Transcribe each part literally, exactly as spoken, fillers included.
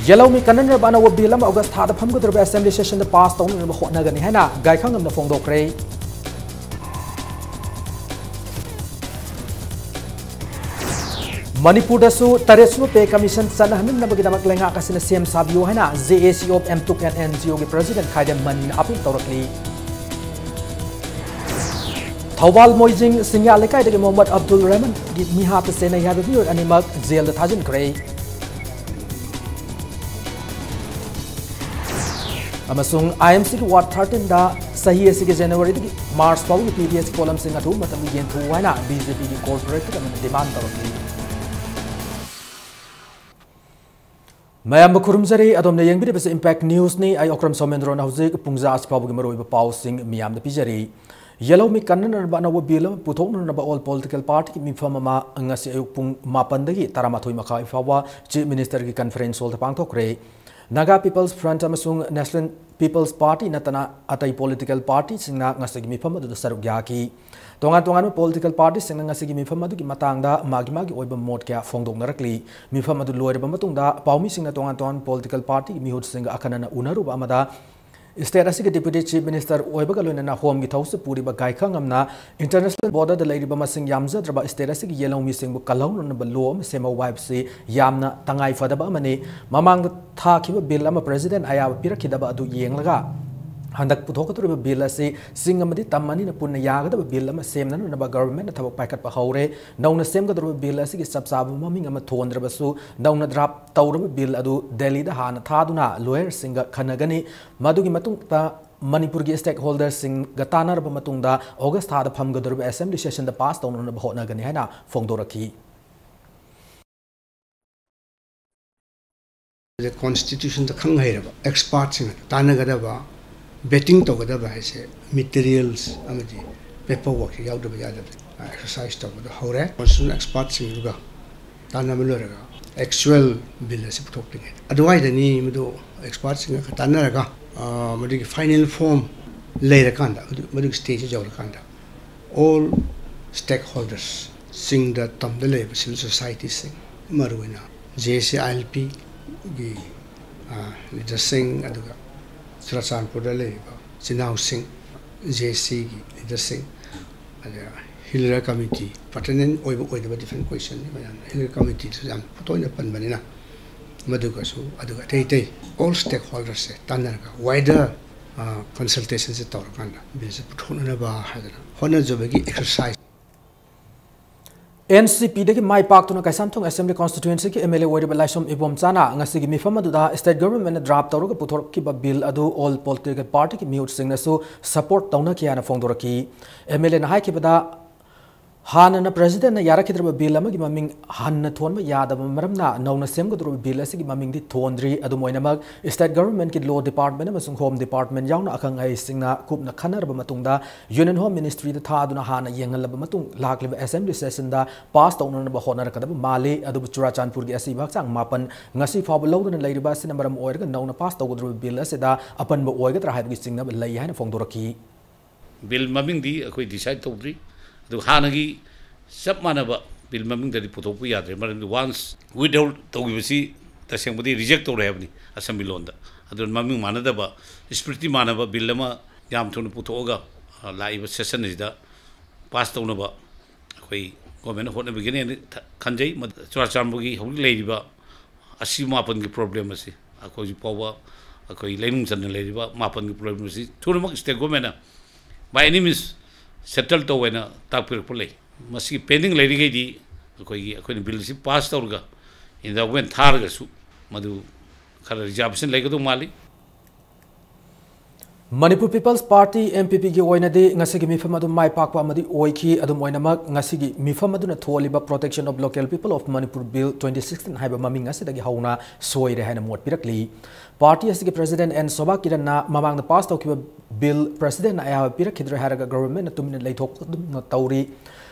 ꯌꯦꯜꯍꯧꯃꯤ ꯀꯟꯅꯅꯕ ꯑꯅꯧꯕ ꯕꯤꯜ ꯑꯃ ꯑꯣꯒꯁ ꯊꯥꯗ ꯐꯝꯒꯗꯧꯔꯤꯕ ꯑꯁꯦꯝꯕ꯭ꯂꯤ ꯁꯦꯁꯟꯗ ꯄꯥꯁ ꯇꯧꯅꯅꯕ ꯍꯣꯠꯅꯒꯅꯤ ꯍꯥꯏꯅ ꯒꯥꯏꯈꯪꯉꯝꯅ ꯐꯣꯡꯗꯣꯛꯈ꯭ꯔꯦ꯫ ꯃꯅꯤꯄꯨꯔꯗꯁꯨ ꯇꯔꯦꯠꯁꯨꯕ ꯄꯦ ꯀꯃꯤꯁꯟ ꯆꯠꯅꯍꯟꯅꯕꯒꯤꯗꯃꯛ ꯂꯩꯉꯥꯛ ꯑꯁꯤꯅ ꯁꯦꯝ ꯁꯥꯕꯤꯌꯨ ꯍꯥꯏꯅ J A C of M T U C and N G O ꯒꯤ ꯄ꯭ꯔꯁꯤꯗꯦꯟꯠ ꯈꯥꯏꯗꯦꯝ ꯃꯅꯤꯅ ꯑꯄꯤꯜ ꯇꯧꯔꯛꯂꯤ꯫ ꯊꯧꯕꯥꯜ ꯃꯣꯏꯖꯤꯡ ꯁꯤꯡꯌꯥ ꯂꯩꯀꯥꯏꯗꯒꯤ ꯃꯣꯍꯝꯃꯗ ꯑꯕꯗꯨꯜ ꯔꯍꯃꯟꯒꯤ ꯃꯤꯍꯥꯠꯇ ꯆꯦꯟꯅꯩ ꯍꯥꯏꯕ ꯃꯤꯑꯣꯏ ꯑꯅꯤꯃꯛ ꯖꯦꯜꯗ ꯊꯥꯖꯤꯟꯈ꯭ꯔꯦ꯫ ꯑꯃꯁꯨꯡ I M C ꯒꯤ Ward thirteen ꯗ ꯆꯍꯤ ꯑꯁꯤꯒꯤ ꯖꯅꯋꯥꯔꯤꯗꯒꯤ ꯃꯥꯔꯆ ꯐꯥꯎꯕꯒꯤ P D S ꯀꯤ ꯄꯣꯠꯂꯝꯁꯤꯡ ꯑꯊꯨꯕ ꯃꯇꯝꯗ ꯌꯦꯟꯊꯣꯛꯎ ꯍꯥꯏꯅ B J P ꯒꯤ corporator ꯑꯃꯅ demand ꯇꯧꯔꯛꯂꯤ꯫ ꯃꯌꯥꯝꯕꯨ ꯈꯨꯔꯨꯝꯖꯔꯤ꯫ ꯑꯗꯣꯝꯅ ꯌꯦꯡꯕꯤꯔꯤꯕꯁꯤ Impact News ꯅꯤ꯫ ꯑꯩ ꯑꯣꯀ꯭ꯔꯝ ꯁꯣꯃꯦꯟꯗ꯭ꯔꯣꯅ ꯍꯧꯖꯤꯛ ꯄꯨꯡꯖꯥ ꯑꯁꯤ ꯐꯥꯎꯕꯒꯤ ꯃꯔꯨꯑꯣꯏꯕ ꯄꯥꯎꯁꯤꯡ ꯃꯤꯌꯥꯝꯗ ꯄꯤꯖꯔꯤ꯫ ꯌꯦꯜꯍꯧꯃꯤ ꯀꯟꯅꯅꯕ ꯑꯅꯧꯕ ꯕꯤꯜ ꯑꯃ ꯄꯨꯊꯣꯛꯅꯅꯕ all political party ꯒꯤ ꯃꯤꯐꯝ ꯑꯃ ꯉꯁꯤ ꯑꯌꯨꯛ ꯄꯨꯡ ꯃꯥꯄꯟꯗꯒꯤ ꯇꯔꯥꯃꯥꯊꯣꯏ ꯃꯈꯥꯏ ꯐꯥꯎꯕ Chief Minister ꯒꯤ conference hall ꯗ ꯄꯥꯡꯊꯣꯛꯈ꯭ꯔꯦ꯫ Naga People's Front ꯑꯃꯁꯨꯡ National People's Party ꯅꯠꯇꯅ ꯑꯇꯩ political party ꯁꯤꯡꯅ ꯉꯁꯤꯒꯤ ꯃꯤꯐꯝ ꯑꯗꯨꯗ ꯁꯔꯨꯛ ꯌꯥꯈꯤ꯫ ꯇꯣꯉꯥꯟ ꯇꯣꯉꯥꯟꯕ political party ꯁꯤꯡꯅ ꯉꯁꯤꯒꯤ ꯃꯤꯐꯝ ꯑꯗꯨꯒꯤ ꯃꯇꯥꯡꯗ ꯃꯥꯒꯤ ꯃꯥꯒꯤ ꯑꯣꯏꯕ ꯃꯣꯠ ꯀꯌꯥ ꯐꯣꯡꯗꯣꯛꯅꯔꯛꯂꯤ꯫ ꯃꯤꯐꯝ ꯑꯗꯨ ꯂꯣꯏꯔꯕ ꯃꯇꯨꯡꯗ ꯄꯥꯎꯃꯤꯁꯤꯡꯅ ꯇꯣꯉꯥꯟ ꯇꯣꯉꯥꯟꯕ political party ꯒꯤ ꯃꯤꯍꯨꯠꯁꯤꯡꯒ ꯑꯈꯟꯅꯅ ꯎꯅꯔꯨꯕ ꯑꯃꯗ, state ꯑꯁꯤꯒꯤ Deputy Chief Minister ꯑꯣꯏꯕꯒ ꯂꯣꯏꯅꯅ ꯍꯣꯝꯒꯤ ꯊꯧꯁꯤꯜ ꯄꯨꯔꯤꯕ ꯒꯥꯏꯈꯪꯉꯝꯅ international border ꯗ ꯂꯩꯔꯤꯕ ꯃꯁꯤꯡ ꯌꯥꯝꯖꯗ꯭ꯔꯕ state ꯑꯁꯤꯒꯤ ꯌꯦꯜꯍꯧꯃꯤꯁꯤꯡꯕꯨ ꯀꯜꯍꯧꯅꯅꯕ law ꯑꯃ ꯁꯦꯝꯍꯧꯕ ꯍꯥꯏꯕꯁꯤ ꯌꯥꯝꯅ ꯇꯉꯥꯏ ꯐꯗꯕ ꯑꯃꯅꯤ꯫ ꯃꯃꯥꯡꯗ ꯊꯥꯈꯤꯕ ꯕꯤꯜ ꯑꯃ ꯄ꯭ꯔꯁꯤꯗꯦꯟꯠ ꯑꯌꯥꯕ ꯄꯤꯔꯛꯈꯤꯗꯕ ꯑꯗꯨ ꯌꯦꯡꯂꯒ, ꯍꯟꯗꯛ ꯄꯨꯊꯣꯛꯀꯗꯧꯔꯤꯕ ꯕꯤꯜ ꯑꯁꯤ ꯆꯤꯡ ꯑꯃꯗꯤ ꯇꯝ ꯑꯅꯤꯅ ꯄꯨꯟꯅ ꯌꯥꯒꯗꯕ ꯕꯤꯜ ꯑꯃ ꯁꯦꯝꯅꯅꯕ ꯒꯚꯔꯟꯃꯦꯟꯠꯅ ꯊꯕꯛ ꯄꯥꯏꯈꯠꯄ ꯍꯧꯔꯦ꯫ ꯅꯧꯅ ꯁꯦꯝꯒꯗꯧꯔꯤꯕ ꯕꯤꯜ ꯑꯁꯤꯒꯤ ꯆꯞ ꯆꯥꯕ ꯃꯃꯤꯡ ꯑꯃ ꯊꯣꯟꯗ꯭ꯔꯕꯁꯨ, ꯅꯧꯅ draft ꯇꯧꯔꯕ ꯕꯤꯜ ꯑꯗꯨ ꯗꯦꯜꯂꯤꯗ ꯍꯥꯟꯅ ꯊꯥꯗꯨꯅ ꯂꯣꯌꯔꯁꯤꯡꯒ ꯈꯟꯅꯒꯅꯤ꯫ ꯃꯗꯨꯒꯤ ꯃꯇꯨꯡꯗ ꯃꯅꯤꯄꯨꯔꯒꯤ stakeholderꯁꯤꯡꯒ ꯇꯥꯟꯅꯔꯕ ꯃꯇꯨꯡꯗ ꯑꯣꯒꯁ ꯊꯥꯗ ꯐꯝꯒꯗꯧꯔꯤꯕ ꯑꯁꯦꯝꯕ꯭ꯂꯤ ꯁꯦꯁꯟꯗ ꯄꯥꯁ ꯇꯧꯅꯅꯕ ꯍꯣꯠꯅꯒꯅꯤ ꯍꯥꯏꯅ ꯐꯣꯡꯗꯣꯔꯛꯈꯤ꯫ ꯀꯣꯟꯁꯇꯤꯇ꯭ꯌꯨꯁꯟꯗ ꯈꯪ ꯍꯩꯔꯕ ꯑꯦꯛꯁꯄꯥꯔꯠꯁꯤꯡ ꯇꯥꯟꯅꯒꯗꯕ, ꯕꯦꯇꯤꯡ ꯇꯧꯒꯗꯕ ꯍꯥꯏꯁꯦ ꯃꯦꯇꯔꯤꯌꯦꯜꯁ ꯑꯃꯗꯤ ꯄꯦꯄꯔ ꯋꯥꯔꯛꯁꯦ ꯌꯥꯎꯗꯕ ꯌꯥꯗꯕ ꯑꯦꯛꯁꯔꯁꯥꯏꯁ ꯇꯧꯕꯗ ꯍꯧꯔꯦ꯫ ꯀꯣꯟꯁꯇꯤꯇ꯭ꯌꯨꯁꯟ ꯑꯦꯛꯁꯄꯥꯔꯠꯁꯤꯡꯗꯨꯒ ꯇꯥꯟꯅꯕ ꯂꯣꯏꯔꯒ ꯑꯦꯛꯆꯨꯋꯦꯜ ꯕꯤꯜ ꯑꯁꯤ ꯄꯨꯊꯣꯛꯇ꯭ꯔꯤꯉꯩꯗ, ꯑꯗꯨꯋꯥꯏꯗꯅꯤ ꯃꯗꯨ ꯑꯦꯛꯁꯄꯥꯔꯠꯁꯤꯡꯒ ꯇꯥꯟꯅꯔꯒ, ꯑ, ꯃꯗꯨꯒꯤ ꯐꯥꯏꯅꯦꯜ ꯐꯣꯔꯝ ꯂꯩꯔꯀꯥꯟꯗ, ꯃꯗꯨ-, ꯃꯗꯨꯒꯤ ꯁ꯭ꯇꯦꯖꯁꯤ ꯌꯧꯔꯀꯥꯟꯗ all stakeholders, ꯆꯤꯡꯗ ꯇꯝꯗ ꯂꯩꯔꯤꯕ ꯁꯤꯚꯤꯜ ꯁꯣꯁꯥꯏꯇꯤꯁꯤꯡ, ꯃꯔꯨꯑꯣꯏꯅ J A C I L Pꯒꯤ ꯂꯤꯗꯔꯁꯤꯡ, ꯑꯗꯨꯒ ꯆꯨꯔꯥꯆꯥꯟꯄꯨꯔꯗ ꯂꯩꯔꯤꯕ ꯏꯆꯤꯟ ꯏꯅꯥꯎꯁꯤꯡ, ꯖꯦ ꯑꯦꯁ ꯁꯤꯒꯤ ꯂꯤꯗꯔꯁꯤꯡ, ꯑꯗꯨꯒ ꯍꯤꯜ ꯑꯦꯔꯤꯌꯥ ꯀꯃꯤꯇꯤ, ꯄꯔꯇꯦꯅꯦꯟ ꯑꯣꯏꯕ ꯑꯣꯏꯗꯕ ꯗꯤꯐ꯭ꯔꯦꯟ ꯀ꯭ꯋꯦꯁꯟꯅꯤ꯫ ꯃꯌꯥꯝꯅ ꯍꯤꯜ ꯑꯦꯔꯤꯌꯥ ꯀꯃꯤꯇꯤꯗꯁꯨ ꯌꯥꯝ ꯇꯣꯏꯅ ꯄꯟꯕꯅꯤꯅ, ꯃꯗꯨꯒꯁꯨ, ꯑꯗꯨꯒ ꯑꯇꯩ ꯑꯇꯩ ꯑꯣꯜ ꯁ꯭ꯇꯦꯛ ꯍꯣꯜꯗꯔꯁꯦ ꯇꯥꯟꯅꯔꯒ ꯋꯥꯏꯗꯔ ꯀꯟꯁꯜꯇꯦꯁꯟꯁꯦ ꯇꯧꯔꯀꯥꯟꯗ ꯕꯤꯜꯁꯦ ꯄꯨꯊꯣꯛꯅꯅꯕ ꯍꯥꯏꯗꯅ ꯍꯣꯠꯅꯖꯕꯒꯤ ꯑꯦꯛꯁꯔꯁꯥꯏꯁ꯫ ꯑꯦꯟ ꯁꯤ ꯄꯤꯗꯒꯤ ꯃꯥꯏ ꯄꯥꯛꯇꯨꯅ ꯀꯩꯁꯥꯝꯊꯣꯡ ꯑꯦꯁꯦꯝꯕ꯭ꯂꯤ ꯀꯣꯟꯁꯇꯤꯇ꯭ꯋꯦꯟꯁꯤꯒꯤ ꯑꯦꯝ ꯑꯦꯜ ꯑꯦ ꯑꯣꯏꯔꯤꯕ ꯂꯥꯏꯁ꯭ꯔꯝ ꯏꯕꯣꯝꯆꯥꯅ ꯉꯁꯤꯒꯤ ꯃꯤꯐꯝ ꯑꯗꯨꯗ ꯁ꯭ꯇꯦꯠ ꯒꯚꯔꯟꯃꯦꯟꯠꯅ ꯗ꯭ꯔꯥꯐ ꯇꯧꯔꯒ ꯄꯨꯊꯣꯔꯛꯈꯤꯕ ꯕꯤꯜ ꯑꯗꯨ ꯑꯣꯜ ꯄꯣꯂꯤꯇꯤꯀꯦꯜ ꯄꯥꯔꯇꯤꯒꯤ ꯃꯤꯍꯨꯠꯁꯤꯡꯅꯁꯨ ꯁꯄꯣꯔꯠ ꯇꯧꯅꯈꯤ ꯍꯥꯏꯅ ꯐꯣꯡꯗꯣꯔꯛꯈꯤ꯫ ꯑꯦꯝ ꯑꯦꯜ ꯑꯦꯅ ꯍꯥꯏꯈꯤꯕꯗ, ꯍꯥꯟꯅꯅ ꯄ꯭ꯔꯦꯁꯤꯗꯦꯟꯠꯅ ꯌꯥꯔꯛꯈꯤꯗ꯭ꯔꯕ ꯕꯤꯜ ꯑꯃꯒꯤ ꯃꯃꯤꯡ ꯍꯟꯅ ꯊꯣꯟꯕ ꯌꯥꯗꯕ ꯃꯔꯝꯅ ꯅꯧꯅ ꯁꯦꯝꯒꯗꯧꯔꯤꯕ ꯕꯤꯜ ꯑꯁꯤꯒꯤ ꯃꯃꯤꯡꯗꯤ ꯊꯣꯟꯗ꯭ꯔꯤ꯫ ꯑꯗꯨꯝ ꯑꯣꯏꯅꯃꯛ, ꯁ꯭ꯇꯦꯠ ꯒꯚꯔꯟꯃꯦꯟꯠꯀꯤ ꯂꯣ ꯗꯤꯄꯥꯔꯠꯃꯦꯟꯠ ꯑꯃꯁꯨꯡ ꯍꯣꯝ ꯗꯤꯄꯥꯔꯠꯃꯦꯟꯠ ꯌꯥꯎꯅ ꯑꯈꯪ ꯑꯍꯩꯁꯤꯡꯅ ꯀꯨꯞꯅ ꯈꯟꯅꯔꯕ ꯃꯇꯨꯡꯗ, ꯌꯨꯅꯤꯌꯟ ꯍꯣꯝ ꯃꯤꯅꯤꯁꯇ꯭ꯔꯤꯗ ꯊꯥꯗꯨꯅ ꯍꯥꯟꯅ ꯌꯦꯡꯍꯜꯂꯕ ꯃꯇꯨꯡ ꯂꯥꯛꯂꯤꯕ ꯑꯦꯁꯦꯝꯕ꯭ꯂꯤ ꯁꯦꯁꯟꯗ ꯄꯥꯁ ꯇꯧꯅꯅꯕ ꯍꯣꯠꯅꯔꯛꯀꯗꯕ ꯃꯥꯜꯂꯤ꯫ ꯑꯗꯨꯕꯨ ꯆꯨꯔꯥꯆꯥꯟꯄꯨꯔꯒꯤ ꯑꯁꯤꯕ ꯍꯛꯆꯥꯡ ꯃꯥꯄꯟ ꯉꯁꯤ ꯐꯥꯎꯕ ꯂꯧꯗꯨꯅ ꯂꯩꯔꯤꯕ ꯑꯁꯤꯅ ꯃꯔꯝ ꯑꯣꯏꯔꯒ ꯅꯧꯅ ꯄꯥꯁ ꯇꯧꯒꯗꯧꯔꯤꯕ ꯕꯤꯜ ꯑꯁꯤꯗ ꯑꯄꯟꯕ ꯑꯣꯏꯒꯗ꯭ꯔꯥ ꯍꯥꯏꯕꯒꯤ ꯆꯤꯡꯅꯕ ꯂꯩ ꯍꯥꯏꯅ ꯐꯣꯡꯗꯣꯔꯛꯈꯤ꯫ ꯕꯤꯜ ꯃꯃꯤꯡꯗꯤ ꯑꯩꯈꯣꯏ ꯗꯤꯁꯥꯏꯗ ꯇꯧꯗ꯭ꯔꯤ꯫ ꯑꯗꯨ ꯍꯥꯟꯅꯒꯤ ꯆꯞ ꯃꯥꯟꯅꯕ ꯕꯤꯜ ꯃꯃꯤꯡꯗꯗꯤ ꯄꯨꯊꯣꯛꯄ ꯌꯥꯗ꯭ꯔꯦ꯫ ꯃꯔꯝꯗꯤ ꯋꯥꯟꯁ ꯋꯤꯗꯍꯣꯜ ꯇꯧꯈꯤꯕꯁꯤ ꯇꯁꯦꯡꯕꯗꯤ ꯔꯤꯖꯦꯛ ꯇꯧꯔꯦ ꯍꯥꯏꯕꯅꯤ ꯑꯁꯦꯝꯕ꯭ꯂꯤ ꯂꯣꯟꯗ꯫ ꯑꯗꯨꯅ ꯃꯃꯤꯡ ꯃꯥꯟꯅꯗꯕ, ꯏꯁꯄꯤꯔꯤꯠꯇꯤ ꯃꯥꯟꯅꯕ ꯕꯤꯜ ꯑꯃ ꯌꯥꯝ ꯊꯨꯅ ꯄꯨꯊꯣꯛꯑꯒ, ꯑ, ꯂꯥꯛꯏꯕ ꯁꯦꯁꯟ ꯑꯁꯤꯗ ꯄꯥꯁ ꯇꯧꯅꯕ ꯑꯩꯈꯣꯏ ꯒꯣꯔꯃꯦꯟꯅ ꯍꯣꯠꯅꯕꯤꯒꯅꯤ ꯍꯥꯏꯅ ꯊ-, ꯈꯟꯖꯩ꯫ ꯃꯗꯨ ꯆꯨꯔꯥꯆꯥꯟꯄꯨꯔꯒꯤ ꯍꯧꯖꯤꯛ ꯂꯩꯔꯤꯕ ꯑꯁꯤ ꯃꯥꯄꯟꯒꯤ ꯄ꯭ꯔꯣꯕ꯭ꯂꯦꯝ ꯑꯁꯤ, ꯑꯩꯈꯣꯏ ꯍꯧꯖꯤꯛ ꯐꯥꯎꯕ ꯑꯩꯈꯣꯏ ꯂꯩꯅꯨꯡ ꯆꯟꯅ ꯂꯩꯔꯤꯕ ꯃꯥꯄꯟꯒꯤ ꯄ꯭ꯔꯣꯕ꯭ꯂꯦꯝ ꯑꯁꯤ ꯊꯨꯅꯃꯛ ꯁ꯭ꯇꯦꯠ ꯒꯣꯔꯃꯦꯟꯅ by any means settle ꯇꯧ ꯍꯥꯏꯅ ꯇꯥꯛꯄꯤꯔꯛꯄ ꯂꯩ꯫ ꯃꯁꯤꯒꯤ ꯄꯦꯟꯗꯤꯡ ꯂꯩꯔꯤꯈꯩꯗꯤ ꯑꯩꯈꯣꯏꯒꯤ, ꯑꯩꯈꯣꯏꯅ ꯕꯤꯜ ꯑꯁꯤ ꯄꯥꯁ ꯇꯧꯔꯒ ꯏꯟꯗꯤꯌꯥ ꯒꯣꯔꯃꯦꯟ ꯊꯥꯔꯒꯁꯨ ꯃꯗꯨ ꯈꯔ ꯔꯤꯖꯥꯔꯕꯦꯁꯟ ꯂꯩꯒꯗꯧ ꯃꯥꯜꯂꯤ꯫ Manipur peoples party, M P ꯄꯤꯒꯤ ꯑꯣꯏꯅꯗꯤ ꯉꯁꯤꯒꯤ ꯃꯤꯐꯝ ꯑꯗꯨ ꯃꯥꯏ ꯄꯥꯛꯄ ꯑꯃꯗꯤ ꯑꯣꯏꯈꯤ꯫ ꯑꯗꯨꯝ ꯑꯣꯏꯅꯃꯛ, ꯉꯁꯤꯒꯤ ꯃꯤꯐꯝ ꯑꯗꯨꯅ ꯊꯣꯜꯂꯤꯕ Protection of Local People of Manipur Bill twenty sixteen ꯍꯥꯏꯕ ꯃꯃꯤꯡ ꯑꯁꯤꯗꯒꯤ ꯍꯧꯅ ꯁꯣꯏꯔꯦ ꯍꯥꯏꯅ ꯃꯣꯠ ꯄꯤꯔꯛꯂꯤ꯫ ꯄꯥꯔꯇꯤ ꯑꯁꯤꯒꯤ ꯄ꯭ꯔꯦꯁꯤꯗꯦꯟꯠ ꯑꯦꯟ ꯁꯣꯚꯥ ꯀꯤꯔꯟꯅ ꯃꯃꯥꯡꯗ ꯄꯥꯁ ꯇꯧꯈꯤꯕ ꯕꯤꯜ ꯄ꯭ꯔꯦꯁꯤꯗꯦꯟꯠꯅ ꯑꯌꯥꯕ ꯄꯤꯔꯛꯈꯤꯗ꯭ꯔꯦ ꯍꯥꯏꯔꯒ ꯒꯚꯔꯟꯃꯦꯟꯠꯅ ꯇꯨꯃꯤꯟꯅ ꯂꯩꯊꯣꯛꯄꯒꯨꯝꯅ ꯇꯧꯔꯤ꯫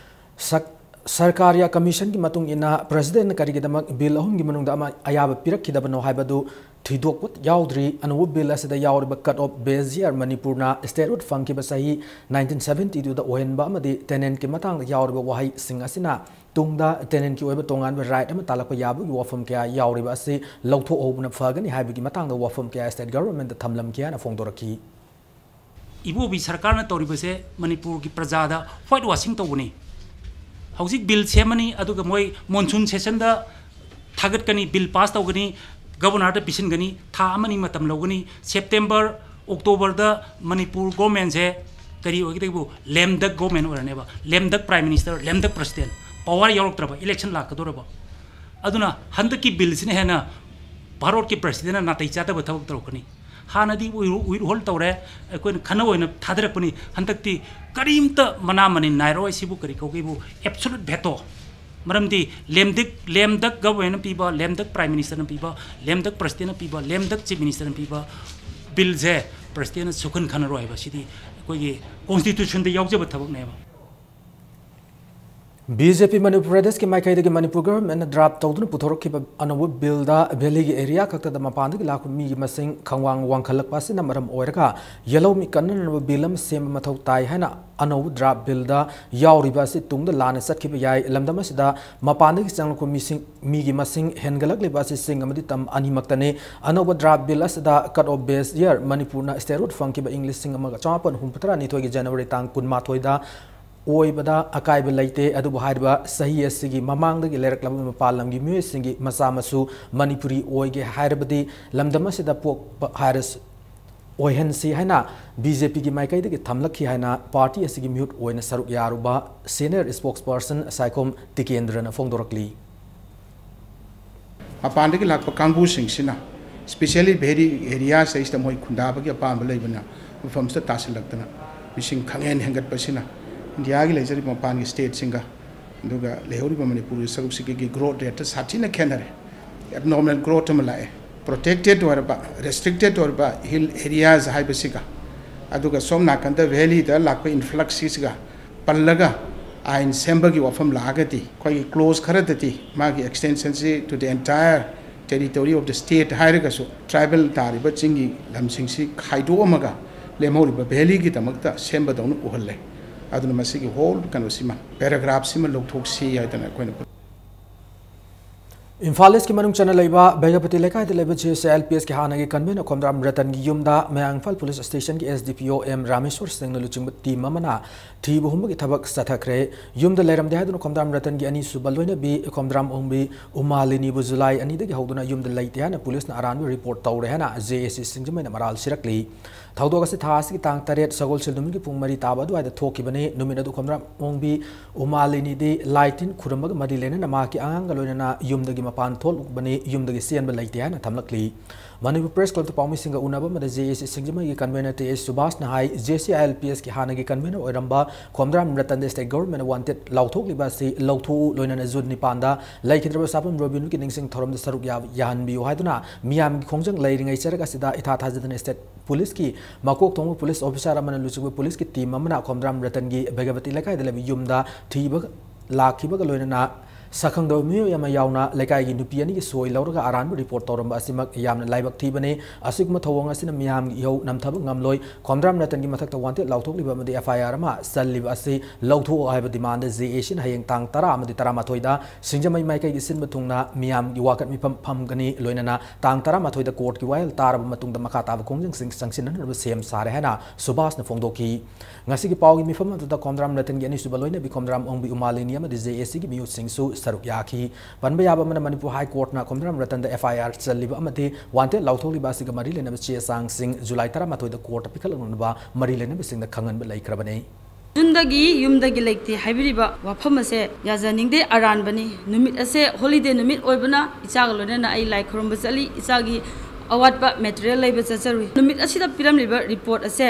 ꯁꯛ-, ꯁꯔꯀꯥꯔꯤꯌꯥ ꯀꯃꯤꯁꯟꯒꯤ ꯃꯇꯨꯡ ꯏꯟꯅ, ꯄ꯭ꯔꯁꯤꯗꯦꯟꯅ ꯀꯔꯤꯒꯤꯗꯃꯛ ꯕꯤꯜ ꯑꯍꯨꯝꯒꯤ ꯃꯅꯨꯡꯗ ꯑꯃ ꯑꯌꯥꯕ ꯄꯤꯔꯛꯈꯤꯗꯕꯅꯣ ꯍꯥꯏꯕꯗꯨ ꯊꯣꯏꯗꯣꯛꯄ ꯌꯥꯎꯗ꯭ꯔꯤ꯫ ꯑꯅꯧꯕ ꯕꯤꯜ ꯑꯁꯤꯗ ꯌꯥꯎꯔꯤꯕ cut off base year ꯃꯅꯤꯄꯨꯔꯅ statehood ꯐꯪꯈꯤꯕ ꯆꯍꯤ nineteen seventy two ꯗ ꯑꯣꯏꯍꯟꯕ ꯑꯃꯗꯤ tenant ꯀꯤ ꯃꯇꯥꯡꯗ ꯌꯥꯎꯔꯤꯕ ꯋꯥꯍꯩꯁꯤꯡ ꯑꯁꯤꯅ ꯇꯨꯡꯗ tenant ꯀꯤ ꯑꯣꯏꯕ ꯇꯣꯉꯥꯟꯕ right ꯑꯃ ꯇꯥꯜꯂꯛꯄ ꯌꯥꯕꯒꯤ ꯋꯥꯐꯝ ꯀꯌꯥ ꯌꯥꯎꯔꯤꯕ ꯑꯁꯤ ꯂꯧꯊꯣꯛꯍꯧꯕꯅ ꯐꯒꯅꯤ ꯍꯥꯏꯕꯒꯤ ꯃꯇꯥꯡꯗ ꯋꯥꯐꯝ ꯀꯌꯥ state government ꯗ ꯊꯝꯂꯝꯈꯤ ꯍꯥꯏꯅ ꯐꯣꯡꯗꯣꯔꯛꯈꯤ꯫ ꯏꯕꯣꯕꯤ ꯁꯔꯀꯥꯔꯅ ꯇꯧꯔꯤꯕꯁꯦ ꯃꯅꯤꯄꯨꯔꯒꯤ ꯄ꯭ꯔꯖꯥꯗ white washing ꯇꯧꯕꯅꯤ꯫ ꯍꯧꯖꯤꯛ ꯕꯤꯜ ꯁꯦꯝꯃꯅꯤ, ꯑꯗꯨꯒ ꯃꯣꯏ ꯃꯣꯟꯁꯨꯟ ꯁꯦꯁꯟꯗ ꯊꯥꯒꯠꯀꯅꯤ, ꯕꯤꯜ ꯄꯥꯁ ꯇꯧꯒꯅꯤ, ꯒꯕꯔꯅꯔꯗ ꯄꯤꯁꯤꯟꯒꯅꯤ, ꯊꯥ ꯑꯃꯅꯤ ꯃꯇꯝ ꯂꯧꯒꯅꯤ꯫ ꯁꯦꯞꯇꯦꯝꯕꯔ, ꯑꯣꯛꯇꯣꯕꯔꯗ ꯃꯅꯤꯄꯨꯔ ꯒꯣꯔꯃꯦꯟꯁꯦ ꯀꯔꯤ ꯑꯣꯏꯒꯗꯒꯦꯕꯨ? ꯂꯦꯝꯗꯛ ꯒꯣꯔꯃꯦꯟ ꯑꯣꯏꯔꯅꯦꯕ꯫ ꯂꯦꯝꯗꯛ ꯄ꯭ꯔꯥꯏꯝ ꯃꯤꯅꯤꯁꯇꯔ, ꯂꯦꯝꯗꯛ ꯄ꯭ꯔꯁꯤꯗꯦꯟ꯫ ꯄꯋꯥꯔ ꯌꯥꯎꯔꯛꯇ꯭ꯔꯕ, ꯏꯂꯦꯛꯁꯟ ꯂꯥꯛꯀꯗꯧꯔꯕ꯫ ꯑꯗꯨꯅ ꯍꯟꯗꯛꯀꯤ ꯕꯤꯜꯁꯤꯅ ꯍꯦꯟꯅ ꯚꯥꯔꯠꯀꯤ ꯄ꯭ꯔꯁꯤꯗꯦꯟꯅ ꯅꯥꯇꯩ ꯆꯥꯗꯕ ꯊꯕꯛ ꯇꯧꯔꯛꯀꯅꯤ꯫ ꯍꯥꯟꯅꯗꯤ ꯋꯤꯠ ꯍꯣꯜ ꯇꯧꯔꯦ, ꯑꯩꯈꯣꯏꯅ ꯈꯟꯅ ꯑꯣꯏꯅ ꯊꯥꯗꯔꯛꯄꯅꯤ꯫ ꯍꯟꯗꯛꯇꯤ ꯀꯔꯤꯝꯇ ꯃꯅꯥ ꯃꯅꯤꯟ ꯅꯥꯏꯔꯣꯏ꯫ ꯁꯤꯕꯨ ꯀꯔꯤ ꯀꯧꯒꯦꯕꯨ? Absolute veto꯫ ꯃꯔꯝꯗꯤ ꯂꯦꯝꯗꯛ, ꯂꯦꯝꯗꯛ ꯒꯕꯔꯃꯦꯟꯅ ꯄꯤꯕ, ꯂꯦꯝꯗꯛ ꯄ꯭ꯔꯥꯏꯝ ꯃꯤꯅꯤꯁꯇꯔꯅ ꯄꯤꯕ, ꯂꯦꯝꯗꯛ ꯄ꯭ꯔꯁꯤꯗꯦꯟꯅ ꯄꯤꯕ, ꯂꯦꯝꯗꯛ ꯆꯤꯐ ꯃꯤꯅꯤꯁꯇꯔꯅ ꯄꯤꯕ ꯕꯤꯜꯁꯦ ꯄ꯭ꯔꯁꯤꯗꯦꯟꯅ ꯁꯨꯛꯈꯟ ꯈꯟꯅꯔꯣꯏ ꯍꯥꯏꯕ꯫ ꯁꯤꯗꯤ ꯑꯩꯈꯣꯏꯒꯤ ꯀꯣꯟꯁꯇꯤꯇ꯭ꯌꯨꯁꯟꯗ ꯌꯥꯎꯖꯕ ꯊꯕꯛꯅꯦꯕ꯫ ꯕꯤ ꯖꯦ ꯄꯤ ꯃꯅꯤꯄꯨꯔ ꯄ꯭ꯔꯗꯦꯁꯀꯤ ꯃꯥꯏꯀꯩꯗꯒꯤ ꯃꯅꯤꯄꯨꯔ ꯒꯚꯔꯟꯃꯦꯟꯠꯅ ꯗ꯭ꯔꯥꯐ ꯇꯧꯗꯨꯅ ꯄꯨꯊꯣꯔꯛꯈꯤꯕ ꯑꯅꯧꯕ ꯕꯤꯜꯗ ꯚꯦꯂꯤꯒꯤ ꯑꯦꯔꯤꯌꯥ ꯈꯛꯇꯗ ꯃꯄꯥꯟꯗꯒꯤ ꯂꯥꯛꯄ ꯃꯤꯒꯤ ꯃꯁꯤꯡ ꯈꯪꯋꯥꯡ ꯋꯥꯡꯈꯠꯂꯛꯄ ꯑꯁꯤꯅ ꯃꯔꯝ ꯑꯣꯏꯔꯒ ꯌꯦꯜꯍꯧꯃꯤ ꯀꯟꯅꯅꯕ ꯕꯤꯜ ꯑꯃ ꯁꯦꯝꯕ ꯃꯊꯧ ꯇꯥꯏ ꯍꯥꯏꯅ ꯑꯅꯧꯕ ꯗ꯭ꯔꯥꯐ ꯕꯤꯜꯗ ꯌꯥꯎꯔꯤꯕ ꯑꯁꯤ ꯇꯨꯡꯗ ꯂꯥꯟꯅ ꯆꯠꯈꯤꯕ ꯌꯥꯏ꯫ ꯂꯝꯗꯝ ꯑꯁꯤꯗ ꯃꯄꯥꯟꯗꯒꯤ ꯆꯪꯂꯛꯄ ꯃꯤꯁꯤꯡ, ꯃꯤꯒꯤ ꯃꯁꯤꯡ ꯍꯦꯟꯒꯠꯂꯛꯂꯤꯕ ꯑꯁꯤ ꯆꯤꯡ ꯑꯃꯗꯤ ꯇꯝ ꯑꯅꯤꯃꯛꯇꯅꯤ꯫ ꯑꯅꯧꯕ ꯗ꯭ꯔꯥꯐ ꯕꯤꯜ ꯑꯁꯤꯗ cut off base year ꯃꯅꯤꯄꯨꯔꯅ statehood ꯐꯪꯈꯤꯕ ꯏꯪ ꯂꯤꯁꯤꯡ ꯑꯃꯒ ꯆꯃꯥꯄꯟ ꯍꯨꯝꯐꯨꯇꯔꯥ ꯅꯤꯊꯣꯏꯒꯤ ꯖꯅꯋꯥꯔꯤ ꯇꯥꯡ ꯀꯨꯟꯃꯥꯊꯣꯏꯗ ꯑꯣꯏꯕꯗ ꯑꯀꯥꯏꯕ ꯂꯩꯇꯦ꯫ ꯑꯗꯨꯕꯨ ꯍꯥꯏꯔꯤꯕ ꯆꯍꯤ ꯑꯁꯤꯒꯤ ꯃꯃꯥꯡꯗꯒꯤ ꯂꯩꯔꯛꯂꯕ ꯃꯄꯥꯟ ꯂꯝꯒꯤ ꯃꯤꯑꯣꯏꯁꯤꯡꯒꯤ ꯃꯆꯥ ꯃꯁꯨ ꯃꯅꯤꯄꯨꯔꯤ ꯑꯣꯏꯒꯦ ꯍꯥꯏꯔꯕꯗꯤ ꯂꯝꯗꯝ ꯑꯁꯤꯗ ꯄꯣꯛꯄ ꯍꯥꯏꯔꯁꯨ ꯑꯣꯏꯍꯟꯁꯤ ꯍꯥꯏꯅ ꯕꯤ ꯖꯦ ꯄꯤꯒꯤ ꯃꯥꯏꯀꯩꯗꯒꯤ ꯊꯝꯂꯛꯈꯤ ꯍꯥꯏꯅ ꯄꯥꯔꯇꯤ ꯑꯁꯤꯒꯤ ꯃꯤꯍꯨꯠ ꯑꯣꯏꯅ ꯁꯔꯨꯛ ꯌꯥꯔꯨꯕ senior spokesperson ꯁꯥꯏꯈꯣꯝ ꯇꯤꯀꯦꯟꯗ꯭ꯔꯅ ꯐꯣꯡꯗꯣꯔꯛꯂꯤ꯫ ꯃꯄꯥꯟꯗꯒꯤ ꯂꯥꯛꯄ ꯀꯥꯡꯕꯨꯁꯤꯡꯁꯤꯅ specially valley areas ꯁꯤꯗꯩꯁꯤꯗ ꯃꯣꯏ ꯈꯨꯟꯗꯥꯕꯒꯤ ꯑꯄꯥꯝꯕ ꯂꯩꯕꯅ ꯃꯐꯝꯁꯤꯗ ꯇꯥꯁꯤꯜꯂꯛꯇꯅ ꯃꯤꯁꯤꯡ ꯈꯪꯍꯦꯟ ꯍꯦꯟꯒꯠꯄꯁꯤꯅ ꯏꯟꯗꯤꯌꯥꯒꯤ ꯂꯩꯖꯔꯤꯕ ꯃꯄꯥꯟꯒꯤ ꯁ꯭ꯇꯦꯠꯁꯤꯡꯒ ꯑꯗꯨꯒ ꯂꯩꯍꯧꯔꯤꯕ ꯃꯅꯤꯄꯨꯔꯒꯤ ꯁꯔꯨꯛꯁꯤꯒꯤ growth rate ꯁꯥꯊꯤꯅ ꯈꯦꯠꯅꯔꯦ꯫ Abnormal growth ꯑꯃ ꯂꯥꯛꯑꯦ꯫ Protected ꯑꯣꯏꯔꯕ, restricted ꯑꯣꯏꯔꯕ hill areas ꯍꯥꯏꯕꯁꯤꯒ ꯑꯗꯨꯒ ꯁꯣꯝ ꯅꯥꯀꯟꯗ valley ꯗ ꯂꯥꯛꯄ influx ꯁꯤꯒ ꯄꯜꯂꯒ ꯑꯥꯏꯟ ꯁꯦꯝꯕꯒꯤ ꯋꯥꯐꯝ ꯂꯥꯛꯑꯒꯗꯤ, ꯑꯩꯈꯣꯏꯒꯤ ꯀ꯭ꯂꯣꯖ ꯈꯔꯗꯗꯤ ꯃꯥꯒꯤ ꯑꯦꯛꯁꯇꯦꯟꯁꯟꯁꯤ to the entire territory of the state ꯍꯥꯏꯔꯒꯁꯨ, ꯇ꯭ꯔꯥꯏꯕꯦꯜ ꯇꯥꯔꯤꯕ ꯆꯤꯡꯒꯤ ꯂꯝꯁꯤꯡꯁꯤ ꯈꯥꯏꯗꯣꯛꯑꯝꯃꯒ ꯂꯦꯝꯍꯧꯔꯤꯕ ꯚꯦꯂꯤꯒꯤꯗꯃꯛꯇ ꯁꯦꯝꯕꯗꯧꯅ ꯎꯍꯜꯂꯦ꯫ ꯑꯗꯨꯅ ꯃꯁꯤꯒꯤ ꯍꯣꯜ ꯀꯩꯅꯣꯁꯤꯃ, ꯄꯦꯔꯥꯒ꯭ꯔꯥꯐꯁꯤꯃ ꯂꯧꯊꯣꯛꯁꯤ ꯍꯥꯏꯗꯅ ꯑꯩꯈꯣꯏꯅ ꯏꯝꯐꯥꯜ ꯏꯁꯀꯤ ꯃꯅꯨꯡ ꯆꯟꯅ ꯂꯩꯕ ꯕꯦꯒꯄꯇꯤ ꯂꯩꯀꯥꯏꯗ ꯂꯩꯕ J S A L P ꯑꯦꯁꯀꯤ ꯍꯥꯟꯅꯒꯤ ꯀꯟꯚꯦꯅꯔ ꯈꯣꯝꯗ꯭ꯔꯥꯝ ꯔꯇꯟꯒꯤ ꯌꯨꯝꯗ ꯃꯌꯥꯡ ꯏꯝꯐꯥꯜ ꯄꯨꯂꯤꯁ ꯁ꯭ꯇꯦꯁꯟꯒꯤ ꯑꯦꯁ ꯗꯤ ꯄꯤ ꯑꯣ ꯑꯦꯝ ꯔꯥꯃꯦꯁꯣꯔ ꯁꯤꯡꯅ ꯂꯨꯆꯤꯡꯕ ꯇꯤꯝ ꯑꯃꯅ ꯊꯤꯕ ꯍꯨꯝꯕꯒꯤ ꯊꯕꯛ ꯆꯠꯊꯈ꯭ꯔꯦ꯫ ꯌꯨꯝꯗ ꯂꯩꯔꯝꯗꯦ ꯍꯥꯏꯗꯨꯅ ꯈꯣꯝꯗ꯭ꯔꯥꯝ ꯔꯇꯟꯒꯤ ꯑꯅꯤꯁꯨꯕ ꯂꯣꯏꯅꯕꯤ ꯈꯣꯝꯗ꯭ꯔꯥꯝ ꯑꯣꯡꯕꯤ ꯎꯃꯥꯂꯤꯅꯤꯕꯨ ꯖꯨꯂꯥꯏ ꯑꯅꯤꯗꯒꯤ ꯍꯧꯗꯨꯅ ꯌꯨꯝꯗ ꯂꯩꯇꯦ ꯍꯥꯏꯅ ꯄꯨꯂꯤꯁꯅ ꯑꯔꯥꯟꯕ ꯔꯤꯄꯣꯔꯠ ꯇꯧꯔꯦ ꯍꯥꯏꯅ ꯖꯦ ꯑꯦ ꯁꯤ ꯁꯤꯡꯖꯃꯩꯅ ꯃꯔꯥꯜ ꯁꯤꯔꯛꯂꯤ꯫ ꯊꯧꯗꯣꯛ ꯑꯁꯤ ꯊꯥ ꯑꯁꯤꯒꯤ ꯇꯥꯡ ꯇꯔꯦꯠ ꯁꯒꯣꯜꯁꯦꯜ ꯅꯨꯃꯤꯠꯀꯤ ꯄꯨꯡ ꯃꯔꯤ ꯇꯥꯕ ꯑꯗꯨꯋꯥꯏꯗ ꯊꯣꯛꯈꯤꯕꯅꯤ꯫ ꯅꯨꯃꯤꯠ ꯑꯗꯨ ꯈꯣꯝꯗ꯭ꯔꯥꯝ ꯑꯣꯡꯕꯤ ꯎꯃꯥꯂꯤꯅꯤꯗꯤ ꯂꯥꯏ ꯇꯤꯟ ꯈꯨꯔꯨꯝꯕꯒ ꯃꯔꯤ ꯂꯩꯅꯅ ꯃꯍꯥꯛꯀꯤ ꯑꯉꯥꯡꯒ ꯂꯣꯏꯅꯅ ꯌꯨꯝꯗꯒꯤ ꯃꯄꯥꯟ ꯊꯣꯛꯂꯨꯕꯅꯤ, ꯌꯨꯝꯗꯒꯤ ꯆꯦꯟꯕ ꯂꯩꯇꯦ ꯍꯥꯏꯅ ꯊꯝꯂꯛꯂꯤ꯫ ꯃꯅꯤꯄꯨꯔ ꯄ꯭ꯔꯦꯁ ꯀ꯭ꯂꯕꯇ ꯄꯥꯎꯃꯤꯁꯤꯡꯒ ꯎꯅꯕ ꯑꯃꯗ ꯖꯦ ꯑꯦ ꯁꯤ ꯁꯤꯡꯖꯃꯩꯒꯤ convener T S ꯁꯨꯕꯥꯁꯅ high, J S A L P ꯑꯦꯁꯀꯤ ꯍꯥꯟꯅꯒꯤ ꯀꯟꯚꯦꯅꯔ ꯑꯣꯏꯔꯝꯕ ꯈꯣꯝꯗ꯭ꯔꯥꯝ ꯔꯇꯟꯗ ꯁ꯭ꯇꯦꯠ ꯒꯚꯔꯟꯃꯦꯟꯠꯅ ꯋꯥꯟꯇꯦꯗ ꯂꯥꯎꯊꯣꯛꯂꯤꯕ ꯑꯁꯤ ꯂꯧꯊꯣꯛꯎ, ꯂꯣꯏꯅꯅ ꯖꯨꯟ ꯅꯤꯄꯥꯟꯗ ꯂꯩꯈꯤꯗ꯭ꯔꯕ ꯁꯥꯄꯝ ꯔꯣꯕꯤꯟꯍꯨꯗꯀꯤ ꯅꯤꯡꯁꯤꯡ ꯊꯧꯔꯝꯗ ꯁꯔꯨꯛ ꯌꯥ-, ꯌꯥꯍꯟꯕꯤꯌꯨ ꯍꯥꯏꯗꯨꯅ ꯃꯤꯌꯥꯝꯒꯤ ꯈꯣꯡꯖꯪ ꯂꯩꯔꯤꯉꯩ ꯆꯔꯛ ꯑꯁꯤꯗ ꯏꯊꯥ ꯊꯥꯖꯗꯅ ꯁ꯭ꯇꯦꯠ ꯄꯨꯂꯤꯁꯀꯤ ꯃꯀꯣꯛ ꯊꯣꯡꯕ ꯄꯨꯂꯤꯁ ꯑꯣꯐꯤꯁꯥꯔ ꯑꯃꯅ ꯂꯨꯆꯤꯡꯕ ꯄꯨꯂꯤꯁꯀꯤ ꯇꯤꯝ ꯑꯃꯅ ꯈꯣꯝꯗ꯭ꯔꯥꯝ ꯔꯇꯟꯒꯤ ꯕꯦꯒꯕꯇꯤ ꯂꯩꯀꯥꯏꯗ ꯂꯩꯕ ꯌꯨꯝꯗ ꯊꯤꯕ ꯂꯥꯛꯈꯤꯕꯒ ꯂꯣꯏꯅꯅ ꯁꯛꯈꯪꯗꯕ ꯃꯤꯑꯣꯏ ꯑꯃ ꯌꯥꯎꯅ ꯂꯩꯀꯥꯏꯒꯤ ꯅꯨꯄꯤ ꯑꯅꯤꯒꯤ ꯁꯣꯏ ꯂꯧꯔꯒ ꯑꯔꯥꯟꯕ ꯔꯤꯄꯣꯔꯠ ꯇꯧꯔꯝꯕ ꯑꯁꯤꯃꯛ ꯌꯥꯝꯅ ꯂꯥꯏꯕꯛ ꯊꯤꯕꯅꯤ꯫ ꯑꯁꯤꯒꯨꯝꯕ ꯊꯧꯑꯣꯡ ꯑꯁꯤꯅ ꯃꯤꯌꯥꯝꯒꯤ ꯏꯍꯧ ꯅꯝꯊꯕ ꯉꯝꯂꯣꯏ꯫ ꯈꯣꯝꯗ꯭ꯔꯥꯝ ꯔꯇꯟꯒꯤ ꯃꯊꯛꯇ ꯋꯥꯟꯇꯦꯗ ꯂꯥꯎꯊꯣꯛꯂꯤꯕ ꯑꯃꯗꯤ ꯑꯦꯐ ꯑꯥꯏ ꯑꯥꯔ ꯑꯃ ꯆꯜꯂꯤꯕ ꯑꯁꯤ ꯂꯧꯊꯣꯛꯑꯣ ꯍꯥꯏꯕ ꯗꯤꯃꯥꯟꯗ ꯖꯦ ꯑꯦ ꯁꯤꯅ ꯍꯌꯦꯡ ꯇꯥꯡ ꯇꯔꯥ ꯑꯃꯗꯤ ꯇꯔꯥꯃꯥꯊꯣꯏꯗ ꯁꯤꯡꯖꯃꯩ ꯃꯥꯏꯀꯩꯒꯤ ꯁꯤꯟꯕ ꯊꯨꯡꯅ ꯃꯤꯌꯥꯝꯒꯤ ꯋꯥꯀꯠ ꯃꯤꯐꯝ ꯐꯝꯒꯅꯤ꯫ ꯂꯣꯏꯅꯅ ꯇꯥꯡ ꯇꯔꯥꯃꯥꯊꯣꯏꯗ ꯀꯣꯔꯠꯀꯤ ꯋꯥꯌꯦꯜ ꯇꯥꯔꯕ ꯃꯇꯨꯡꯗ ꯃꯈꯥ ꯇꯥꯕ ꯈꯣꯡꯖꯪꯁꯤꯡ ꯆꯪꯁꯤꯟꯅꯅꯕ ꯁꯦꯝ ꯁꯥꯔꯦ ꯍꯥꯏꯅ ꯁꯨꯕꯥꯁꯅ ꯐꯣꯡꯗꯣꯛꯈꯤ꯫ ꯉꯁꯤꯒꯤ ꯄꯥꯎꯒꯤ ꯃꯤꯐꯝ ꯑꯗꯨꯗ ꯈꯣꯝꯗ꯭ꯔꯥꯝ ꯔꯇꯟꯒꯤ ꯑꯅꯤꯁꯨꯕ ꯂꯣꯏꯅꯕꯤ ꯈꯣꯝꯗ꯭ꯔꯥꯝ ꯑꯣꯡꯕꯤ ꯎꯃꯥꯂꯤꯅꯤ ꯑꯃꯗꯤ ꯖꯦ ꯑꯦ ꯁꯤꯒꯤ ꯃꯤꯑꯣꯏꯁꯤꯡꯁꯨ ꯁꯔꯨꯛ ꯌꯥꯈꯤ꯫ ꯄꯟꯕ ꯌꯥꯕ ꯑꯃꯅ, ꯃꯅꯤꯄꯨꯔ ꯍꯥꯏ ꯀꯣꯔꯠꯅ ꯈꯣꯝꯗ꯭ꯔꯥꯝ ꯔꯇꯟꯗ ꯑꯦꯐ ꯑꯥꯏ ꯑꯥꯔ ꯆꯜꯂꯤꯕ ꯑꯃꯗꯤ ꯋꯥꯟꯇꯦꯗ ꯂꯥꯎꯊꯣꯛꯂꯤꯕ ꯑꯁꯤꯒ ꯃꯔꯤ ꯂꯩꯅꯕ ꯆꯦ ꯆꯥꯡꯁꯤꯡ ꯖꯨꯂꯥꯏ ꯇꯔꯥꯃꯥꯊꯣꯏꯗ ꯀꯣꯔꯠꯇ ꯄꯤꯈꯠꯂꯛꯅꯕ ꯃꯔꯤ ꯂꯩꯅꯕꯁꯤꯡꯗ ꯈꯪꯍꯟꯕ ꯂꯩꯈ꯭ꯔꯕꯅꯤ꯫ ꯌꯨꯝꯗꯒꯤ, ꯌꯨꯝꯗꯒꯤ ꯂꯩꯇꯦ ꯍꯥꯏꯕꯤꯔꯤꯕ ꯋꯥꯐꯝ ꯑꯁꯦ ꯌꯥꯖꯅꯤꯡꯗꯦ, ꯑꯔꯥꯟꯕꯅꯤ꯫ ꯅꯨꯃꯤꯠ ꯑꯁꯦ ꯍꯣꯂꯤꯗꯦ ꯅꯨꯃꯤꯠ ꯑꯣꯏꯕꯅ ꯏꯆꯥꯒ ꯂꯣꯏꯅꯅ ꯑꯩ ꯂꯥꯏ ꯈꯨꯔꯨꯝꯕ ꯆꯠꯂꯤ, ꯏꯆꯥꯒꯤ ꯑꯋꯥꯠꯄ ꯃꯦꯇꯔꯤꯌꯦꯜ ꯂꯩꯕ ꯆꯠꯆꯔꯨꯏ꯫ ꯅꯨꯃꯤꯠ ꯑꯁꯤꯗ ꯄꯤꯔꯝꯂꯤꯕ ꯔꯤꯄꯣꯔꯠ ꯑꯁꯦ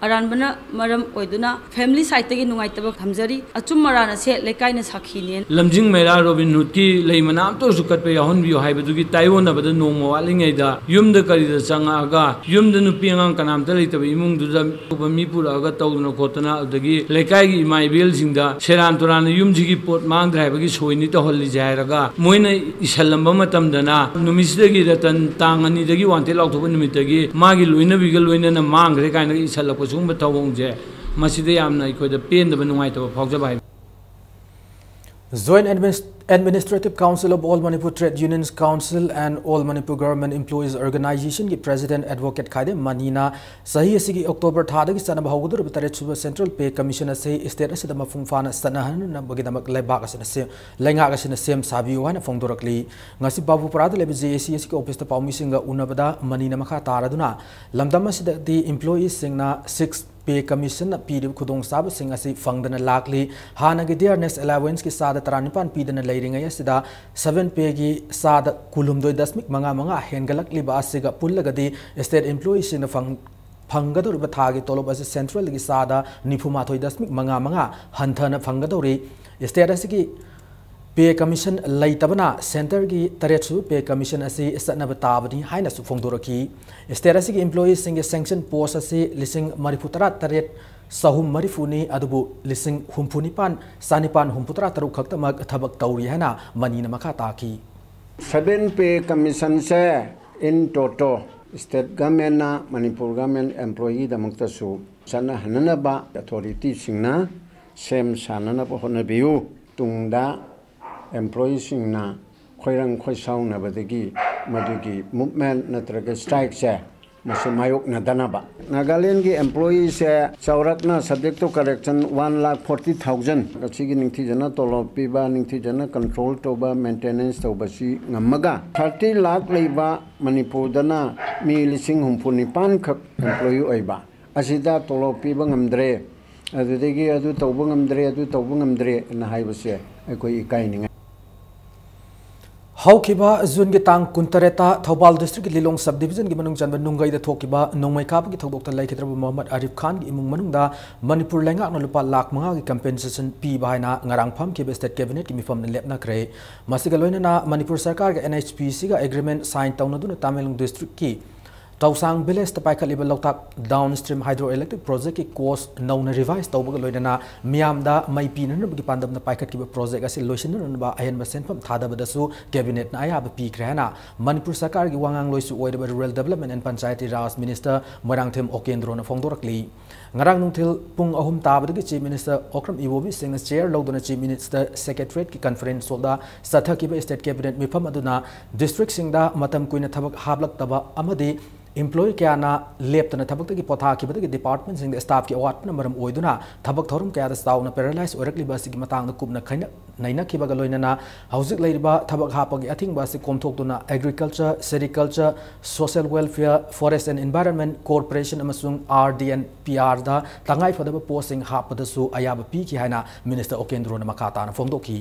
ꯑꯔꯥꯟꯕꯅ ꯃꯔꯝ ꯑꯣꯏꯗꯨꯅ family sideꯇꯒꯤ ꯅꯨꯡꯉꯥꯏꯇꯕ ꯊꯝꯖꯔꯤ꯫ ꯑꯆꯨꯝ ꯑꯔꯥꯟ ꯑꯁꯦ ꯂꯩꯀꯥꯏꯅ ꯁꯥꯈꯤꯅꯦ꯫ ꯂꯝꯖꯤꯡ ꯃꯩꯔꯥ ꯔꯣꯕꯤꯟ ꯍꯨꯗꯀꯤ ꯂꯩ ꯃꯅꯥ ꯑꯃꯇ ꯑꯣꯏꯔꯁꯨ ꯀꯠꯄ ꯌꯥꯎꯍꯟꯕꯤꯌꯨ ꯍꯥꯏꯕꯗꯨꯒꯤ ꯇꯥꯏꯑꯣꯟꯅꯕꯗ ꯅꯣꯡꯃ ꯋꯥꯠꯂꯤꯉꯩꯗ ꯌꯨꯝꯗ ꯀꯔꯤꯗ ꯆꯪꯉꯛꯑꯒ ꯌꯨꯝꯗ ꯅꯨꯄꯤ ꯑꯉꯥꯡ ꯀꯅꯥꯝꯇ ꯂꯩꯇꯕ ꯏꯃꯨꯡꯗꯨꯗ ꯑꯇꯣꯞꯄ ꯃꯤ ꯄꯨꯔꯛꯑꯒ ꯇꯧꯗꯅ ꯈꯣꯠꯇꯅ ꯑꯗꯨꯗꯒꯤ ꯂꯩꯀꯥꯏꯒꯤ ꯏꯃꯥ ꯏꯕꯦꯜꯁꯤꯡꯗ ꯁꯦꯔꯥꯟ ꯇꯨꯔꯥꯟꯅ ꯌꯨꯝꯁꯤꯒꯤ ꯄꯣꯠ ꯃꯥꯡꯗ꯭ꯔꯦ ꯍꯥꯏꯕꯒꯤ ꯁꯣꯏꯅꯤ ꯇꯧꯍꯜꯂꯤꯁꯦ ꯍꯥꯏꯔꯒ ꯃꯣꯏꯅ ꯏꯁꯜꯂꯝꯕ ꯃꯇꯝꯗꯅ ꯅꯨꯃꯤꯠꯁꯤꯗꯒꯤ ꯔꯇꯟ ꯇꯥꯡ ꯑꯅꯤꯗꯒꯤ ꯋꯥꯟꯇꯦꯠ ꯂꯥꯎꯊꯣꯛꯄ ꯅꯨꯃꯤꯠꯇꯒꯤ ꯃꯥꯒꯤ ꯂꯣꯏꯅꯕꯤꯒ ꯂꯣꯏꯅꯅ ꯃꯥꯡꯈ꯭ꯔꯦ ꯀꯥꯏꯅꯒ ꯏꯁꯜꯂꯛꯄ ꯁꯤꯒꯨꯝꯕ ꯊꯧꯑꯣꯡꯁꯦ ꯃꯁꯤꯗ ꯌꯥꯝꯅ ꯑꯩꯈꯣꯏꯗ ꯄꯦꯟꯗꯕ ꯅꯨꯡꯉꯥꯏꯇꯕ ꯐꯥꯎꯖꯕ ꯍꯥꯏꯕ꯫ Joint Adminis- Administrative Council of All Manipur Trade Unions Council and All Manipur Government Employees Organizationꯒꯤ President Advocate ꯈꯥꯏꯗꯦꯝ ꯃꯅꯤꯅ ꯆꯍꯤ ꯑꯁꯤꯒꯤ October ꯊꯥꯗꯒꯤ ꯆꯠꯅꯕ ꯍꯧꯒꯗꯧꯔꯤꯕ ꯇꯔꯦꯠ ꯁꯨꯕ Central Pay Commission ꯑꯁꯤ state ꯑꯁꯤꯗ ꯃꯄꯨꯡ ꯐꯥꯅ ꯆꯠꯅꯍꯟꯅꯕꯒꯤꯗꯃꯛ ꯂꯩꯕꯥꯛ ꯑꯁꯤꯅ ꯁꯦꯝ ꯂꯩꯉꯥꯛ ꯑꯁꯤꯅ ꯁꯦꯝ ꯁꯥꯕꯤꯌꯨ ꯍꯥꯏꯅ ꯐꯣꯡꯗꯣꯔꯛꯂꯤ꯫ ꯉꯁꯤ ꯕꯥꯕꯨꯄꯨꯔꯥꯗ ꯂꯩꯕ JACACꯒꯤ officeꯇ ꯄꯥꯎꯃꯤꯁꯤꯡꯒ ꯎꯅꯕꯗ ꯃꯅꯤꯅ ꯃꯈꯥ ꯇꯥꯔꯗꯨꯅ ꯂꯝꯗꯝ ꯑꯁꯤꯗꯗꯤ employeeꯁꯤꯡꯅ six Pay Commissionꯅ ꯄꯤꯔꯤꯕ ꯈꯨꯗꯣꯡꯆꯥꯕꯁꯤꯡ ꯑꯁꯤ ꯐꯪꯗꯅ ꯂꯥꯛꯂꯤ꯫ ꯍꯥꯟꯅꯒꯤ dearness allowanceꯀꯤ ꯆꯥꯗ ꯇꯔꯥꯅꯤꯄꯥꯟ ꯄꯤꯗꯅ ꯂꯩꯔꯤꯉꯩ ꯑꯁꯤꯗ seven Payꯒꯤ ꯆꯥꯗ ꯀꯨꯟꯍꯨꯝꯗꯣꯏ ꯗꯁꯃꯤꯛ ꯃꯉꯥ ꯃꯉꯥ ꯍꯦꯟꯒꯠꯂꯛꯂꯤꯕ ꯑꯁꯤꯒ ꯄꯨꯜꯂꯒꯗꯤ state employeeꯁꯤꯡꯅ ꯐꯪ ꯐꯪꯒꯗꯧꯔꯤꯕ ꯊꯥꯒꯤ ꯇꯣꯂꯣꯞ ꯑꯁꯤ centralꯒꯤ ꯆꯥꯗ ꯅꯤꯐꯨꯃꯥꯊꯣꯏ ꯗꯁꯃꯤꯛ ꯃꯉꯥ ꯃꯉꯥ ꯍꯟꯊꯅ ꯐꯪꯒꯗꯧꯔꯤ꯫ State ꯑꯁꯤꯒꯤ Pay Commission ꯂꯩꯇꯕꯅ centreꯒꯤ ꯇꯔꯦꯠꯁꯨꯕ Pay Commission ꯑꯁꯤ ꯆꯠꯅꯕ ꯇꯥꯕꯅꯤ ꯍꯥꯏꯅꯁꯨ ꯐꯣꯡꯗꯣꯔꯛꯈꯤ꯫ State ꯑꯁꯤꯒꯤ employeeꯁꯤꯡꯒꯤ sanction post ꯑꯁꯤ ꯂꯤꯁꯤꯡ ꯃꯔꯤꯐꯨ ꯇꯔꯥ ꯇꯔꯦꯠ ꯆꯍꯨꯝ ꯃꯔꯤꯐꯨꯅꯤ, ꯑꯗꯨꯕꯨ ꯂꯤꯁꯤꯡ ꯍꯨꯝꯐꯨ ꯅꯤꯄꯥꯟ ꯆꯥꯅꯤꯄꯥꯟ ꯍꯨꯝꯐꯨ ꯇꯔꯥ ꯇꯔꯨꯛ ꯈꯛꯇꯃꯛ ꯊꯕꯛ ꯇꯧꯔꯤ ꯍꯥꯏꯅ ꯃꯅꯤꯅ ꯃꯈꯥ ꯇꯥꯈꯤ꯫ Seven Pay Commissionꯁꯦ in toto state governmentꯅ Manipur government employeeꯒꯤꯗꯃꯛꯇꯁꯨ ꯆꯠꯅꯍꯟꯅꯅꯕ authorityꯁꯤꯡꯅ ꯁꯦꯝ ꯁꯥꯅꯅꯕ ꯍꯣꯠꯅꯕꯤꯌꯨ꯫ ꯇꯨꯡꯗ employeeꯁꯤꯡꯅ ꯈꯣꯏꯔꯪ ꯈꯣꯏꯁꯥꯎꯅꯕꯗꯒꯤ ꯃꯗꯨꯒꯤ movement ꯅꯠꯇ꯭ꯔꯒ strikeꯁꯦ ꯃꯁꯤ ꯃꯥꯌꯣꯛꯅꯗꯅꯕ꯫ ꯅꯥꯒꯥꯂꯦꯟꯒꯤ employeeꯁꯦ ꯆꯥꯎꯔꯥꯛꯅ subject to correction one lakh forty thousand ꯑꯁꯤꯒꯤ ꯅꯤꯡꯊꯤꯖꯅ ꯇꯣꯂꯣꯞ ꯄꯤꯕ, ꯅꯤꯡꯊꯤꯖꯅ control ꯇꯧꯕ, maintenance ꯇꯧꯕꯁꯤ ꯉꯝꯃꯒ thirty lakh ꯂꯩꯕ ꯃꯅꯤꯄꯨꯔꯗꯅ ꯃꯤ ꯂꯤꯁꯤꯡ ꯍꯨꯝꯐꯨ ꯅꯤꯄꯥꯟ ꯈꯛ employee ꯑꯣꯏꯕ ꯑꯁꯤꯗ ꯇꯣꯂꯣꯞ ꯄꯤꯕ ꯉꯝꯗ꯭ꯔꯦ, ꯑꯗꯨꯗꯒꯤ ꯑꯗꯨ ꯇꯧꯕ ꯉꯝꯗ꯭ꯔꯦ, ꯑꯗꯨ ꯇꯧꯕ ꯉꯝꯗ꯭ꯔꯦ ꯑꯅ ꯍꯥꯏꯕꯁꯦ ꯑꯩꯈꯣꯏ ꯏꯀꯥꯏꯅꯤꯡꯉꯥꯏ꯫ ꯍꯧꯈꯤꯕ ꯖꯨꯟꯒꯤ ꯇꯥꯡ ꯀꯨꯟꯇꯔꯦꯠꯇ ꯊꯧꯕꯥꯜ ꯗꯤꯁꯇ꯭ꯔꯤꯛꯀꯤ ꯂꯤꯂꯣꯡ ꯁꯕ ꯗꯤꯕꯤꯖꯟꯒꯤ ꯃꯅꯨꯡ ꯆꯟꯕ ꯅꯨꯡꯒꯩꯗ ꯊꯣꯛꯈꯤꯕ ꯅꯣꯡꯃꯩ ꯀꯥꯞꯄꯒꯤ ꯊꯧꯗꯣꯛꯇ ꯂꯩꯈꯤꯗ꯭ꯔꯕ ꯃꯣꯍꯝꯃꯗ ꯑꯥꯔꯤꯐ ꯈꯥꯟꯒꯤ ꯏꯃꯨꯡ ꯃꯅꯨꯡꯗ ꯃꯅꯤꯄꯨꯔ ꯂꯩꯉꯥꯛꯅ ꯂꯨꯄꯥ ꯂꯥꯈ ꯃꯉꯥꯒꯤ compensation ꯄꯤꯕ ꯍꯥꯏꯅ ꯉꯔꯥꯡ ꯐꯝꯈꯤꯕ state cabinetꯀꯤ ꯃꯤꯐꯝꯅ ꯂꯦꯞꯅꯈ꯭ꯔꯦ꯫ ꯃꯁꯤꯒ ꯂꯣꯏꯅꯅ ꯃꯅꯤꯄꯨꯔ ꯁꯔꯀꯥꯔꯒ NHPCꯒ agreement sign ꯇꯧꯅꯗꯨꯅ ꯇꯃꯦꯡꯂꯣꯡ ꯗꯤꯁꯇ꯭ꯔꯤꯛꯀꯤ ꯇꯧꯁꯥꯡ ꯚꯤꯂꯦꯖꯇ ꯄꯥꯏꯈꯠꯂꯤꯕ ꯂꯣꯛꯇꯥꯛ downstream hydroelectric projectꯀꯤ cost ꯅꯧꯅ revise ꯇꯧꯕꯒ ꯂꯣꯏꯅꯅ ꯃꯤꯌꯥꯝꯗ ꯃꯩ ꯄꯤꯅꯅꯕꯒꯤ ꯄꯥꯟꯗꯝꯗ ꯄꯥꯏꯈꯠꯈꯤꯕ project ꯑꯁꯤ ꯂꯣꯏꯁꯤꯟꯅꯅꯕ ꯑꯍꯦꯟꯕ ꯁꯦꯟꯐꯝ ꯊꯥꯗꯕꯗꯁꯨ cabinetꯅ ꯑꯌꯥꯕ ꯄꯤꯈ꯭ꯔꯦ ꯍꯥꯏꯅ ꯃꯅꯤꯄꯨꯔ ꯁꯔꯀꯥꯔꯒꯤ ꯋꯥꯉꯥꯡꯂꯣꯏꯁꯨ ꯑꯣꯏꯔꯤꯕ Rural Development and Panchayati Raj Minister Moirangthem ꯑꯣꯀꯦꯟꯗ꯭ꯔꯣꯅ ꯐꯣꯡꯗꯣꯔꯛꯂꯤ꯫ ꯉꯔꯥꯡ ꯅꯨꯡꯊꯤꯜ ꯄꯨꯡ ꯑꯍꯨꯝ ꯇꯥꯕꯗꯒꯤ Chief Minister ꯑꯣꯀ꯭ꯔꯝ ꯏꯕꯣꯕꯤ ꯁꯤꯡꯅ chair ꯂꯧꯗꯨꯅ Chief Minister Secretariatꯀꯤ conference hallꯗ ꯆꯠꯊꯈꯤꯕ state cabinet ꯃꯤꯐꯝ ꯑꯗꯨꯅ districtꯁꯤꯡꯗ ꯃꯇꯝ ꯀꯨꯏꯅ ꯊꯕꯛ ꯍꯥꯞꯂꯛꯇꯕ ꯑꯃꯗꯤ employee ꯀꯌꯥꯅ ꯂꯦꯞꯇꯅ ꯊꯕꯛꯇꯒꯤ ꯄꯣꯊꯥꯈꯤꯕꯗꯒꯤ departmentꯁꯤꯡꯗ staffꯀꯤ ꯑꯋꯥꯠꯄꯅ ꯃꯔꯝ ꯑꯣꯏꯗꯨꯅ ꯊꯕꯛ ꯊꯧꯔꯝ ꯀꯌꯥꯗ ꯆꯥꯎꯅ paralyse ꯑꯣꯏꯔꯛꯂꯤꯕ ꯑꯁꯤꯒꯤ ꯃꯇꯥꯡꯗ ꯀꯨꯞꯅ ꯈꯩꯅ-, ꯅꯩꯅꯈꯤꯕꯒ ꯂꯣꯏꯅꯅ ꯍꯧꯖꯤꯛ ꯂꯩꯔꯤꯕ ꯊꯕꯛ ꯍꯥꯞꯄꯒꯤ ꯑꯊꯤꯡꯕ ꯑꯁꯤ ꯀꯣꯝꯊꯣꯛꯇꯨꯅ Agriculture, Sericulture, Social Welfare, Forest and Environment, Corporation ꯑꯃꯁꯨꯡ RD and PRꯗ ꯇꯉꯥꯏꯐꯗꯕ postꯁꯤꯡ ꯍꯥꯞꯄꯗꯁꯨ ꯑꯌꯥꯕ ꯄꯤꯈꯤ ꯍꯥꯏꯅ Minister ꯑꯣꯀꯦꯟꯗ꯭ꯔꯣꯅ ꯃꯈꯥ ꯇꯥꯅ ꯐꯣꯡꯗꯣꯛꯈꯤ꯫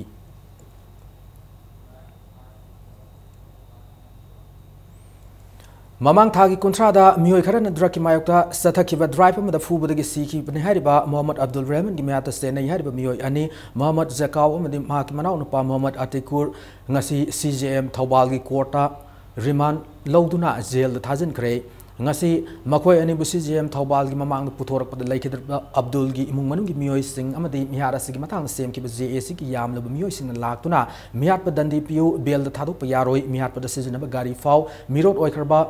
ꯃꯃꯥꯡ ꯊꯥꯒꯤ ꯀꯨꯟꯊ꯭ꯔꯥꯗ ꯃꯤꯑꯣꯏ ꯈꯔꯅ drugꯀꯤ ꯃꯥꯌꯣꯛꯇ ꯆꯠꯊꯈꯤꯕ drive ꯑꯃꯗ ꯐꯨꯕꯗꯒꯤ ꯁꯤꯈꯤꯕꯅꯤ ꯍꯥꯏꯔꯤꯕ ꯃꯣꯍꯝꯃꯗ ꯑꯕꯗꯨꯜ ꯔꯍꯃꯟꯒꯤ ꯃꯌꯥꯠꯇ ꯆꯦꯟꯅꯩ ꯍꯥꯏꯔꯤꯕ ꯃꯤꯑꯣꯏ ꯑꯅꯤ, ꯃꯣꯍꯝꯃꯗ ꯖꯀꯥꯎ ꯑꯃꯗꯤ ꯃꯍꯥꯛꯀꯤ ꯃꯅꯥꯎꯅꯨꯄꯥ ꯃꯣꯍꯝꯃꯗ ꯑꯇꯤꯀꯨꯔ, ꯉꯁꯤ CJM ꯊꯧꯕꯥꯜꯒꯤ courtꯇ remand ꯂꯧꯗꯨꯅ jailꯗ ꯊꯥꯖꯤꯟꯈ꯭ꯔꯦ꯫ ꯉꯁꯤ ꯃꯈꯣꯏ ꯑꯅꯤꯕꯨ CJM ꯊꯧꯕꯥꯜꯒꯤ ꯃꯃꯥꯡꯗ ꯄꯨꯊꯣꯔꯛꯄꯗ ꯂꯩꯈꯤꯗ꯭ꯔꯕ ꯑꯕꯗꯨꯜꯒꯤ ꯏꯃꯨꯡ ꯃꯅꯨꯡꯒꯤ ꯃꯤꯑꯣꯏꯁꯤꯡ ꯑꯃꯗꯤ ꯃꯤꯍꯥꯠ ꯑꯁꯤꯒꯤ ꯃꯇꯥꯡꯗ ꯁꯦꯝꯈꯤꯕ JACꯒꯤ ꯌꯥꯝꯂꯕ ꯃꯤꯑꯣꯏꯁꯤꯡꯅ ꯂꯥꯛꯇꯨꯅ ꯃꯤꯍꯥꯠꯄ ꯗꯟꯗꯤ ꯄꯤꯌꯨ, bailꯗ ꯊꯥꯗꯣꯛꯄ ꯌꯥꯔꯣꯏ, ꯃꯤꯍꯥꯠꯄꯗ ꯁꯤꯖꯤꯟꯅꯕ ꯒꯥꯔꯤ ꯐꯥꯎ, ꯃꯤꯔꯣꯠ ꯑꯣꯏꯈ꯭ꯔꯕ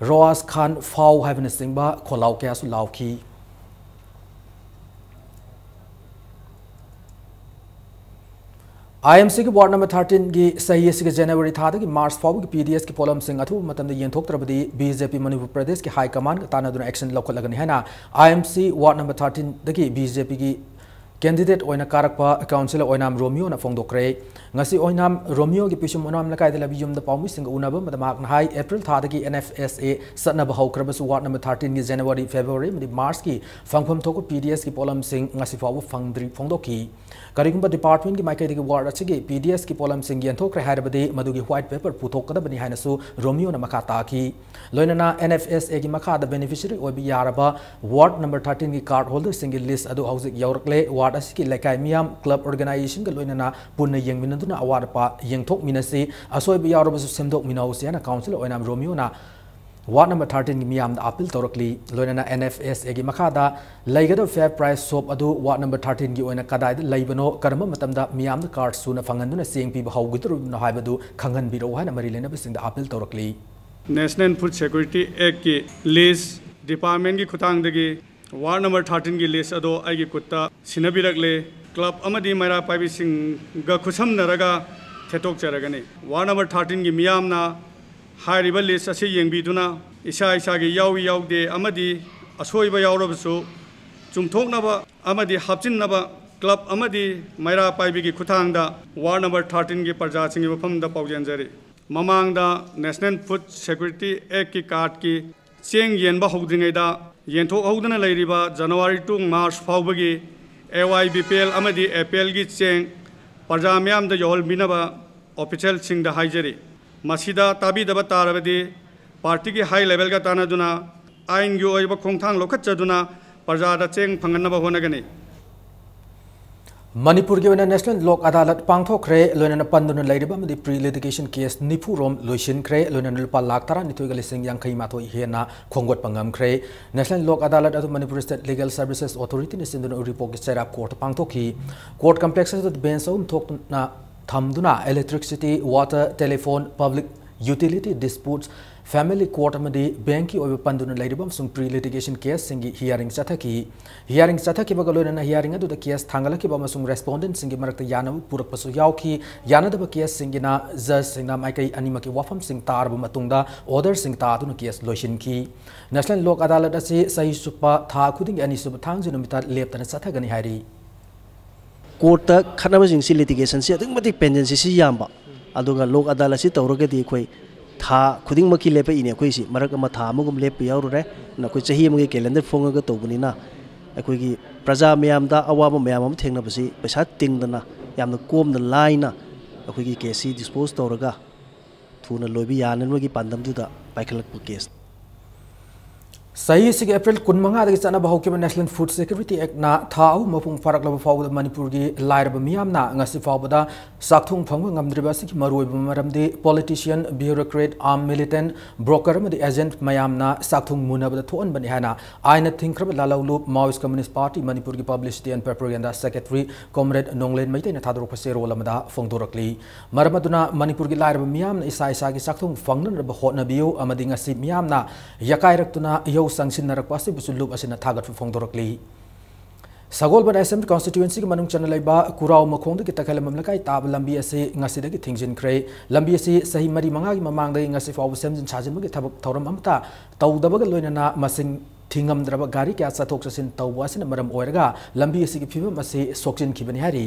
ꯔꯣꯋꯥꯖ ꯈꯥꯟ ꯐꯥꯎ ꯍꯥꯏꯕꯅꯆꯤꯡꯕ ꯈꯣꯜꯂꯥꯎ ꯀꯌꯥꯁꯨ ꯂꯥꯎꯈꯤ꯫ IMCꯒꯤ ward number thirteenꯒꯤ ꯆꯍꯤ ꯑꯁꯤꯒꯤ January ꯊꯥꯗꯒꯤ March ꯐꯥꯎꯕꯒꯤ PDSꯀꯤ ꯄꯣꯠꯂꯝꯁꯤꯡ ꯑꯊꯨꯕ ꯃꯇꯝꯗ ꯌꯦꯟꯊꯣꯛꯇ꯭ꯔꯕꯗꯤ BJP ꯃꯅꯤꯄꯨꯔ ꯄ꯭ꯔꯗꯦꯁꯀꯤ high commandꯒ ꯇꯥꯟꯅꯗꯨꯅ action ꯂꯧꯈꯠꯂꯒꯅꯤ ꯍꯥꯏꯅ IMC ward number thirteenꯗꯒꯤ BJPꯒꯤ candidate ꯑꯣꯏꯅ ꯀꯥꯔꯛꯄ councillor ꯑꯣꯏꯅꯥꯝ ꯔꯣꯃꯤꯌꯣꯅ ꯐꯣꯡꯗꯣꯛꯈ꯭ꯔꯦ꯫ ꯉꯁꯤ ꯑꯣꯏꯅꯥꯝ ꯔꯣꯃꯤꯌꯣꯒꯤ ꯄꯤꯁꯨꯝ ꯑꯣꯏꯅꯥꯝ ꯂꯩꯀꯥꯏꯗ ꯂꯩꯕ ꯌꯨꯝꯗ ꯄꯥꯎꯃꯤꯁꯤꯡꯒ ꯎꯅꯕ ꯑꯃꯗ ꯃꯍꯥꯛꯅ ꯍꯥꯏ, April ꯊꯥꯗꯒꯤ NFSA ꯆꯠꯅꯕ ꯍꯧꯈ꯭ꯔꯕꯁꯨ ward number thirteenꯒꯤ January, February ꯑꯃꯗꯤ Marchꯀꯤ ꯐꯪꯐꯝ ꯊꯣꯛꯄ PDSꯀꯤ ꯄꯣꯠꯂꯝꯁꯤꯡ ꯉꯁꯤ ꯐꯥꯎꯕ ꯐꯪꯗ꯭ꯔꯤ ꯐꯣꯡꯗꯣꯛꯈꯤ꯫ ꯀꯔꯤꯒꯨꯝꯕ department ꯀꯤ ꯃꯥꯏꯀꯩꯗꯒꯤ ward ꯑꯁꯤꯒꯤ P D S ꯀꯤ ꯄꯣꯠꯂꯝꯁꯤꯡ ꯌꯦꯟꯊꯣꯛꯈ꯭ꯔꯦ ꯍꯥꯏꯔꯕꯗꯤ ꯃꯗꯨꯒꯤ white paper ꯄꯨꯊꯣꯛꯀꯗꯕꯅꯤ ꯍꯥꯏꯅꯁꯨ ꯔꯣꯃꯤꯌꯣꯅ ꯃꯈꯥ ꯇꯥꯈꯤ꯫ ꯂꯣꯏꯅꯅ N F S A ꯒꯤ ꯃꯈꯥꯗ beneficiary ꯑꯣꯏꯕ ꯌꯥꯔꯕ ward number thirteen ꯒꯤ card holder ꯁꯤꯡꯒꯤ list ꯑꯗꯨ ꯍꯧꯖꯤꯛ ꯌꯧꯔꯛꯂꯦ꯫ Ward ꯑꯁꯤꯒꯤ ꯂꯩꯀꯥꯏ ꯃꯤꯌꯥꯝ, club organization ꯒ ꯂꯣꯏꯅꯅ ꯄꯨꯟꯅ ꯌꯦꯡꯃꯤꯟꯅꯗꯨꯅ ꯑꯋꯥꯠ ꯑꯄꯥ ꯌꯦꯡꯊꯣꯛꯃꯤꯟꯅꯁꯤ꯫ ꯑꯁꯣꯏꯕ ꯌꯥꯎꯔꯕꯁꯨ ꯁꯦꯝꯗꯣꯛꯃꯤꯟꯅꯍꯧꯁꯤ ꯍꯥꯏꯅ councillor ꯑꯣꯏꯅꯥꯝ ꯔꯣꯃꯤꯌꯣꯅ ward number thirteen ꯒꯤ ꯃꯤꯌꯥꯝꯗ appeal ꯇꯧꯔꯛꯂꯤ꯫ ꯂꯣꯏꯅꯅ N F S A ꯒꯤ ꯃꯈꯥꯗ ꯂꯩꯒꯗꯕ fair price shop ꯑꯗꯨ ward number thirteen ꯒꯤ ꯑꯣꯏꯅ ꯀꯗꯥꯏꯗ ꯂꯩꯕꯅꯣ, ꯀꯔꯝꯕ ꯃꯇꯝꯗ ꯃꯤꯌꯥꯝꯗ card ꯁꯨꯅ ꯐꯪꯍꯟꯗꯨꯅ ꯆꯦꯡ ꯄꯤꯕ ꯍꯧꯒꯗꯧꯔꯤꯕꯅꯣ ꯍꯥꯏꯕꯗꯨ ꯈꯪꯍꯟꯕꯤꯔꯛꯎ ꯍꯥꯏꯅ ꯃꯔꯤ ꯂꯩꯅꯕꯁꯤꯡꯗ appeal ꯇꯧꯔꯛꯂꯤ꯫ National Food Security Act ꯀꯤ list department ꯀꯤ ꯈꯨꯠꯊꯥꯡꯗꯒꯤ ward number thirteen ꯒꯤ list ꯑꯗꯣ ꯑꯩꯒꯤ ꯈꯨꯠꯇ ꯁꯤꯟꯅꯕꯤꯔꯛꯂꯦ꯫ Club ꯑꯃꯗꯤ ꯃꯩꯔꯥ ꯄꯥꯏꯕꯤꯁꯤꯡꯒ ꯈꯨꯠꯁꯝꯅꯔꯒ ꯊꯦꯠꯇꯣꯛꯆꯔꯒꯅꯤ꯫ Ward number thirteen ꯒꯤ ꯃꯤꯌꯥꯝꯅ ꯍꯥꯏꯔꯤꯕ list ꯑꯁꯤ ꯌꯦꯡꯕꯤꯗꯨꯅ ꯏꯁꯥ ꯏꯁꯥꯒꯤ ꯌꯥꯎꯏ ꯌꯥꯎꯗꯦ ꯑꯃꯗꯤ ꯑꯁꯣꯏꯕ ꯌꯥꯎꯔꯕꯁꯨ ꯆꯨꯝꯊꯣꯛꯅꯕ ꯑꯃꯗꯤ ꯍꯥꯞꯆꯤꯟꯅꯕ club ꯑꯃꯗꯤ ꯃꯩꯔꯥ ꯄꯥꯏꯕꯤꯒꯤ ꯈꯨꯠꯊꯥꯡꯗ ward number thirteen ꯒꯤ ꯄ꯭ꯔꯖꯥꯁꯤꯡꯒꯤ ꯃꯐꯝꯗ ꯄꯥꯎꯖꯦꯟꯖꯔꯤ꯫ ꯃꯃꯥꯡꯗ National Food Security Act ꯀꯤ card ꯀꯤ ꯆꯦꯡ ꯌꯦꯟꯕ ꯍꯧꯗ꯭ꯔꯤꯉꯩꯗ ꯌꯦꯟꯊꯣꯛꯍꯧꯗꯅ ꯂꯩꯔꯤꯕ January to March ꯐꯥꯎꯕꯒꯤ A Y B P L ꯑꯃꯗꯤ A P L ꯒꯤ ꯆꯦꯡ ꯄ꯭ꯔꯖꯥ ꯃꯤꯌꯥꯝꯗ ꯌꯧꯍꯟꯕꯤꯅꯕ official ꯁꯤꯡꯗ ꯍꯥꯏꯖꯔꯤ꯫ ꯃꯁꯤꯗ ꯇꯥꯕꯤꯗꯕ ꯇꯥꯔꯕꯗꯤ party ꯒꯤ high level ꯒ ꯇꯥꯟꯅꯗꯨꯅ ꯑꯥꯏꯟꯒꯤ ꯑꯣꯏꯕ ꯈꯣꯡꯊꯥꯡ ꯂꯧꯈꯠꯆꯗꯨꯅ ꯄ꯭ꯔꯖꯥꯗ ꯆꯦꯡ ꯐꯪꯍꯟꯅꯕ ꯍꯣꯠꯅꯒꯅꯤ꯫ ꯃꯅꯤꯄꯨꯔꯒꯤ ꯑꯣꯏꯅ National ꯂꯣꯛ ꯑꯗꯥꯂꯠ ꯄꯥꯡꯊꯣꯛꯈ꯭ꯔꯦ꯫ ꯂꯣꯏꯅꯅ ꯄꯟꯗꯨꯅ ꯂꯩꯔꯤꯕ ꯑꯃꯗꯤ pre litigation case ꯅꯤꯐꯨ ꯔꯣꯝ ꯂꯣꯏꯁꯤꯟꯈ꯭ꯔꯦ꯫ ꯂꯣꯏꯅꯅ ꯂꯨꯄꯥ ꯂꯥꯈ ꯇꯔꯥꯅꯤꯊꯣꯏꯒ ꯂꯤꯁꯤꯡ ꯌꯥꯡꯈꯩ ꯃꯥꯊꯣꯏ ꯍꯦꯟꯅ ꯈꯣꯝꯒꯠꯄ ꯉꯝꯈ꯭ꯔꯦ꯫ National ꯂꯣꯛ ꯑꯗꯥꯂꯠ ꯑꯗꯨ Manipur State Legal Services Authority ꯅ ꯁꯤꯟꯗꯨꯅ ꯎꯔꯤꯄꯣꯛꯀꯤ ꯆꯩꯔꯥꯞ court ꯇ ꯄꯥꯡꯊꯣꯛꯈꯤ꯫ Court complex ꯑꯗꯨꯗ bench ꯑꯍꯨꯝ ꯊꯣꯛꯇꯨꯅ ꯊꯝꯗꯨꯅ electricity, water, telephone, public utility disputes, family court ꯑꯃꯗꯤ bank ꯀꯤ ꯑꯣꯏꯕ ꯄꯟꯗꯨꯅ ꯂꯩꯔꯤꯕ ꯑꯃꯁꯨꯡ pre litigation case ꯁꯤꯡꯒꯤ hearing ꯆꯠꯊꯈꯤ꯫ Hearing ꯆꯠꯊꯈꯤꯕꯒ ꯂꯣꯏꯅꯅ hearing ꯑꯗꯨꯗ case ꯊꯥꯡꯒꯠꯂꯛꯈꯤꯕ ꯑꯃꯁꯨꯡ respondent ꯁꯤꯡꯒꯤ ꯃꯔꯛꯇ ꯌꯥꯅꯕ ꯄꯨꯔꯛꯄꯁꯨ ꯌꯥꯎꯈꯤ꯫ ꯌꯥꯅꯗꯕ case ꯁꯤꯡꯒꯤꯅ judge ꯁꯤꯡꯅ ꯃꯥꯏꯀꯩ ꯑꯅꯤꯃꯛꯀꯤ ꯋꯥꯐꯝꯁꯤꯡ ꯇꯥꯔꯕ ꯃꯇꯨꯡꯗ order ꯁꯤꯡ ꯇꯥꯗꯨꯅ case ꯂꯣꯏꯁꯤꯟꯈꯤ꯫ National ꯂꯣꯛ ꯑꯗꯥꯂꯠ ꯑꯁꯤ ꯆꯍꯤ ꯆꯨꯞꯄ ꯊꯥ ꯈꯨꯗꯤꯡꯒꯤ ꯑꯅꯤꯁꯨꯕ ꯊꯥꯡꯖ ꯅꯨꯃꯤꯠꯇ ꯂꯦꯞꯇꯅ ꯆꯠꯊꯒꯅꯤ ꯍꯥꯏꯔꯤ꯫ Court ꯇ ꯈꯠꯅꯕꯁꯤꯡꯁꯤ, litigation ꯁꯤ ꯑꯗꯨꯛꯀꯤ ꯃꯇꯤꯛ pendency ꯁꯤ ꯌꯥꯝꯕ, ꯑꯗꯨꯒ ꯂꯣꯛ ꯑꯗꯥꯂꯠ ꯑꯁꯤ ꯇꯧꯔꯒꯗꯤ ꯑꯩꯈꯣꯏ ꯊꯥ ꯈꯨꯗꯤꯡꯃꯛꯀꯤ ꯂꯦꯞꯄꯛꯏꯅꯦ꯫ ꯑꯩꯈꯣꯏꯁꯤ ꯃꯔꯛ ꯑꯃ ꯊꯥ ꯑꯃꯒꯨꯝ ꯂꯦꯞꯄ ꯌꯥꯎꯔꯨꯔꯦ꯫ ꯑꯗꯨꯅ ꯑꯩꯈꯣꯏ ꯆꯍꯤ ꯑꯃꯒꯤ calendar ꯐꯣꯡꯉꯒ ꯇꯧꯕꯅꯤꯅ ꯑꯩꯈꯣꯏꯒꯤ ꯄ꯭ꯔꯖꯥ ꯃꯌꯥꯝꯗ ꯑꯋꯥꯕ ꯃꯌꯥꯝ ꯑꯃ ꯊꯦꯡꯅꯕꯁꯤ ꯄꯩꯁꯥ ꯇꯤꯡꯗꯅ ꯌꯥꯝꯅ ꯀꯣꯝꯅ ꯂꯥꯏꯅ ꯑꯩꯈꯣꯏꯒꯤ ꯀꯦꯁꯁꯤ ꯗꯤꯁꯄꯣꯁ ꯇꯧꯔꯒ ꯊꯨꯅ ꯂꯣꯏꯕ ꯌꯥꯅꯅꯕꯒꯤ ꯄꯥꯟꯗꯝꯗꯨꯗ ꯄꯥꯏꯈꯠꯂꯛꯄ ꯀꯦꯁ꯫ ꯆꯍꯤ ꯑꯁꯤꯒꯤ ꯑꯦꯄ꯭ꯔꯤꯜ ꯀꯨꯟꯃꯉꯥꯗꯒꯤ ꯆꯠꯅꯕ ꯍꯧꯈꯤꯕ National Food Security Actꯅ ꯊꯥ ꯑꯍꯨꯝ ꯃꯄꯨꯡ ꯐꯥꯔꯛꯂꯕ ꯐꯥꯎꯕꯗ ꯃꯅꯤꯄꯨꯔꯒꯤ ꯂꯥꯏꯔꯕ ꯃꯤꯌꯥꯝꯅ ꯉꯁꯤ ꯐꯥꯎꯕꯗ ꯆꯥꯛꯊꯨꯡ ꯐꯪꯕ ꯉꯝꯗ꯭ꯔꯤꯕ ꯑꯁꯤꯒꯤ ꯃꯔꯨꯑꯣꯏꯕ ꯃꯔꯝꯗꯤ politician, bureaucrat, armed militant, broker ꯑꯃꯗꯤ agent ꯃꯌꯥꯝꯅ ꯆꯥꯛꯊꯨꯡ ꯃꯨꯟꯅꯕꯗ ꯊꯣꯛꯍꯟꯕꯅꯤ ꯍꯥꯏꯅ ꯑꯥꯏꯟꯅ ꯊꯤꯡꯈ꯭ꯔꯕ ꯂꯥꯂꯧꯂꯨꯞ Maoist Communist Party ꯃꯅꯤꯄꯨꯔꯒꯤ Publicity and Propaganda Secretary Comrade ꯅꯣꯡꯂꯦꯟ ꯃꯩꯇꯩꯅ ꯊꯥꯗꯣꯔꯛꯄ ꯆꯦꯔꯣꯜ ꯑꯃꯗ ꯐꯣꯡꯗꯣꯔꯛꯂꯤ꯫ ꯃꯔꯝ ꯑꯗꯨꯅ ꯃꯅꯤꯄꯨꯔꯒꯤ ꯂꯥꯏꯔꯕ ꯃꯤꯌꯥꯝꯅ ꯏꯁꯥ ꯏꯁꯥꯒꯤ ꯆꯥꯛꯊꯨꯡ ꯐꯪꯅꯅꯕ ꯍꯣꯠꯅꯕꯤꯌꯨ ꯑꯃꯗꯤ ꯉꯁꯤ ꯃꯤꯌꯥꯝꯅ ꯌꯥꯀꯥꯏꯔꯛꯇꯨꯅ ꯏꯍꯧ ꯆꯪꯁꯤꯟꯅꯔꯛꯄ ꯑꯁꯤꯕꯨꯁꯨ ꯂꯨꯞ ꯑꯁꯤꯅ ꯊꯥꯒꯠꯄ ꯐꯣꯡꯗꯣꯔꯛꯂꯤ꯫ ꯁꯒꯣꯜꯕꯟ Assembly Constituencyꯒꯤ ꯃꯅꯨꯡ ꯆꯟꯅ ꯂꯩꯕ ꯀꯨꯔꯥꯎ ꯃꯈꯣꯡꯗꯒꯤ ꯇꯈꯦꯂꯝꯕꯝ ꯂꯩꯀꯥꯏ ꯇꯥꯕ ꯂꯝꯕꯤ ꯑꯁꯤ ꯉꯁꯤꯗꯒꯤ ꯊꯤꯡꯖꯤꯟꯈ꯭ꯔꯦ꯫ ꯂꯝꯕꯤ ꯑꯁꯤ ꯆꯍꯤ ꯃꯔꯤ ꯃꯉꯥꯒꯤ ꯃꯃꯥꯡꯗꯒꯤ ꯉꯁꯤ ꯐꯥꯎꯕ ꯁꯦꯝꯖꯤꯟ ꯁꯥꯖꯤꯟꯕꯒꯤ ꯊꯕꯛ ꯊꯧꯔꯝ ꯑꯃꯠꯇ ꯇꯧꯗꯕꯒ ꯂꯣꯏꯅꯅ ꯃꯁꯤꯡ ꯊꯤꯉꯝꯗ꯭ꯔꯕ ꯒꯥꯔꯤ ꯀꯌꯥ ꯆꯠꯊꯣꯛ ꯆꯠꯁꯤꯟ ꯇꯧꯕ ꯑꯁꯤꯅ ꯃꯔꯝ ꯑꯣꯏꯔꯒ ꯂꯝꯕꯤ ꯑꯁꯤꯒꯤ ꯐꯤꯕꯝ ꯑꯁꯤ ꯁꯣꯛꯆꯤꯟꯈꯤꯕꯅꯤ ꯍꯥꯏꯔꯤ꯫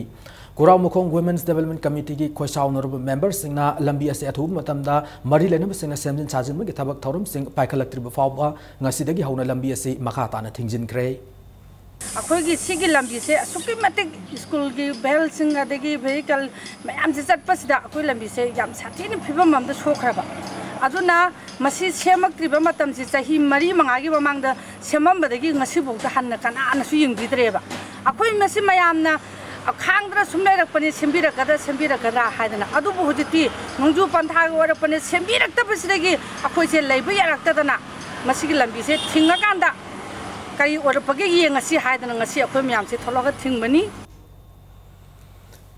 ꯀꯨꯔꯥꯎ ꯃꯈꯣꯡ Women's Development Committeeꯒꯤ ꯈꯣꯏꯁꯥꯎꯅꯔꯕ memberꯁꯤꯡꯅ ꯂꯝꯕꯤ ꯑꯁꯤ ꯑꯊꯨꯕ ꯃꯇꯝꯗ ꯃꯔꯤ ꯂꯩꯅꯕꯁꯤꯡꯅ ꯁꯦꯝꯖꯤꯟ ꯁꯥꯖꯤꯟꯕꯒꯤ ꯊꯕꯛ ꯊꯧꯔꯝꯁꯤꯡ ꯄꯥꯏꯈꯠꯂꯛꯇ꯭ꯔꯤꯕ ꯐꯥꯎꯕ ꯉꯁꯤꯗꯒꯤ ꯍꯧꯅ ꯂꯝꯕꯤ ꯑꯁꯤ ꯃꯈꯥ ꯇꯥꯅ ꯊꯤꯡꯖꯤꯟꯈ꯭ꯔꯦ꯫ ꯑꯩꯈꯣꯏꯒꯤ ꯁꯤꯒꯤ ꯂꯝꯕꯤꯁꯦ ꯑꯁꯨꯛꯀꯤ ꯃꯇꯤꯛ ꯁ꯭ꯀꯨꯜꯒꯤ ꯚꯦꯜꯁꯤꯡ ꯑꯗꯒꯤ ꯚꯦꯍꯤꯀꯜ ꯃꯌꯥꯝꯁꯦ ꯆꯠꯄꯁꯤꯗ ꯑꯩꯈꯣꯏ ꯂꯝꯕꯤꯁꯦ ꯌꯥꯝ ꯁꯥꯊꯤꯅ ꯐꯤꯕꯝ ꯑꯃꯗ ꯁꯣꯛꯈ꯭ꯔꯕ꯫ ꯑꯗꯨꯅ ꯃꯁꯤ ꯁꯦꯝꯃꯛꯇ꯭ꯔꯤꯕ ꯃꯇꯝꯁꯤ ꯆꯍꯤ ꯃꯔꯤ ꯃꯉꯥꯒꯤ ꯃꯃꯥꯡꯗ ꯁꯦꯝꯃꯝꯕꯗꯒꯤ ꯉꯁꯤꯐꯥꯎꯗ ꯍꯟꯅ ꯀꯅꯥꯅꯁꯨ ꯌꯦꯡꯕꯤꯗ꯭ꯔꯦꯕ꯫ ꯑꯩꯈꯣꯏ ꯃꯁꯤ ꯃꯌꯥꯝꯅ ꯈꯥꯡꯗꯅ ꯁꯨꯝ ꯂꯩꯔꯛꯄꯅꯦ, ꯁꯦꯝꯕꯤꯔꯛꯀꯗ꯭ꯔꯥ ꯁꯦꯝꯕꯤꯔꯛꯀꯗ꯭ꯔꯥ ꯍꯥꯏꯗꯅ꯫ ꯑꯗꯨꯕꯨ ꯍꯧꯖꯤꯛꯇꯤ ꯅꯣꯡꯖꯨ ꯄꯟꯊꯥꯒ ꯑꯣꯏꯔꯛꯄꯅꯦ, ꯁꯦꯝꯕꯤꯔꯛꯇꯕꯁꯤꯗꯒꯤ ꯑꯩꯈꯣꯏꯁꯦ ꯂꯩꯕ ꯌꯥꯔꯛꯇꯗꯅ ꯃꯁꯤꯒꯤ ꯂꯝꯕꯤꯁꯦ ꯊꯤꯡꯉꯀꯥꯟꯗ ꯀꯔꯤ ꯑꯣꯏꯔꯛꯄꯒꯦ ꯌꯦꯡꯉꯁꯤ ꯍꯥꯏꯗꯅ ꯉꯁꯤ ꯑꯩꯈꯣꯏ ꯃꯌꯥꯝꯁꯦ ꯊꯣꯛꯂꯛꯑꯒ ꯊꯤꯡꯕꯅꯤ꯫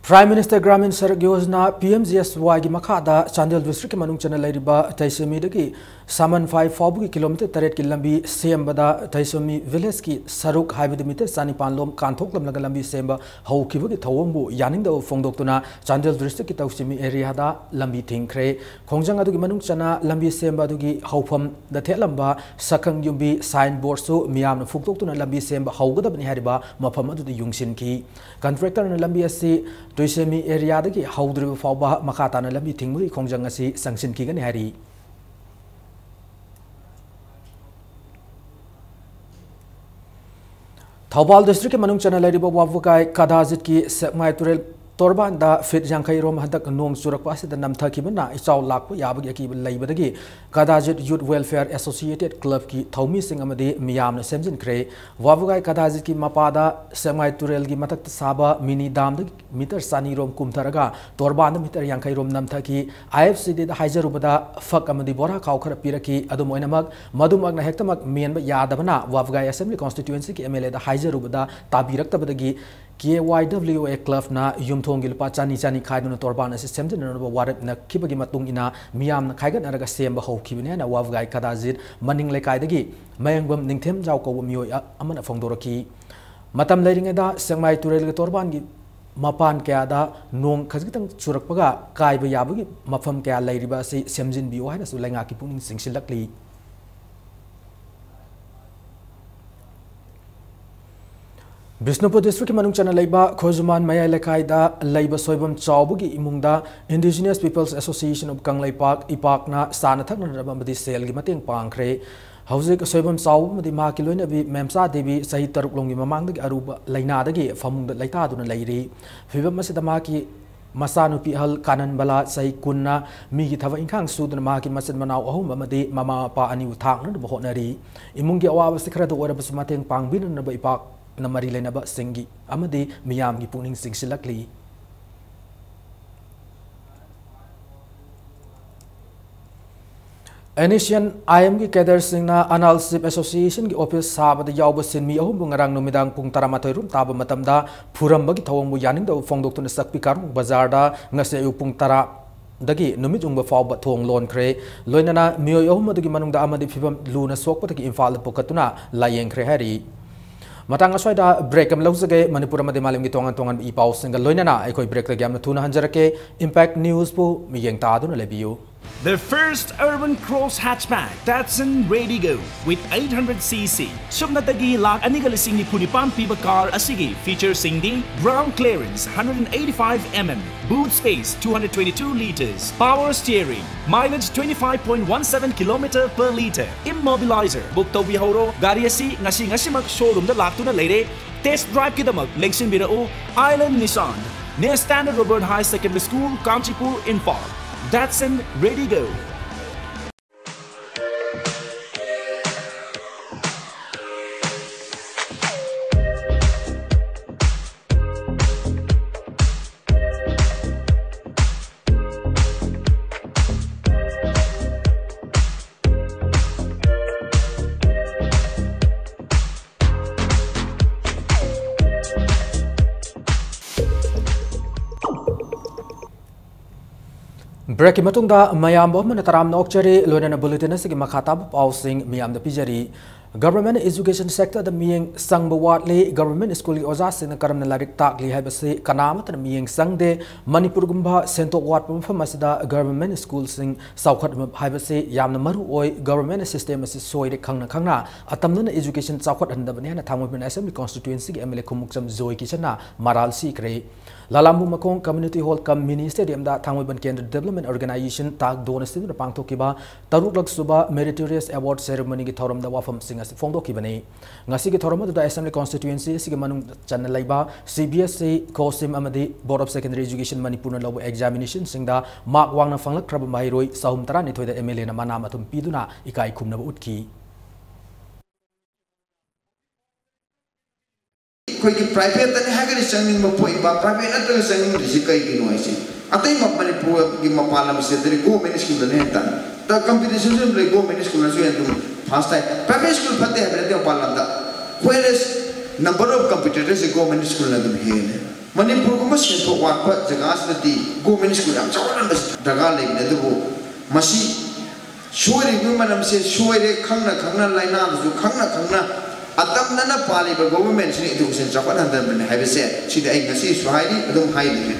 Prime Minister Gramin Sadak Yojana, PMGSYꯒꯤ ꯃꯈꯥꯗ ꯆꯥꯟꯗꯦꯜ districtꯀꯤ ꯃꯅꯨꯡ ꯆꯟꯅ ꯂꯩꯔꯤꯕ ꯇꯩꯁꯦꯃꯤꯗꯒꯤ ꯁꯥꯃꯟꯐꯥꯏ ꯐꯥꯎꯕꯒꯤ kilometre ꯇꯔꯦꯠꯀꯤ ꯂꯝꯕꯤ ꯁꯦꯝꯕꯗ ꯇꯩꯁꯦꯃꯤ villageꯀꯤ ꯁꯔꯨꯛ ꯍꯥꯏꯕꯗꯤ metre ꯆꯅꯤꯄꯥꯟ ꯂꯣꯝ ꯀꯥꯟꯊꯣꯛꯂꯝꯂꯒ ꯂꯝꯕꯤ ꯁꯦꯝꯕ ꯍꯧꯈꯤꯕꯒꯤ ꯊꯧꯑꯣꯡꯕꯨ ꯌꯥꯅꯤꯡꯗꯕ ꯐꯣꯡꯗꯣꯛꯇꯨꯅ ꯆꯥꯟꯗꯦꯜ districtꯀꯤ ꯇꯧꯁꯤꯃꯤ areaꯗ ꯂꯝꯕꯤ ꯊꯤꯡꯈ꯭ꯔꯦ꯫ ꯈꯣꯡꯖꯪ ꯑꯗꯨꯒꯤ ꯃꯅꯨꯡ ꯆꯟꯅ ꯂꯝꯕꯤ ꯁꯦꯝꯕ ꯑꯗꯨꯒꯤ ꯍꯧꯐꯝꯗ ꯊꯦꯠꯂꯝꯕ ꯁꯛꯈꯪ ꯌꯨꯝꯕꯤ sign boardꯁꯨ ꯃꯤꯌꯥꯝꯅ ꯐꯨꯛꯇꯣꯛꯇꯨꯅ ꯂꯝꯕꯤ ꯁꯦꯝꯕ ꯍꯧꯒꯗꯕꯅꯤ ꯍꯥꯏꯔꯤꯕ ꯃꯐꯝ ꯑꯗꯨꯗ ꯌꯨꯡꯁꯤꯟꯈꯤ꯫ Contractorꯅ ꯂꯝꯕꯤ ꯑꯁꯤ ꯇꯨꯏꯁꯦꯃꯤ areaꯗꯒꯤ ꯍꯧꯗ꯭ꯔꯤꯕ ꯐꯥꯎꯕ ꯃꯈꯥ ꯇꯥꯅ ꯂꯝꯕꯤ ꯊꯤꯡꯕꯒꯤ ꯈꯣꯡꯖꯪ ꯑꯁꯤ ꯆꯪꯁꯤꯟꯈꯤꯒꯅꯤ ꯍꯥꯏꯔꯤ꯫ ꯊꯧꯕꯥꯜ ꯗꯤꯁꯇ꯭ꯔꯤꯛꯀꯤ ꯃꯅꯨꯡ ꯆꯟꯅ ꯂꯩꯔꯤꯕ ꯋꯥꯕꯒꯥꯏ ꯀꯗꯥꯖꯤꯠꯀꯤ ꯁꯦꯛꯃꯥꯏ ꯇꯨꯔꯦꯜ ꯇꯣꯔꯕꯥꯟꯗ ꯐꯤꯠ ꯌꯥꯡꯈꯩ ꯔꯣꯝ ꯍꯟꯗꯛ ꯅꯣꯡ ꯆꯨꯔꯛꯄ ꯑꯁꯤꯗ ꯅꯝꯊꯈꯤꯕꯅ ꯏꯆꯥꯎ ꯂꯥꯛꯄ ꯌꯥꯕꯒꯤ ꯑꯀꯤꯕ ꯂꯩꯕꯗꯒꯤ ꯀꯗꯥꯖꯤꯠ ꯌꯨꯠ ꯋꯦꯜꯐꯤꯌꯔ ꯑꯦꯁꯣꯁꯤꯌꯦꯇꯦꯗ ꯀ꯭ꯂꯕꯀꯤ ꯊꯧꯃꯤꯁꯤꯡ ꯑꯃꯗꯤ ꯃꯤꯌꯥꯝꯅ ꯁꯦꯝꯖꯤꯟꯈ꯭ꯔꯦ꯫ ꯋꯥꯕꯒꯥꯏ ꯀꯗꯥꯖꯤꯠꯀꯤ ꯃꯄꯥꯗ ꯁꯦꯛꯃꯥꯏ ꯇꯨꯔꯦꯜꯒꯤ ꯃꯊꯛꯇ ꯁꯥꯕ ꯃꯤꯅꯤ ꯗꯥꯝꯗꯒꯤ ꯃꯤꯇꯔ ꯆꯅꯤ ꯔꯣꯝ ꯀꯨꯝꯊꯔꯒ ꯇꯣꯔꯕꯥꯟꯗ ꯃꯤꯇꯔ ꯌꯥꯡꯈꯩ ꯔꯣꯝ ꯅꯝꯊꯈꯤ꯫ IFCDꯗ ꯍꯥꯏꯖꯔꯨꯕꯗ ꯐꯛ ꯑꯃꯗꯤ ꯕꯣꯔꯥ ꯈꯥꯎ ꯈꯔ ꯄꯤꯔꯛꯈꯤ꯫ ꯑꯗꯨꯝ ꯑꯣꯏꯅꯃꯛ, ꯃꯗꯨꯃꯛꯅ ꯍꯦꯛꯇꯃꯛ ꯃꯦꯟꯕ ꯌꯥꯗꯕꯅ ꯋꯥꯕꯒꯥꯏ ꯑꯦꯁꯦꯝꯕ꯭ꯂꯤ ꯀꯣꯟꯁꯇꯤꯇ꯭ꯌꯨꯑꯦꯟꯁꯤꯒꯤ MLAꯗ ꯍꯥꯏꯖꯔꯨꯕꯗ ꯇꯥꯕꯤꯔꯛꯇꯕꯗꯒꯤ KYWA ꯀ꯭ꯂꯕꯅ ꯌꯨꯝꯊꯣꯡꯒꯤ ꯂꯨꯄꯥ ꯆꯅꯤ ꯆꯅꯤ ꯈꯥꯏꯗꯨꯅ ꯇꯣꯔꯕꯥꯟ ꯑꯁꯤ ꯁꯦꯝꯖꯤꯟꯅꯅꯕ ꯋꯥꯔꯦꯞꯅꯈꯤꯕꯒꯤ ꯃꯇꯨꯡ ꯏꯟꯅ ꯃꯤꯌꯥꯝꯅ ꯈꯥꯏꯒꯠꯅꯔꯒ ꯁꯦꯝꯕ ꯍꯧꯈꯤꯕꯅꯤ ꯍꯥꯏꯅ ꯋꯥꯕꯒꯥꯏ ꯀꯗꯥꯖꯤꯠ ꯃꯅꯤꯡ ꯂꯩꯀꯥꯏꯗꯒꯤ ꯃꯌꯦꯡꯕꯝ ꯅꯤꯡꯊꯦꯝꯖꯥꯎ ꯀꯧꯕ ꯃꯤꯑꯣꯏ ꯑ-, ꯑꯃꯅ ꯐꯣꯡꯗꯣꯔꯛꯈꯤ꯫ ꯃꯇꯝ ꯂꯩꯔꯤꯉꯩꯗ ꯁꯦꯛꯃꯥꯏ ꯇꯨꯔꯦꯜꯒꯤ ꯇꯣꯔꯕꯥꯟꯒꯤ ꯃꯄꯥꯟ ꯀꯌꯥꯗ ꯅꯣꯡ ꯈꯖꯤꯛꯇꯪ ꯆꯨꯔꯛꯄꯒ ꯀꯥꯏꯕ ꯌꯥꯕꯒꯤ ꯃꯐꯝ ꯀꯌꯥ ꯂꯩꯔꯤꯕ ꯑꯁꯤ ꯁꯦꯝꯖꯤꯟꯕꯤꯌꯨ ꯍꯥꯏꯅꯁꯨ ꯂꯩꯉꯥꯛꯀꯤ ꯄꯨꯛꯅꯤꯡ ꯆꯤꯡꯁꯤꯜꯂꯛꯂꯤ꯫ ꯕꯤꯁꯅꯨꯄꯨꯔ ꯗꯤꯁꯇ꯭ꯔꯤꯛꯀꯤ ꯃꯅꯨꯡ ꯆꯟꯅ ꯂꯩꯕ ꯈꯣꯏꯖꯨꯃꯥꯟ ꯃꯌꯥꯏ ꯂꯩꯀꯥꯏꯗ ꯂꯩꯕ ꯁꯣꯏꯕꯝ ꯆꯥꯎꯕꯒꯤ ꯏꯃꯨꯡꯗ Indigenous Peoples Association of Kangleipak, ꯏꯄꯥꯛꯅ ꯆꯥꯅ ꯊꯛꯅꯅꯕ ꯑꯃꯗꯤ ꯁꯦꯜꯒꯤ ꯃꯇꯦꯡ ꯄꯥꯡꯈ꯭ꯔꯦ꯫ ꯍꯧꯖꯤꯛ ꯁꯣꯏꯕꯝ ꯆꯥꯎꯕ ꯑꯃꯗꯤ ꯃꯍꯥꯛꯀꯤ ꯂꯣꯏꯅꯕꯤ ꯃꯦꯝꯆꯥ ꯗꯦꯕꯤ ꯆꯍꯤ ꯇꯔꯨꯛ ꯂꯣꯝꯒꯤ ꯃꯃꯥꯡꯗꯒꯤ ꯑꯔꯨꯕ ꯂꯥꯏꯅꯥꯗꯒꯤ ꯐꯃꯨꯡꯗ ꯂꯩꯇꯥꯗꯨꯅ ꯂꯩꯔꯤ꯫ ꯐꯤꯕꯝ ꯑꯁꯤꯗ ꯃꯍꯥꯛꯀꯤ ꯃꯆꯥꯅꯨꯄꯤ ꯑꯍꯜ ꯀꯥꯅꯟꯕꯂꯥ ꯆꯍꯤ ꯀꯨꯟꯅ ꯃꯤꯒꯤ ꯊꯕꯛ ꯏꯪꯈꯥꯡ ꯁꯨꯗꯨꯅ ꯃꯍꯥꯛꯀꯤ ꯃꯆꯤꯟ ꯃꯅꯥꯎ ꯑꯍꯨꯝ ꯑꯃꯗꯤ ꯃꯃꯥ ꯃꯄꯥ ꯑꯅꯤꯕꯨ ꯊꯥꯛꯅꯅꯕ ꯍꯣꯠꯅꯔꯤ꯫ ꯏꯃꯨꯡꯒꯤ ꯑꯋꯥꯕꯁꯤ ꯈꯔꯗ ꯑꯣꯏꯔꯕꯁꯨ ꯃꯇꯦꯡ ꯄꯥꯡꯕꯤꯅꯅꯕ ꯏꯄꯥꯛꯅ ꯃꯔꯤ ꯂꯩꯅꯕꯁꯤꯡꯒꯤ ꯑꯃꯗꯤ ꯃꯤꯌꯥꯝꯒꯤ ꯄꯨꯛꯅꯤꯡ ꯆꯤꯡꯁꯤꯜꯂꯛꯂꯤ꯫ NSCN-IMꯒꯤ ꯀꯦꯗꯔꯁꯤꯡꯅ ꯑꯅꯥꯜ ꯁꯤꯞ ꯑꯦꯁꯣꯁꯤꯌꯦꯁꯟꯒꯤ ꯑꯣꯐꯤꯁ ꯁꯥꯕꯗ ꯌꯥꯎꯕ ꯁꯤꯟꯃꯤ ꯑꯍꯨꯝꯕꯨ ꯉꯔꯥꯡ ꯅꯨꯃꯤꯗꯥꯡ ꯄꯨꯡ ꯇꯔꯥꯃꯥꯊꯣꯏ ꯔꯣꯝ ꯇꯥꯕ ꯃꯇꯝꯗ ꯐꯨꯔꯝꯕꯒꯤ ꯊꯧꯑꯣꯡꯕꯨ ꯌꯥꯅꯤꯡꯗꯕ ꯐꯣꯡꯗꯣꯛꯇꯨꯅ ꯆꯛꯄꯤ ꯀꯥꯔꯣꯡ ꯕꯖꯥꯔꯗ ꯉꯁꯤ ꯑꯌꯨꯛ ꯄꯨꯡ ꯇꯔꯥꯗꯒꯤ ꯅꯨꯃꯤꯠ ꯌꯨꯡꯕ ꯐꯥꯎꯕ ꯊꯣꯡ ꯂꯣꯟꯈ꯭ꯔꯦ꯫ ꯂꯣꯏꯅꯅ ꯃꯤꯑꯣꯏ ꯑꯍꯨꯝ ꯑꯗꯨꯒꯤ ꯃꯅꯨꯡꯗ ꯑꯃꯗꯤ ꯐꯤꯕꯝ ꯂꯨꯅ ꯁꯣꯛꯄꯗꯒꯤ ꯏꯝꯐꯥꯜꯗ ꯄꯨꯈꯠꯇꯨꯅ ꯂꯥꯌꯦꯡꯈ꯭ꯔꯦ ꯍꯥꯏꯔꯤ꯫ ꯃꯇꯥꯡ ꯑꯁ꯭ꯋꯥꯏꯗ ꯕ꯭ꯔꯦꯛ ꯑꯃ ꯂꯧꯖꯒꯦ꯫ ꯃꯅꯤꯄꯨꯔ ꯑꯃꯗꯤ ꯃꯥꯂꯦꯝꯒꯤ ꯇꯣꯉꯥꯟ ꯇꯣꯉꯥꯟꯕ ꯏ ꯄꯥꯎꯁꯤꯡꯒ ꯂꯣꯏꯅꯅ ꯑꯩꯈꯣꯏ ꯕ꯭ꯔꯦꯛꯇꯒꯤ ꯌꯥꯝꯅ ꯊꯨꯅ ꯍꯟꯖꯔꯛꯀꯦ꯫ ꯏꯝꯄꯦꯛ ꯅ꯭ꯌꯨꯁꯄꯨ ꯃꯤꯠꯌꯦꯡ ꯇꯥꯗꯨꯅ ꯂꯩꯕꯤꯌꯨ꯫ The first urban cross hatchback, Datsun Raydigo, with eight hundred C C. ꯁꯨꯞꯅꯇꯒꯤ ꯂꯥꯈ ꯑꯅꯤꯒ ꯂꯤꯁꯤꯡ ꯅꯤꯐꯨ ꯅꯤꯄꯥꯟ ꯄꯤꯕ car ꯑꯁꯤꯒꯤ featureꯁꯤꯡꯗꯤ: ground clearance hundred and eighty-five mm, boot space two hundred twenty-two liters, power steering, mileage twenty-five point one seven kilometer per liter, immobilizer. Book ꯇꯧꯕꯤꯍꯧꯔꯣ꯫ ꯒꯥꯔꯤ ꯑꯁꯤ ꯉꯁꯤ ꯉꯁꯤꯃꯛ showroomꯗ ꯂꯥꯛꯇꯨꯅ ꯂꯩꯔꯦ꯫ Test driveꯀꯤꯗꯃꯛ ꯂꯦꯡꯁꯤꯟꯕꯤꯔꯛꯎ Island Nissan, near Standard Robert High Secondary School, Kanchipur, Imphal. Datsun Raydigo. Breakꯀꯤ ꯃꯇꯨꯡꯗ ꯃꯌꯥꯝꯕꯨ ꯑꯃꯅ ꯇꯔꯥꯝꯅ ꯑꯣꯛꯆꯔꯤ꯫ ꯂꯣꯏꯅꯅ bulletin ꯑꯁꯤꯒꯤ ꯃꯈꯥ ꯇꯥꯕ ꯄꯥꯎꯁꯤꯡ ꯃꯤꯌꯥꯝꯗ ꯄꯤꯖꯔꯤ꯫ Government education sectorꯗ ꯃꯤꯠꯌꯦꯡ ꯆꯪꯕ ꯋꯥꯠꯂꯤ꯫ Government schoolꯒꯤ ꯑꯣꯖꯥꯁꯤꯡꯅ ꯀꯔꯝꯅ ꯂꯥꯏꯔꯤꯛ ꯇꯥꯛꯂꯤ ꯍꯥꯏꯕꯁꯤ ꯀꯅꯥ ꯑꯃꯠꯇꯅ ꯃꯤꯠꯌꯦꯡ ꯆꯪꯗꯦ꯫ ꯃꯅꯤꯄꯨꯔꯒꯨꯝꯕ ꯁꯦꯟꯊꯣꯛ ꯋꯥꯠꯄ ꯃꯐꯝ ꯑꯁꯤꯗ government schoolꯁꯤꯡ ꯆꯥꯎꯈꯠꯍꯟꯕ ꯍꯥꯏꯕꯁꯤ ꯌꯥꯝꯅ ꯃꯔꯨ ꯑꯣꯏ꯫ Government system ꯑꯁꯤ ꯁꯣꯏꯔꯦ ꯈꯪꯅ ꯈꯪꯅ ꯑꯇꯝꯅꯅ education ꯆꯥꯎꯈꯠꯍꯟꯗꯕꯅꯤ ꯍꯥꯏꯅ ꯊꯥꯡꯃꯩꯕꯟ Assembly Constituencyꯒꯤ MLA ꯈꯨꯃꯨꯛꯆꯝ ꯖꯣꯏ ꯀꯤꯁꯟꯅ ꯃꯔꯥꯜ ꯁꯤꯈ꯭ꯔꯦ꯫ ꯂꯥꯂꯥꯝꯕꯨ ꯃꯈꯣꯡ Community Hall cum Mini Stadiumꯗ ꯊꯥꯡꯃꯩꯕꯟ Kendra Development Organisation ꯇꯥꯛ ꯗꯣꯅ ꯁꯤꯟꯗꯨꯅ ꯄꯥꯡꯊꯣꯛꯈꯤꯕ ꯇꯔꯨꯛꯂꯛ ꯁꯨꯕ Meritorious Award Ceremonyꯒꯤ ꯊꯧꯔꯝꯗ ꯋꯥꯐꯝꯁꯤꯡ ꯑꯁꯤ ꯐꯣꯡꯗꯣꯛꯈꯤꯕꯅꯤ꯫ ꯉꯁꯤꯒꯤ ꯊꯧꯔꯝ ꯑꯗꯨꯗ Assembly Constituency ꯑꯁꯤꯒꯤ ꯃꯅꯨꯡꯗ ꯆꯟꯅ ꯂꯩꯕ CBSE, COHSIM ꯑꯃꯗꯤ Board of Secondary Education ꯃꯅꯤꯄꯨꯔꯅ ꯂꯧꯕ examinationꯁꯤꯡꯗ mark ꯋꯥꯡꯅ ꯐꯪꯂꯛꯈ꯭ꯔꯕ ꯃꯍꯩꯔꯣꯏ ꯆꯍꯨꯝ ꯇꯔꯥꯅꯤꯊꯣꯏꯗ MLAꯅ ꯃꯅꯥ ꯃꯊꯨꯝ ꯄꯤꯗꯨꯅ ꯏꯀꯥꯏ ꯈꯨꯝꯅꯕ ꯎꯠꯈꯤ꯫ ꯑꯩꯈꯣꯏꯒꯤ privateꯇꯅꯤ ꯍꯥꯏꯔꯒꯗꯤ ꯆꯪꯅꯤꯡꯕ ꯄꯣꯛꯏꯕ, private ꯅꯠꯇ꯭ꯔꯒ ꯆꯪꯅꯤꯡꯗ꯭ꯔꯤꯁꯤ ꯀꯩꯒꯤꯅꯣ ꯍꯥꯏꯁꯦ꯫ ꯑꯇꯩ ꯃ-, ꯃꯅꯤꯄꯨꯔꯒꯤ ꯃꯄꯥꯟ ꯂꯝꯁꯤꯗꯗꯤ government schoolꯗꯅ ꯍꯦꯟꯅ ꯇꯥꯡꯉꯤ꯫ ꯇ-, competitionꯁꯨ ꯑꯗꯨꯝ ꯂꯩ, government schoolꯅꯁꯨ ꯍꯦꯟꯅ ꯑꯗꯨꯝ first ꯇꯥꯏ꯫ Private school ꯐꯠꯇꯦ ꯍꯥꯏꯕ ꯅꯠꯇꯦ ꯃꯄꯥꯟ ꯂꯝꯗ, whereas number of competitorsꯁꯦ government schoolꯅ ꯑꯗꯨꯝ ꯍꯦꯜꯂꯦ꯫ ꯃꯅꯤꯄꯨꯔꯒꯨꯝꯕ ꯁꯦꯟꯊꯣꯛ ꯋꯥꯠꯄ ꯖꯒꯥꯁꯤꯗꯗꯤ government school ꯌꯥꯝ ꯆꯥꯎꯈꯠꯍꯟꯕꯁꯤ ꯗꯔꯀꯥꯔ ꯂꯩꯕꯅꯤ, ꯑꯗꯨꯕꯨ ꯃꯁꯤ ꯁꯣꯏꯔꯤꯕ ꯃꯔꯝꯁꯦ ꯁꯣꯏꯔꯦ ꯈꯪꯅ ꯈꯪꯅ, ꯂꯥꯏꯅꯥꯗꯨꯁꯨ ꯈꯪꯅ ꯈꯪꯅ ꯑꯇꯝꯅꯅ ꯄꯥꯜꯂꯤꯕ governmentꯁꯤꯅ education ꯆꯥꯎꯈꯠꯍꯟꯗꯕꯅꯤ ꯍꯥꯏꯕꯁꯦ ꯁꯤꯗꯤ ꯑꯩ ꯉꯁꯤꯁꯨ ꯍꯥꯏꯔꯤ, ꯑꯗꯨꯝ ꯍꯥꯏꯔꯤꯅꯦ꯫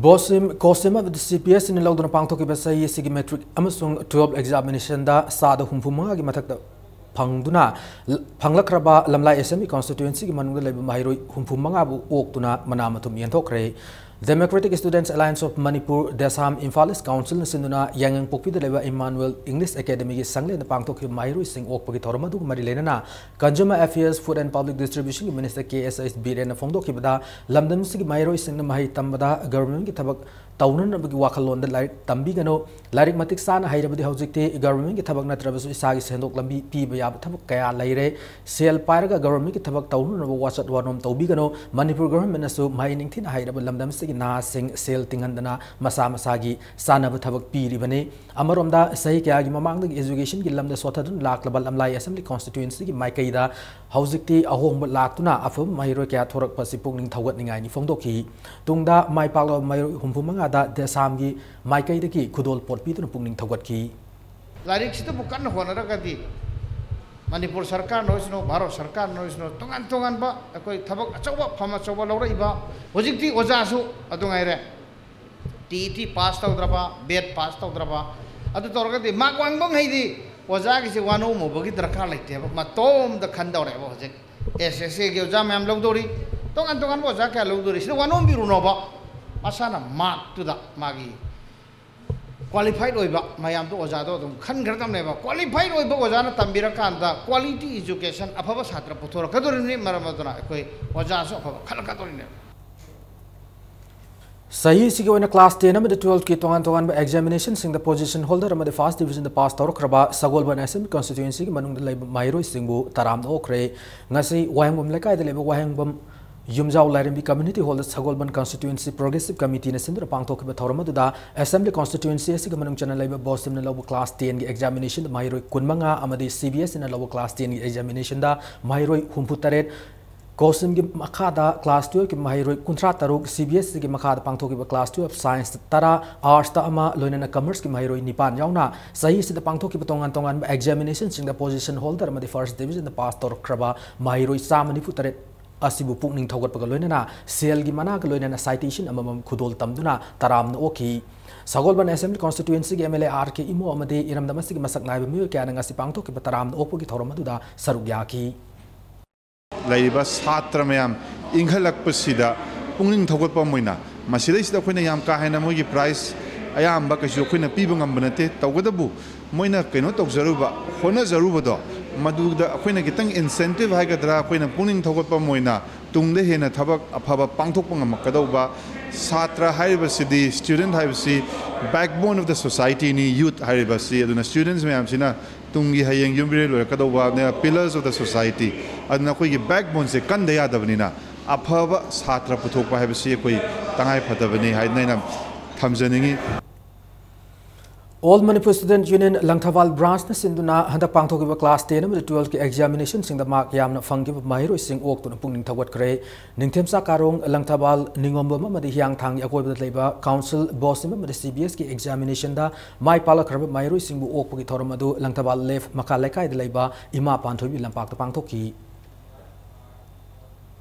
ꯕꯣꯁꯤꯝ, ꯀꯣꯁꯤꯝ ꯑꯃꯗꯤ ꯁꯤ ꯄꯤ ꯑꯦꯁ ꯁꯤꯅ ꯂꯧꯗꯨꯅ ꯄꯥꯡꯊꯣꯛꯈꯤꯕ ꯆꯍꯤ ꯑꯁꯤꯒꯤ ꯃꯦꯇ꯭ꯔꯤꯛ ꯑꯃꯁꯨꯡ ꯇꯨꯋꯦꯜꯐ ꯑꯦꯛꯖꯥꯃꯤꯅꯦꯁꯟꯗ ꯆꯥꯗ ꯍꯨꯝꯐꯨ ꯃꯉꯥꯒꯤ ꯃꯊꯛꯇ ꯐꯪꯗꯨꯅ ꯐꯪꯂꯛꯈ꯭ꯔꯕ ꯂꯝꯂꯥꯏ ꯑꯦꯁꯦꯝꯕ꯭ꯂꯤ ꯀꯣꯟꯁꯇꯤꯇ꯭ꯋꯦꯟꯁꯤꯒꯤ ꯃꯅꯨꯡꯗ ꯂꯩꯕ ꯃꯍꯩꯔꯣꯏ ꯍꯨꯝꯐꯨ ꯃꯉꯥꯕꯨ ꯑꯣꯛꯇꯨꯅ ꯃꯅꯥ ꯃꯊꯨꯝ ꯌꯦꯟꯊꯣꯛꯈ꯭ꯔꯦ꯫ Democratic Students Alliance of Manipur, ꯗꯦꯁꯥꯝ, Imphal ꯏꯁ ꯀꯥꯎꯟꯁꯤꯜꯅ ꯁꯤꯟꯗꯨꯅ ꯌꯥꯏꯉꯪꯄꯣꯛꯄꯤꯗ ꯂꯩꯕ ꯏꯃꯥꯅꯨꯑꯦꯜ ꯏꯪꯂꯤꯁ ꯑꯦꯀꯥꯗꯃꯤꯒꯤ ꯁꯪꯂꯦꯟꯗ ꯄꯥꯡꯊꯣꯛꯈꯤꯕ ꯃꯍꯩꯔꯣꯏꯁꯤꯡ ꯑꯣꯛꯄꯒꯤ ꯊꯧꯔꯝ ꯑꯗꯨꯒ ꯃꯔꯤ ꯂꯩꯅꯅ Consumer Affairs, Food and Public Distributionꯒꯤ ꯃꯤꯅꯤꯁꯇꯔ ꯀꯦ ꯑꯦꯁ ꯑꯩꯆ ꯕꯤꯔꯦꯟꯅ ꯐꯣꯡꯗꯣꯛꯈꯤꯕꯗ, ꯂꯝꯗꯝꯁꯤꯒꯤ ꯃꯍꯩꯔꯣꯏꯁꯤꯡꯅ ꯃꯍꯩ ꯇꯝꯕꯗ ꯒꯚꯔꯟꯃꯦꯟꯠꯀꯤ ꯊꯕꯛ ꯇꯧꯅꯅꯕꯒꯤ ꯋꯥꯈꯜꯂꯣꯟꯗ ꯂꯥꯏꯔꯤꯛ ꯇꯝꯕꯤꯒꯅꯨ꯫ ꯂꯥꯏꯔꯤꯛ ꯃꯇꯤꯛ ꯆꯥꯅ ꯍꯩꯔꯕꯗꯤ ꯍꯧꯖꯤꯛꯇꯤ ꯒꯚꯔꯟꯃꯦꯟꯠꯀꯤ ꯊꯕꯛ ꯅꯠꯇ꯭ꯔꯕꯁꯨ ꯏꯁꯥꯒꯤ ꯁꯦꯟꯊꯣꯛ ꯂꯝꯕꯤ ꯄꯤꯕ ꯌꯥꯕ ꯊꯕꯛ ꯀꯌꯥ ꯂꯩꯔꯦ꯫ ꯁꯦꯜ ꯄꯥꯏꯔꯒ ꯒꯚꯔꯟꯃꯦꯟꯠꯀꯤ ꯊꯕꯛ ꯇꯧꯅꯅꯕ ꯋꯥꯆꯠ ꯋꯥꯅꯣꯝ ꯇꯧꯕꯤꯒꯅꯨ꯫ ꯃꯅꯤꯄꯨꯔ ꯒꯚꯔꯟꯃꯦꯟꯠꯅꯁꯨ ꯃꯍꯩ ꯅꯤꯡꯊꯤꯅ ꯍꯩꯔꯕ ꯂꯝꯗꯝꯁꯤꯒꯤ ꯅꯍꯥꯁꯤꯡ ꯁꯦꯜ ꯇꯤꯡꯍꯟꯗꯅ ꯃꯁꯥ ꯃꯁꯥꯒꯤ ꯆꯥꯅꯕ ꯊꯕꯛ ꯄꯤꯔꯤꯕꯅꯤ꯫ ꯑꯃꯔꯣꯝꯗ ꯆꯍꯤ ꯀꯌꯥꯒꯤ ꯃꯃꯥꯡꯗꯒꯤ ꯏꯖꯨꯀꯦꯁꯟꯒꯤ ꯂꯝꯗ ꯁꯣꯠꯊꯗꯨꯅ ꯂꯥꯛꯂꯕ ꯂꯝꯂꯥꯏ ꯑꯦꯁꯦꯝꯕ꯭ꯂꯤ ꯀꯣꯟꯁꯇꯤꯇ꯭ꯋꯦꯟꯁꯤꯒꯤ ꯃꯥꯏꯀꯩꯗ ꯍꯧꯖꯤꯛꯇꯤ ꯑꯍꯣꯡꯕ ꯂꯥꯛꯇꯨꯅ ꯑꯐꯕ ꯃꯍꯩꯔꯣꯏ ꯀꯌꯥ ꯊꯣꯔꯛꯄ ꯑꯁꯤ ꯄꯨꯛꯅꯤꯡ ꯊꯧꯒꯠꯅꯤꯡꯉꯥꯏꯅꯤ ꯐꯣꯡꯗꯣꯛꯈꯤ꯫ ꯇꯨꯡꯗ ꯃꯥꯏ ꯄꯥꯛꯂꯕ ꯃꯍꯩꯔꯣꯏ ꯍꯨꯝꯐꯨ ꯃꯉꯥꯗ ꯗꯦꯁꯥꯝꯒꯤ ꯃꯥꯏꯀꯩꯗꯒꯤ ꯈꯨꯗꯣꯜ ꯄꯣꯠ ꯄꯤꯗꯨꯅ ꯄꯨꯛꯅꯤꯡ ꯊꯧꯒꯠꯈꯤ꯫ ꯂꯥꯏꯔꯤꯛꯁꯤꯗꯕꯨ ꯀꯟꯅ ꯍꯣꯠꯅꯔꯒꯗꯤ ꯃꯅꯤꯄꯨꯔ ꯁꯔꯀꯥꯔꯅ ꯑꯣꯏꯁꯅꯨ, ꯚꯥꯔꯠ ꯁꯔꯀꯥꯔꯅ ꯑꯣꯏꯁꯅꯨ, ꯇꯣꯉꯥꯟ ꯇꯣꯉꯥꯟꯕ ꯑꯩꯈꯣꯏ ꯊꯕꯛ ꯑꯆꯧꯕ, ꯐꯝ ꯑꯆꯧꯕ ꯂꯧꯔꯛꯏꯕ, ꯍꯧꯖꯤꯛꯇꯤ ꯑꯣꯖꯥꯁꯨ ꯑꯗꯨ ꯉꯥꯏꯔꯦ, ꯇꯤ ꯏ ꯇꯤ ꯄꯥꯁ ꯇꯧꯗ꯭ꯔꯕ, ꯕꯦꯠ ꯄꯥꯁ ꯇꯧꯗ꯭ꯔꯕ, ꯑꯗꯨ ꯇꯧꯔꯒꯗꯤ ꯃꯥꯔꯛ ꯋꯥꯡꯕ ꯃꯈꯩꯗꯤ ꯑꯣꯖꯥꯒꯤꯁꯦ ꯋꯥꯅꯣꯝꯃꯨꯕꯒꯤ ꯗꯔꯀꯥꯔ ꯂꯩꯇꯦꯕ, ꯃꯇꯣꯝꯗ ꯈꯟꯗꯧꯔꯛꯑꯦꯕ ꯍꯧꯖꯤꯛ꯫ ꯑꯦꯁ ꯑꯦꯁ ꯑꯦꯒꯤ ꯑꯣꯖꯥ ꯃꯌꯥꯝ ꯂꯧꯗꯧꯔꯤ, ꯇꯣꯉꯥꯟ ꯇꯣꯉꯥꯟꯕ ꯑꯣꯖꯥ ꯀꯌꯥ ꯂꯧꯗꯧꯔꯤ, ꯁꯤꯗ ꯋꯥꯅꯣꯝꯕꯤꯔꯨꯅꯣꯕ, ꯃꯁꯥꯅ ꯃꯥꯔꯛꯇꯨꯗ ꯃꯥꯒꯤ ꯀ꯭ꯋꯥꯂꯤꯐꯥꯏꯠ ꯑꯣꯏꯕ ꯃꯌꯥꯝꯗꯣ ꯑꯣꯖꯥꯗꯣ ꯑꯗꯨꯝ ꯈꯟꯈ꯭ꯔꯗꯕꯅꯦꯕ꯫ ꯀ꯭ꯋꯥꯂꯤꯐꯥꯏꯠ ꯑꯣꯏꯕ ꯑꯣꯖꯥꯅ ꯇꯝꯕꯤꯔꯀꯥꯟꯗ ꯀ꯭ꯋꯥꯂꯤꯇꯤ ꯏꯖꯨꯀꯦꯁꯟ ꯑꯐꯕ ꯁꯥꯇ꯭ꯔ ꯄꯨꯊꯣꯔꯛꯀꯗꯧꯔꯤꯕꯅꯤ, ꯃꯔꯝ ꯑꯗꯨꯅ ꯑꯩꯈꯣꯏ ꯑꯣꯖꯥꯁꯨ ꯑꯐꯕ ꯈꯜꯂꯛꯀꯗꯧꯔꯤꯅꯦꯕ꯫ ꯆꯍꯤꯁꯤꯒꯤ ꯑꯣꯏꯅ ꯀ꯭ꯂꯥꯁ ꯇꯦꯟ ꯑꯃꯗꯤ ꯇꯨꯋꯦꯜꯐꯀꯤ ꯇꯣꯉꯥꯟ ꯇꯣꯉꯥꯟꯕ ꯑꯦꯛꯖꯥꯃꯤꯅꯦꯁꯟꯁꯤꯡꯗ ꯄꯣꯖꯤꯁꯟ ꯍꯣꯜꯗꯔ ꯑꯃꯗꯤ ꯐꯥꯔꯁ ꯗꯤꯕꯤꯖꯟꯗ ꯄꯥꯁ ꯇꯧꯔꯛꯈ꯭ꯔꯕ ꯁꯒꯣꯜꯕꯟ ꯑꯦꯁꯦꯝꯕ꯭ꯂꯤ ꯀꯣꯟꯁꯇꯤꯇ꯭ꯋꯦꯟꯁꯤꯒꯤ ꯃꯅꯨꯡꯗ ꯂꯩꯕ ꯃꯍꯩꯔꯣꯏꯁꯤꯡꯕꯨ ꯇꯔꯥꯝꯅ ꯑꯣꯛꯈ꯭ꯔꯦ꯫ ꯉꯁꯤ ꯋꯥꯍꯦꯡꯕꯝ ꯂꯩꯀꯥꯏꯗ ꯂꯩꯕ ꯋꯥꯍꯦꯡꯕꯝ ꯌꯨꯝꯖꯥꯎ ꯂꯥꯏꯔꯦꯝꯕꯤ ꯀꯝꯃ꯭ꯌꯨꯅꯤꯇꯤ ꯍꯣꯜꯗ ꯁꯒꯣꯜꯕꯟ ꯀꯟꯁꯇꯤꯇ꯭ꯋꯦꯟꯁꯤ ꯄ꯭ꯔꯣꯒ꯭ꯔꯦꯁꯤꯚ ꯀꯃꯤꯇꯤꯅ ꯁꯤꯟꯗꯨꯅ ꯄꯥꯡꯊꯣꯛꯈꯤꯕ ꯊꯧꯔꯝ ꯑꯗꯨꯗ ꯑꯦꯁꯦꯝꯕ꯭ꯂꯤ ꯀꯣꯟꯁꯇꯤꯇ꯭ꯋꯦꯟꯁꯤ ꯑꯁꯤꯒꯤ ꯃꯅꯨꯡ ꯆꯟꯅ ꯂꯩꯕ ꯕꯣꯁꯤꯝꯅ ꯂꯧꯕ ꯀ꯭ꯂꯥꯁ ꯇꯦꯟꯒꯤ ꯑꯦꯛꯖꯥꯃꯤꯅꯦꯁꯟꯗ ꯃꯍꯩꯔꯣꯏ ꯀꯨꯟꯃꯉꯥ ꯑꯃꯗꯤ ꯁꯤ ꯕꯤ ꯑꯦꯁ ꯏꯅ ꯂꯧꯕ ꯀ꯭ꯂꯥꯁ ꯇꯦꯟꯒꯤ ꯑꯦꯛꯖꯥꯃꯤꯅꯦꯁꯟꯗ ꯃꯍꯩꯔꯣꯏ ꯍꯨꯝꯐꯨꯇꯔꯦꯠ, ꯀꯣꯁꯤꯝꯒꯤ ꯃꯈꯥꯗ ꯀ꯭ꯂꯥꯁ ꯇꯨꯋꯦꯜꯐꯀꯤ ꯃꯍꯩꯔꯣꯏ ꯀꯨꯟꯊ꯭ꯔꯥ ꯇꯔꯨꯛ, ꯁꯤ ꯕꯤ ꯑꯦꯁ ꯏꯒꯤ ꯃꯈꯥꯗ ꯄꯥꯡꯊꯣꯛꯈꯤꯕ ꯀ꯭ꯂꯥꯁ ꯇꯨꯋꯦꯜꯐ ꯁꯥꯏꯟꯁꯇ ꯇꯔꯥ, ꯑꯥꯔꯠꯁꯇ ꯑꯃ, ꯂꯣꯏꯅꯅ ꯀꯃꯔꯁꯀꯤ ꯃꯍꯩꯔꯣꯏ ꯅꯤꯄꯥꯟ ꯌꯥꯎꯅ ꯆꯍꯤ ꯑꯁꯤꯗ ꯄꯥꯡꯊꯣꯛꯈꯤꯕ ꯇꯣꯉꯥꯟ ꯇꯣꯉꯥꯟꯕ ꯑꯦꯛꯖꯥꯃꯤꯅꯦꯁꯟꯁꯤꯡꯗ ꯄꯣꯖꯤꯁꯟ ꯍꯣꯜꯗꯔ ꯑꯃꯗꯤ ꯐꯥꯔꯁ ꯗꯤꯕꯤꯖꯟꯗ ꯄꯥꯁ ꯇꯧꯔꯛꯈ꯭ꯔꯕ ꯃꯍꯩꯔꯣꯏ ꯆꯥꯝꯃ ꯅꯤꯐꯨ ꯇꯔꯦꯠ ꯑꯁꯤꯕꯨ ꯄꯨꯛꯅꯤꯡ ꯊꯧꯒꯠꯄꯒ ꯂꯣꯏꯅꯅ ꯁꯦꯜꯒꯤ ꯃꯅꯥꯒ ꯂꯣꯏꯅꯅ citation ꯑꯃꯃꯝ ꯈꯨꯗꯣꯜ ꯇꯝꯗꯨꯅ ꯇꯔꯥꯝꯅ ꯑꯣꯛꯈꯤ꯫ ꯁꯒꯣꯜꯕꯟ Assembly Constituencyꯒꯤ MLA R K Imo ꯑꯃꯗꯤ ꯏꯔꯝꯗꯝ ꯑꯁꯤꯒꯤ ꯃꯁꯛ ꯅꯥꯏꯕ ꯃꯤꯑꯣꯏ ꯀꯌꯥꯅ ꯉꯁꯤ ꯄꯥꯡꯊꯣꯛꯈꯤꯕ ꯇꯔꯥꯝꯅ ꯑꯣꯛꯄꯒꯤ ꯊꯧꯔꯝ ꯑꯗꯨꯗ ꯁꯔꯨꯛ ꯌꯥꯈꯤ꯫ ꯂꯩꯔꯤꯕ ꯁꯥꯇ꯭ꯔ ꯃꯌꯥꯝ ꯏꯪꯈꯠꯂꯛꯄꯁꯤꯗ ꯄꯨꯛꯅꯤꯡ ꯊꯧꯒꯠꯄ ꯑꯃ ꯑꯣꯏꯅ, ꯃꯁꯤꯗꯩꯁꯤꯗ ꯑꯩꯈꯣꯏꯅ ꯌꯥꯝ ꯀꯥ ꯍꯦꯟꯅ ꯃꯣꯏꯒꯤ prize ꯑꯌꯥꯝꯕ ꯀꯩꯁꯨ ꯑꯩꯈꯣꯏꯅ ꯄꯤꯕ ꯉꯝꯕ ꯅꯠꯇꯦ꯫ ꯇꯧꯕꯇꯕꯨ ꯃꯣꯏꯅ ꯀꯩꯅꯣ ꯇꯧꯖꯔꯨꯕ, ꯍꯣꯠꯅꯖꯔꯨꯕꯗꯣ, ꯃꯗꯨꯗ ꯑꯩꯈꯣꯏꯅ ꯈꯤꯇꯪ incentive ꯍꯥꯏꯒꯗ꯭ꯔꯥ, ꯑꯩꯈꯣꯏꯅ ꯄꯨꯛꯅꯤꯡ ꯊꯧꯒꯠꯄ ꯑꯃ ꯑꯣꯏꯅ, ꯇꯨꯡꯗ ꯍꯦꯟꯅ ꯊꯕꯛ ꯑꯐꯕ ꯄꯥꯡꯊꯣꯛꯄ ꯉꯝꯃꯛꯀꯗꯧꯕ꯫ ꯁꯥꯇ꯭ꯔ ꯍꯥꯏꯔꯤꯕꯁꯤꯗꯤ, student ꯍꯥꯏꯕꯁꯤ backbone of the societyꯅꯤ, youth ꯍꯥꯏꯔꯤꯕꯁꯤ꯫ ꯑꯗꯨꯅ students ꯃꯌꯥꯝꯁꯤꯅ ꯇꯨꯡꯒꯤ ꯍꯌꯦꯡ ꯌꯨꯝꯕꯤꯔꯦꯜ ꯑꯣꯏꯔꯛꯀꯗꯧꯕ, they are pillars of the society꯫ ꯑꯗꯨꯅ ꯑꯩꯈꯣꯏꯒꯤ backboneꯁꯦ ꯀꯟꯗ ꯌꯥꯗꯕꯅꯤꯅ, ꯑꯐꯕ ꯁꯥꯇ꯭ꯔ ꯄꯨꯊꯣꯛꯄ ꯍꯥꯏꯕꯁꯤ ꯑꯩꯈꯣꯏ ꯇꯉꯥꯏ ꯐꯗꯕꯅꯤ ꯍꯥꯏꯅ ꯑꯩꯅ ꯊꯝꯖꯅꯤꯡꯉꯤ꯫ All Manipur Student Union Langthabal branchꯅ ꯁꯤꯟꯗꯨꯅ ꯍꯟꯗꯛ ꯄꯥꯡꯊꯣꯛꯈꯤꯕ class ten ꯑꯃꯗꯤ twelveꯀꯤ examinationꯁꯤꯡꯗ mark ꯌꯥꯝꯅ ꯐꯪꯈꯤꯕ ꯃꯍꯩꯔꯣꯏꯁꯤꯡ ꯑꯣꯛꯇꯨꯅ ꯄꯨꯛꯅꯤꯡ ꯊꯧꯒꯠꯈ꯭ꯔꯦ꯫ ꯅꯤꯡꯊꯦꯝꯆꯥ ꯀꯥꯔꯣꯡ, ꯂꯪꯊꯕꯥꯜ, ꯅꯤꯉꯣꯝꯕꯝ ꯑꯃꯗꯤ ꯍꯤꯌꯥꯡꯊꯥꯡꯒꯤ ꯑꯀꯣꯏꯕꯗ ꯂꯩꯕ Council, BOSEM ꯑꯃꯗꯤ CBSꯀꯤ examinationꯗ ꯃꯥꯏ ꯄꯥꯛꯂꯛꯈ꯭ꯔꯕ ꯃꯍꯩꯔꯣꯏꯁꯤꯡꯕꯨ ꯑꯣꯛꯄꯒꯤ ꯊꯧꯔꯝ ꯑꯗꯨ ꯂꯪꯊꯕꯥꯜ left ꯃꯈꯥ ꯂꯩꯀꯥꯏꯗ ꯂꯩꯕ ꯏꯃꯥ ꯄꯥꯟꯊꯣꯏꯕꯤ ꯂꯝꯄꯥꯛꯇ ꯄꯥꯡꯊꯣꯛꯈꯤ꯫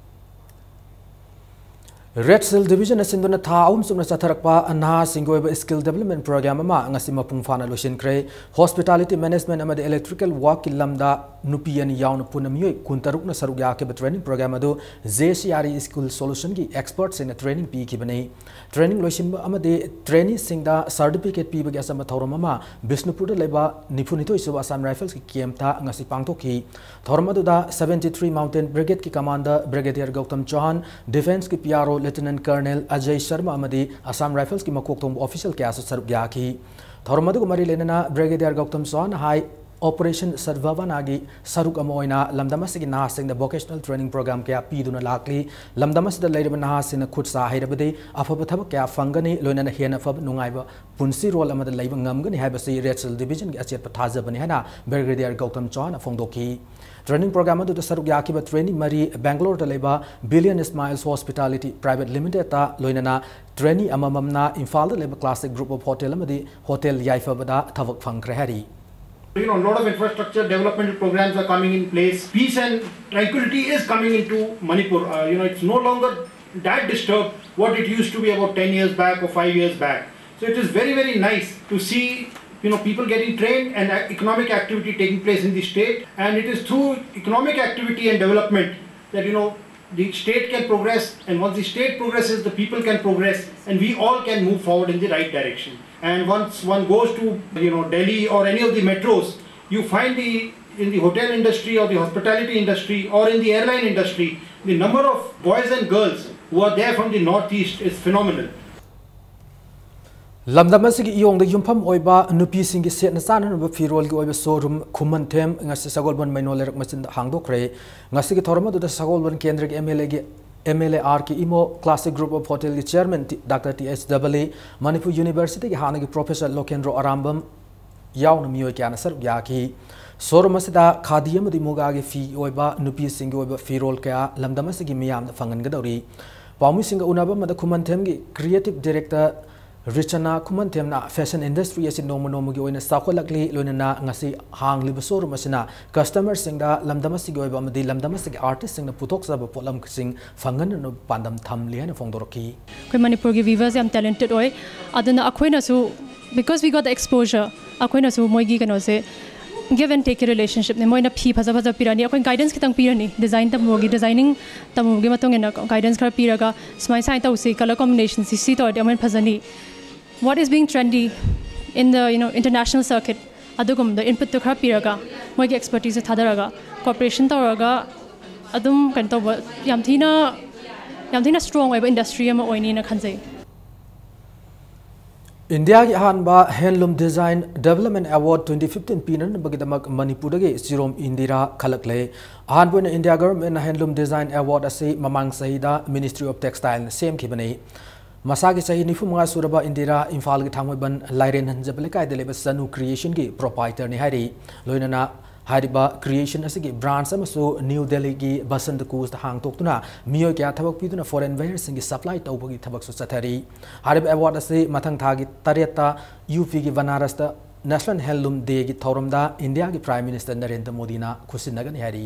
Red Shield Division ꯁꯤꯟꯗꯨꯅ ꯊꯥ ꯑꯍꯨꯝ ꯆꯨꯞꯅ ꯆꯠꯊꯔꯛꯄ ꯅꯍꯥꯁꯤꯡꯒꯤ ꯑꯣꯏꯕ skill development program ꯑꯃ ꯉꯁꯤ ꯃꯄꯨꯡ ꯐꯥꯅ ꯂꯣꯏꯁꯤꯟꯈ꯭ꯔꯦ꯫ Hospitality Management ꯑꯃꯗꯤ Electrical Workꯀꯤ ꯂꯝꯗ ꯅꯨꯄꯤ ꯑꯅꯤ ꯌꯥꯎꯅ ꯄꯨꯟꯅ ꯃꯤꯑꯣꯏ ꯀꯨꯟꯇꯔꯨꯛꯅ ꯁꯔꯨꯛ ꯌꯥꯈꯤꯕ training program ꯑꯗꯨ JCRE School Solutionꯒꯤ expertꯁꯤꯡꯅ training ꯄꯤꯈꯤꯕꯅꯤ꯫ Training ꯂꯣꯏꯁꯤꯟꯕ ꯑꯃꯗꯤ traineeꯁꯤꯡꯗ certificate ꯄꯤꯕꯒꯤ ꯑꯆꯝꯕ ꯊꯧꯔꯝ ꯑꯃ ꯕꯤꯁꯅꯨꯄꯨꯔꯗ ꯂꯩꯕ ꯅꯤꯐꯨꯅꯤꯊꯣꯏ ꯁꯨꯕ Assam Riflesꯀꯤ campꯇ ꯉꯁꯤ ꯄꯥꯡꯊꯣꯛꯈꯤ꯫ ꯊꯧꯔꯝ ꯑꯗꯨꯗ seventy three Mountain Brigadeꯀꯤ commander Brigadier Gautam ꯆꯧꯍꯥꯟ, defenceꯀꯤ PRO Lieutenant Colonel Ajay Sharma ꯑꯃꯗꯤ Assam Riflesꯀꯤ ꯃꯀꯣꯛ ꯊꯣꯡꯕ official ꯀꯌꯥꯁꯨ ꯁꯔꯨꯛ ꯌꯥꯈꯤ꯫ ꯊꯧꯔꯝ ꯑꯗꯨꯒ ꯃꯔꯤ ꯂꯩꯅꯅ Brigadier ꯒꯧꯇꯝ ꯆꯧꯍꯥꯟꯅ ꯍꯥꯏ, Operation Sadbhavanaꯒꯤ ꯁꯔꯨꯛ ꯑꯃ ꯑꯣꯏꯅ ꯂꯝꯗꯝ ꯑꯁꯤꯒꯤ ꯅꯍꯥꯁꯤꯡꯗ vocational training program ꯀꯌꯥ ꯄꯤꯗꯨꯅ ꯂꯥꯛꯂꯤ꯫ ꯂꯝꯗꯝ ꯑꯁꯤꯗ ꯂꯩꯔꯤꯕ ꯅꯍꯥꯁꯤꯡꯅ ꯈꯨꯠ ꯁꯥ ꯍꯩꯔꯕꯗꯤ ꯑꯐꯕ ꯊꯕꯛ ꯀꯌꯥ ꯐꯪꯒꯅꯤ, ꯂꯣꯏꯅꯅ ꯍꯦꯟꯅ ꯐꯕ ꯅꯨꯡꯉꯥꯏꯕ ꯄꯨꯟꯁꯤꯔꯣꯜ ꯑꯃꯗ ꯂꯩꯕ ꯉꯝꯒꯅꯤ ꯍꯥꯏꯕꯁꯤ Red Shield Divisionꯒꯤ ꯑꯆꯦꯠꯄ ꯊꯥꯖꯕꯅꯤ ꯍꯥꯏꯅ Brigadier ꯒꯧꯇꯝ ꯆꯧꯍꯥꯟꯅ ꯐꯣꯡꯗꯣꯛꯈꯤ꯫ Training program ꯑꯗꯨꯗ ꯁꯔꯨꯛ ꯌꯥꯈꯤꯕ trainee ꯃꯔꯤ Bangaloreꯗ ꯂꯩꯕ Billion Smiles Hospitality Private Limitedꯇ, ꯂꯣꯏꯅꯅ trainee ꯑꯃꯃꯝꯅ ꯏꯝꯐꯥꯜꯗ ꯂꯩꯕ Classic Group of Hotel ꯑꯃꯗꯤ Hotel ꯌꯥꯏꯐꯕꯗ ꯊꯕꯛ ꯐꯪꯈ꯭ꯔꯦ ꯍꯥꯏꯔꯤ꯫ You know, a lot of infrastructure developmental programs are coming in place. Peace and tranquility is coming into Manipur. Uh, you know, it's no longer that disturbed what it used to be about ten years back or five years back. So it is very, very nice to see, you know, people getting trained and uh, economic activity taking place in the state. And it is through economic activity and development that, you know, the state can progress. And once the state progresses, the people can progress, and we all can move forward in the right direction. And once one goes to, you know, Delhi or any of the metros, you find the, in the hotel industry or the hospitality industry or in the airline industry, the number of boys and girls who are there from the Northeast is phenomenal. ꯂꯝꯗꯝ ꯑꯁꯤꯒꯤ ꯏꯌꯣꯡꯗ ꯌꯨꯝꯐꯝ ꯑꯣꯏꯕ ꯅꯨꯄꯤꯁꯤꯡꯒꯤ ꯁꯦꯠꯅ ꯆꯥꯅꯅꯕ ꯐꯤꯔꯣꯜꯒꯤ ꯑꯣꯏꯕ showroom ꯈꯨꯃꯟꯊꯦꯝ ꯉꯁꯤ ꯁꯒꯣꯜꯕꯟ ꯃꯩꯅꯣ ꯂꯩꯔꯛ ꯃꯆꯤꯟꯗ ꯍꯥꯡꯗꯣꯛꯈ꯭ꯔꯦ꯫ ꯉꯁꯤꯒꯤ ꯊꯧꯔꯝ ꯑꯗꯨꯗ ꯁꯒꯣꯜꯕꯟ ꯀꯦꯟꯗ꯭ꯔꯒꯤ MLAꯒꯤ MLARꯀꯤ ꯏꯃꯣ, Classic Group of Hotelꯒꯤ chairman ꯗꯥꯛꯇꯔ ꯇꯤ ꯑꯩꯆ ꯗꯕꯂꯤ, ꯃꯅꯤꯄꯨꯔ ꯌꯨꯅꯤꯚꯔꯁꯤꯇꯤꯒꯤ ꯍꯥꯟꯅꯒꯤ professor ꯂꯣꯀꯦꯟꯗ꯭ꯔꯣ ꯑꯔꯥꯝꯕꯝ ꯌꯥꯎꯅ ꯃꯤꯑꯣꯏ ꯀꯌꯥꯅ ꯁꯔꯨꯛ ꯌꯥꯈꯤ꯫ Showroom ꯑꯁꯤꯗ ꯈꯥꯗꯤ ꯑꯃꯗꯤ ꯃꯨꯒꯥꯒꯤ ꯐꯤ ꯑꯣꯏꯕ ꯅꯨꯄꯤꯁꯤꯡꯒꯤ ꯑꯣꯏꯕ ꯐꯤꯔꯣꯜ ꯀꯌꯥ ꯂꯝꯗꯝ ꯑꯁꯤꯒꯤ ꯃꯤꯌꯥꯝꯗ ꯐꯪꯍꯟꯒꯗꯧꯔꯤ꯫ ꯄꯥꯎꯃꯤꯁꯤꯡꯒ ꯎꯅꯕ ꯑꯃꯗ ꯈꯨꯃꯟꯊꯦꯝꯒꯤ creative director ꯔꯤꯆꯅꯥ ꯈꯨꯃꯟꯊꯦꯝꯅ fashion industry ꯑꯁꯤ ꯅꯣꯡꯃ ꯅꯣꯡꯃꯒꯤ ꯑꯣꯏꯅ ꯆꯥꯎꯈꯠꯂꯛꯂꯤ, ꯂꯣꯏꯅꯅ ꯉꯁꯤ ꯍꯥꯡꯂꯤꯕ showroom ꯑꯁꯤꯅ customerꯁꯤꯡꯗ ꯂꯝꯗꯝ ꯑꯁꯤꯒꯤ ꯑꯣꯏꯕ ꯑꯃꯗꯤ ꯂꯝꯗꯝ ꯑꯁꯤꯒꯤ artistꯁꯤꯡꯅ ꯄꯨꯊꯣꯛꯆꯕ ꯄꯣꯠꯂꯝꯁꯤꯡ ꯐꯪꯍꯟꯅꯕ ꯄꯥꯟꯗꯝ ꯊꯝꯂꯤ ꯍꯥꯏꯅ ꯐꯣꯡꯗꯣꯔꯛꯈꯤ꯫ ꯑꯩꯈꯣꯏ ꯃꯅꯤꯄꯨꯔꯒꯤ weavers ꯌꯥꯝ talented ꯑꯣꯏ, ꯑꯗꯨꯅ ꯑꯩꯈꯣꯏꯅꯁꯨ, because we got the exposure, ꯑꯩꯈꯣꯏꯅꯁꯨ ꯃꯣꯏꯒꯤ ꯀꯩꯅꯣꯁꯦ give and take relationshipꯅꯦ꯫ ꯃꯣꯏꯅ ꯐꯤ ꯐꯖ ꯐꯖ ꯄꯤꯔꯛꯑꯅꯤ, ꯑꯩꯈꯣꯏꯅ guidance ꯈꯤꯇꯪ ꯄꯤꯔꯅꯤ, design ꯇꯝꯕꯒꯤ, designing ꯇꯝꯕꯒꯤ ꯃꯇꯨꯡ ꯏꯟꯅ guidance ꯈꯔ ꯄꯤꯔꯒ ꯁꯨꯃꯥꯏ ꯁꯨꯃꯥꯏꯅ ꯇꯧꯁꯤ, colour combinationꯁꯤ ꯁꯤ ꯇꯧꯔꯗꯤ ꯑꯃꯨꯛ ꯍꯦꯟꯅ ꯐꯖꯅꯤ, what is being trendy in the, you know, international circuit, ꯑꯗꯨꯒꯨꯝꯕꯗꯣ inputꯇꯣ ꯈꯔ ꯄꯤꯔꯒ ꯃꯣꯏꯒꯤ expertiseꯁꯦ ꯊꯥꯗꯔꯒ cooperation ꯇꯧꯔꯒ ꯑꯗꯨꯝ ꯀꯩꯅꯣ ꯇꯧꯕ ꯌꯥꯝ ꯊꯤꯅ, ꯌꯥꯝ ꯊꯤꯅ strong ꯑꯣꯏꯕ industry ꯑꯃ ꯑꯣꯏꯅꯤꯅ ꯈꯟꯖꯩ꯫ ꯏꯟꯗꯤꯌꯥꯒꯤ ꯑꯍꯥꯟꯕ Handloom Design Development Award twenty fifteen ꯄꯤꯅꯅꯕꯒꯤꯗꯃꯛ ꯃꯅꯤꯄꯨꯔꯗꯒꯤ ꯆꯤꯔꯣꯝ ꯏꯟꯗꯤꯔꯥ ꯈꯜꯂꯛꯂꯦ꯫ ꯑꯍꯥꯟꯕ ꯑꯣꯏꯅ ꯏꯟꯗꯤꯌꯥ governmentꯅ Handloom Design Award ꯑꯁꯤ ꯃꯃꯥꯡ ꯆꯍꯤꯗ Ministry of Textileꯅ ꯁꯦꯝꯈꯤꯕꯅꯤ꯫ ꯃꯁꯥꯒꯤ ꯆꯍꯤ ꯅꯤꯐꯨ ꯃꯉꯥ ꯁꯨꯔꯕ ꯏꯟꯗꯤꯔꯥ ꯏꯝꯐꯥꯜꯒꯤ ꯊꯥꯡꯃꯩꯕꯟ ꯂꯥꯏꯔꯦꯟ ꯍꯟꯖꯕ ꯂꯩꯀꯥꯏꯗ ꯂꯩꯕ ꯆꯅꯨ Creationꯒꯤ proprietorꯅꯤ ꯍꯥꯏꯔꯤ꯫ ꯂꯣꯏꯅꯅ ꯍꯥꯏꯔꯤꯕ Creation ꯑꯁꯤꯒꯤ branch ꯑꯃꯁꯨ ꯅ꯭ꯌꯨ ꯗꯦꯜꯂꯤꯒꯤ ꯕꯁꯟꯇ ꯀꯨꯁꯇ ꯍꯥꯡꯗꯣꯛꯇꯨꯅ ꯃꯤꯑꯣꯏ ꯀꯌꯥ ꯊꯕꯛ ꯄꯤꯗꯨꯅ foreign buyerꯁꯤꯡꯒꯤ supply ꯇꯧꯕꯒꯤ ꯊꯕꯛꯁꯨ ꯆꯠꯊꯔꯤ꯫ ꯍꯥꯏꯔꯤꯕ award ꯑꯁꯤ ꯃꯊꯪ ꯊꯥꯒꯤ ꯇꯔꯦꯠꯇ UPꯒꯤ ꯕꯅꯥꯔꯁꯇ National Handloom Day ꯒꯤ ꯊꯧꯔꯝꯗ ꯏꯟꯗꯤꯌꯥꯒꯤ Prime Minister ꯅꯔꯦꯟꯗ꯭ꯔ ꯃꯣꯗꯤꯅ ꯈꯨꯠꯁꯤꯟꯅꯒꯅꯤ ꯍꯥꯏꯔꯤ꯫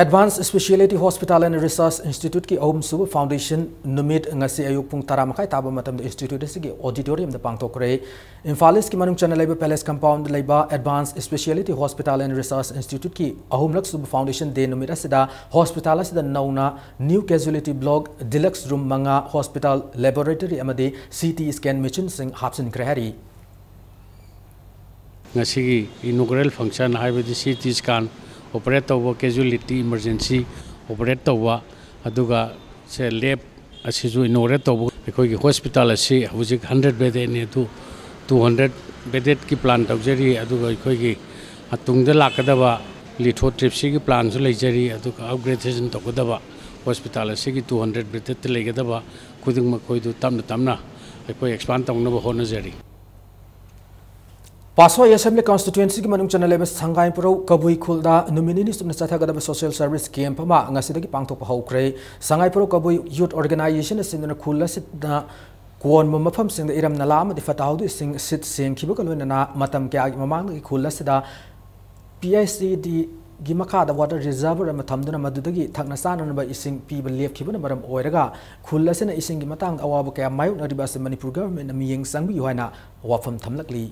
Advanced Speciality Hospital and Research Institute ꯀꯤ ꯑꯍꯨꯝꯁꯨꯕ foundation ꯅꯨꯃꯤꯠ ꯉꯁꯤ ꯑꯌꯨꯛ ꯄꯨꯡ ꯇꯔꯥ ꯃꯈꯥꯏ ꯇꯥꯕ ꯃꯇꯝꯗ institute ꯑꯁꯤꯒꯤ auditorium ꯗ ꯄꯥꯡꯊꯣꯛꯈ꯭ꯔꯦ꯫ ꯏꯝꯐꯥꯜ ꯏꯁꯀꯤ ꯃꯅꯨꯡ ꯆꯟꯅ ꯂꯩꯕ Palace Compound ꯗ ꯂꯩꯕ Advanced Speciality Hospital and Research Institute ꯀꯤ ꯑꯍꯨꯝꯂꯛ ꯁꯨꯕ foundation day ꯅꯨꯃꯤꯠ ꯑꯁꯤꯗ hospital ꯑꯁꯤꯗ ꯅꯧꯅ new casualty block, deluxe room ꯃꯉꯥ, hospital laboratory ꯑꯃꯗꯤ C T scan machine ꯁꯤꯡ ꯍꯥꯞꯆꯤꯟꯈ꯭ꯔꯦ ꯍꯥꯏꯔꯤ꯫ ꯉꯁꯤꯒꯤ inaugural function ꯍꯥꯏꯕꯗꯤ C T scan operate ꯇꯧꯕ, casualty emergency operate ꯇꯧꯕ, ꯑꯗꯨꯒ ꯁꯦ lab ꯑꯁꯤꯁꯨ inaugurate ꯇꯧꯕ꯫ ꯑꯩꯈꯣꯏꯒꯤ hospital ꯑꯁꯤ ꯍꯧꯖꯤꯛ hundred bedded ꯅꯤ, ꯑꯗꯨ two hundred bedded ꯀꯤ plan ꯇꯧꯖꯔꯤ꯫ ꯑꯗꯨꯒ ꯑꯩꯈꯣꯏꯒꯤ ꯇꯨꯡꯗ ꯂꯥꯛꯀꯗꯕ lithotripsy ꯒꯤ plan ꯁꯨ ꯂꯩꯖꯔꯤ꯫ ꯑꯗꯨꯒ upgradation ꯇꯧꯒꯗꯕ, hospital ꯑꯁꯤꯒꯤ two hundred bedded ꯇ ꯂꯩꯒꯗꯕ ꯈꯨꯗꯤꯡꯃꯛ ꯑꯩꯈꯣꯏꯗꯨ ꯇꯞꯅ ꯇꯞꯅ ꯑꯩꯈꯣꯏ expand ꯇꯧꯅꯕ ꯍꯣꯠꯅꯖꯔꯤ꯫ ꯄꯥꯠꯁꯣꯏ Assembly Constituency ꯒꯤ ꯃꯅꯨꯡ ꯆꯟꯅ ꯂꯩꯕ ꯁꯉꯥꯏꯄ꯭ꯔꯧ ꯀꯕꯨꯏ ꯈꯨꯜꯗ ꯅꯨꯃꯤꯠ ꯅꯤꯅꯤ ꯆꯨꯞꯅ ꯆꯠꯊꯒꯗꯕ social service camp ꯑꯃ ꯉꯁꯤꯗꯒꯤ ꯄꯥꯡꯊꯣꯛꯄ ꯍꯧꯈ꯭ꯔꯦ꯫ ꯁꯉꯥꯏꯄ꯭ꯔꯧ ꯀꯕꯨꯏ Youth Organization ꯅ ꯁꯤꯟꯗꯨꯅ ꯈꯨꯜ ꯑꯁꯤꯗ ꯀꯣꯟꯕ ꯃꯐꯝꯁꯤꯡꯗ ꯏꯔꯝ ꯅꯂꯥ ꯑꯃꯗꯤ ꯐꯠꯇ ꯍꯥꯎꯗꯤ ꯏꯁꯤꯡ ꯁꯤꯠ ꯁꯦꯡꯈꯤꯕꯒ ꯂꯣꯏꯅꯅ ꯃꯇꯝ ꯀꯌꯥꯒꯤ ꯃꯃꯥꯡꯗꯒꯤ ꯈꯨꯜ ꯑꯁꯤꯗ P I C D ꯒꯤ ꯃꯈꯥꯗ water reservoir ꯑꯃ ꯊꯝꯗꯨꯅ ꯃꯗꯨꯗꯒꯤ ꯊꯛꯅ ꯆꯥꯅꯅꯕ ꯏꯁꯤꯡ ꯄꯤꯕ ꯂꯦꯞꯈꯤꯕꯅ ꯃꯔꯝ ꯑꯣꯏꯔꯒ ꯈꯨꯜ ꯑꯁꯤꯅ ꯏꯁꯤꯡꯒꯤ ꯃꯇꯥꯡꯗ ꯑꯋꯥꯕ ꯀꯌꯥ ꯃꯥꯌꯣꯛꯅꯔꯤꯕ ꯑꯁꯤ ꯃꯅꯤꯄꯨꯔ government ꯅ ꯃꯤꯠꯌꯦꯡ ꯆꯪꯕꯤꯌꯨ ꯍꯥꯏꯅ ꯋꯥꯐꯝ ꯊꯝꯂꯛꯂꯤ꯫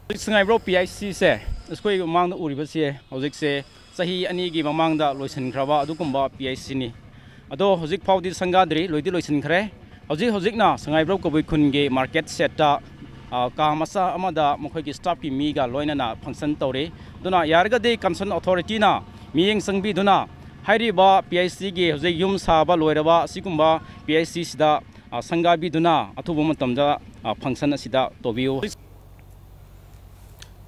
ꯍꯧꯖꯤꯛ ꯁꯉꯥꯏꯄ꯭ꯔꯧ P I C ꯁꯦ ꯑꯩꯈꯣꯏ ꯃꯃꯥꯡꯗ ꯎꯔꯤꯕꯁꯦ ꯍꯧꯖꯤꯛꯁꯦ ꯆꯍꯤ ꯑꯅꯤꯒꯤ ꯃꯃꯥꯡꯗ ꯂꯣꯏꯁꯤꯟꯈ꯭ꯔꯕ ꯑꯗꯨꯒꯨꯝꯕ P I C ꯅꯤ꯫ ꯑꯗꯣ ꯍꯧꯖꯤꯛ ꯐꯥꯎꯗꯤ ꯁꯪꯒꯥꯗ꯭ꯔꯤ, ꯂꯣꯏꯗꯤ ꯂꯣꯏꯁꯤꯟꯈ꯭ꯔꯦ꯫ ꯍꯧꯖꯤꯛ ꯍꯧꯖꯤꯛꯅ ꯁꯉꯥꯏꯄ꯭ꯔꯧ ꯀꯕꯨꯏ ꯈꯨꯟꯒꯤ market shed ꯇ, ꯑ, ꯀꯥ ꯃꯆꯥ ꯑꯃꯗ ꯃꯈꯣꯏꯒꯤ staff ꯀꯤ ꯃꯤꯒ ꯂꯣꯏꯅꯅ function ꯇꯧꯔꯤ꯫ ꯑꯗꯨꯅ ꯌꯥꯔꯒꯗꯤ concern authority ꯅ ꯃꯤꯠꯌꯦꯡ ꯆꯪꯕꯤꯗꯨꯅ ꯍꯥꯏꯔꯤꯕ P I C ꯒꯤ ꯍꯧꯖꯤꯛ ꯌꯨꯝ ꯁꯥꯕ ꯂꯣꯏꯔꯕ ꯑꯁꯤꯒꯨꯝꯕ P I C ꯁꯤꯗ, ꯑ, ꯁꯪꯒꯥꯕꯤꯗꯨꯅ ꯑꯊꯨꯕ ꯃꯇꯝꯗ, ꯑ, function ꯑꯁꯤꯗ ꯇꯧꯕꯤꯌꯨ꯫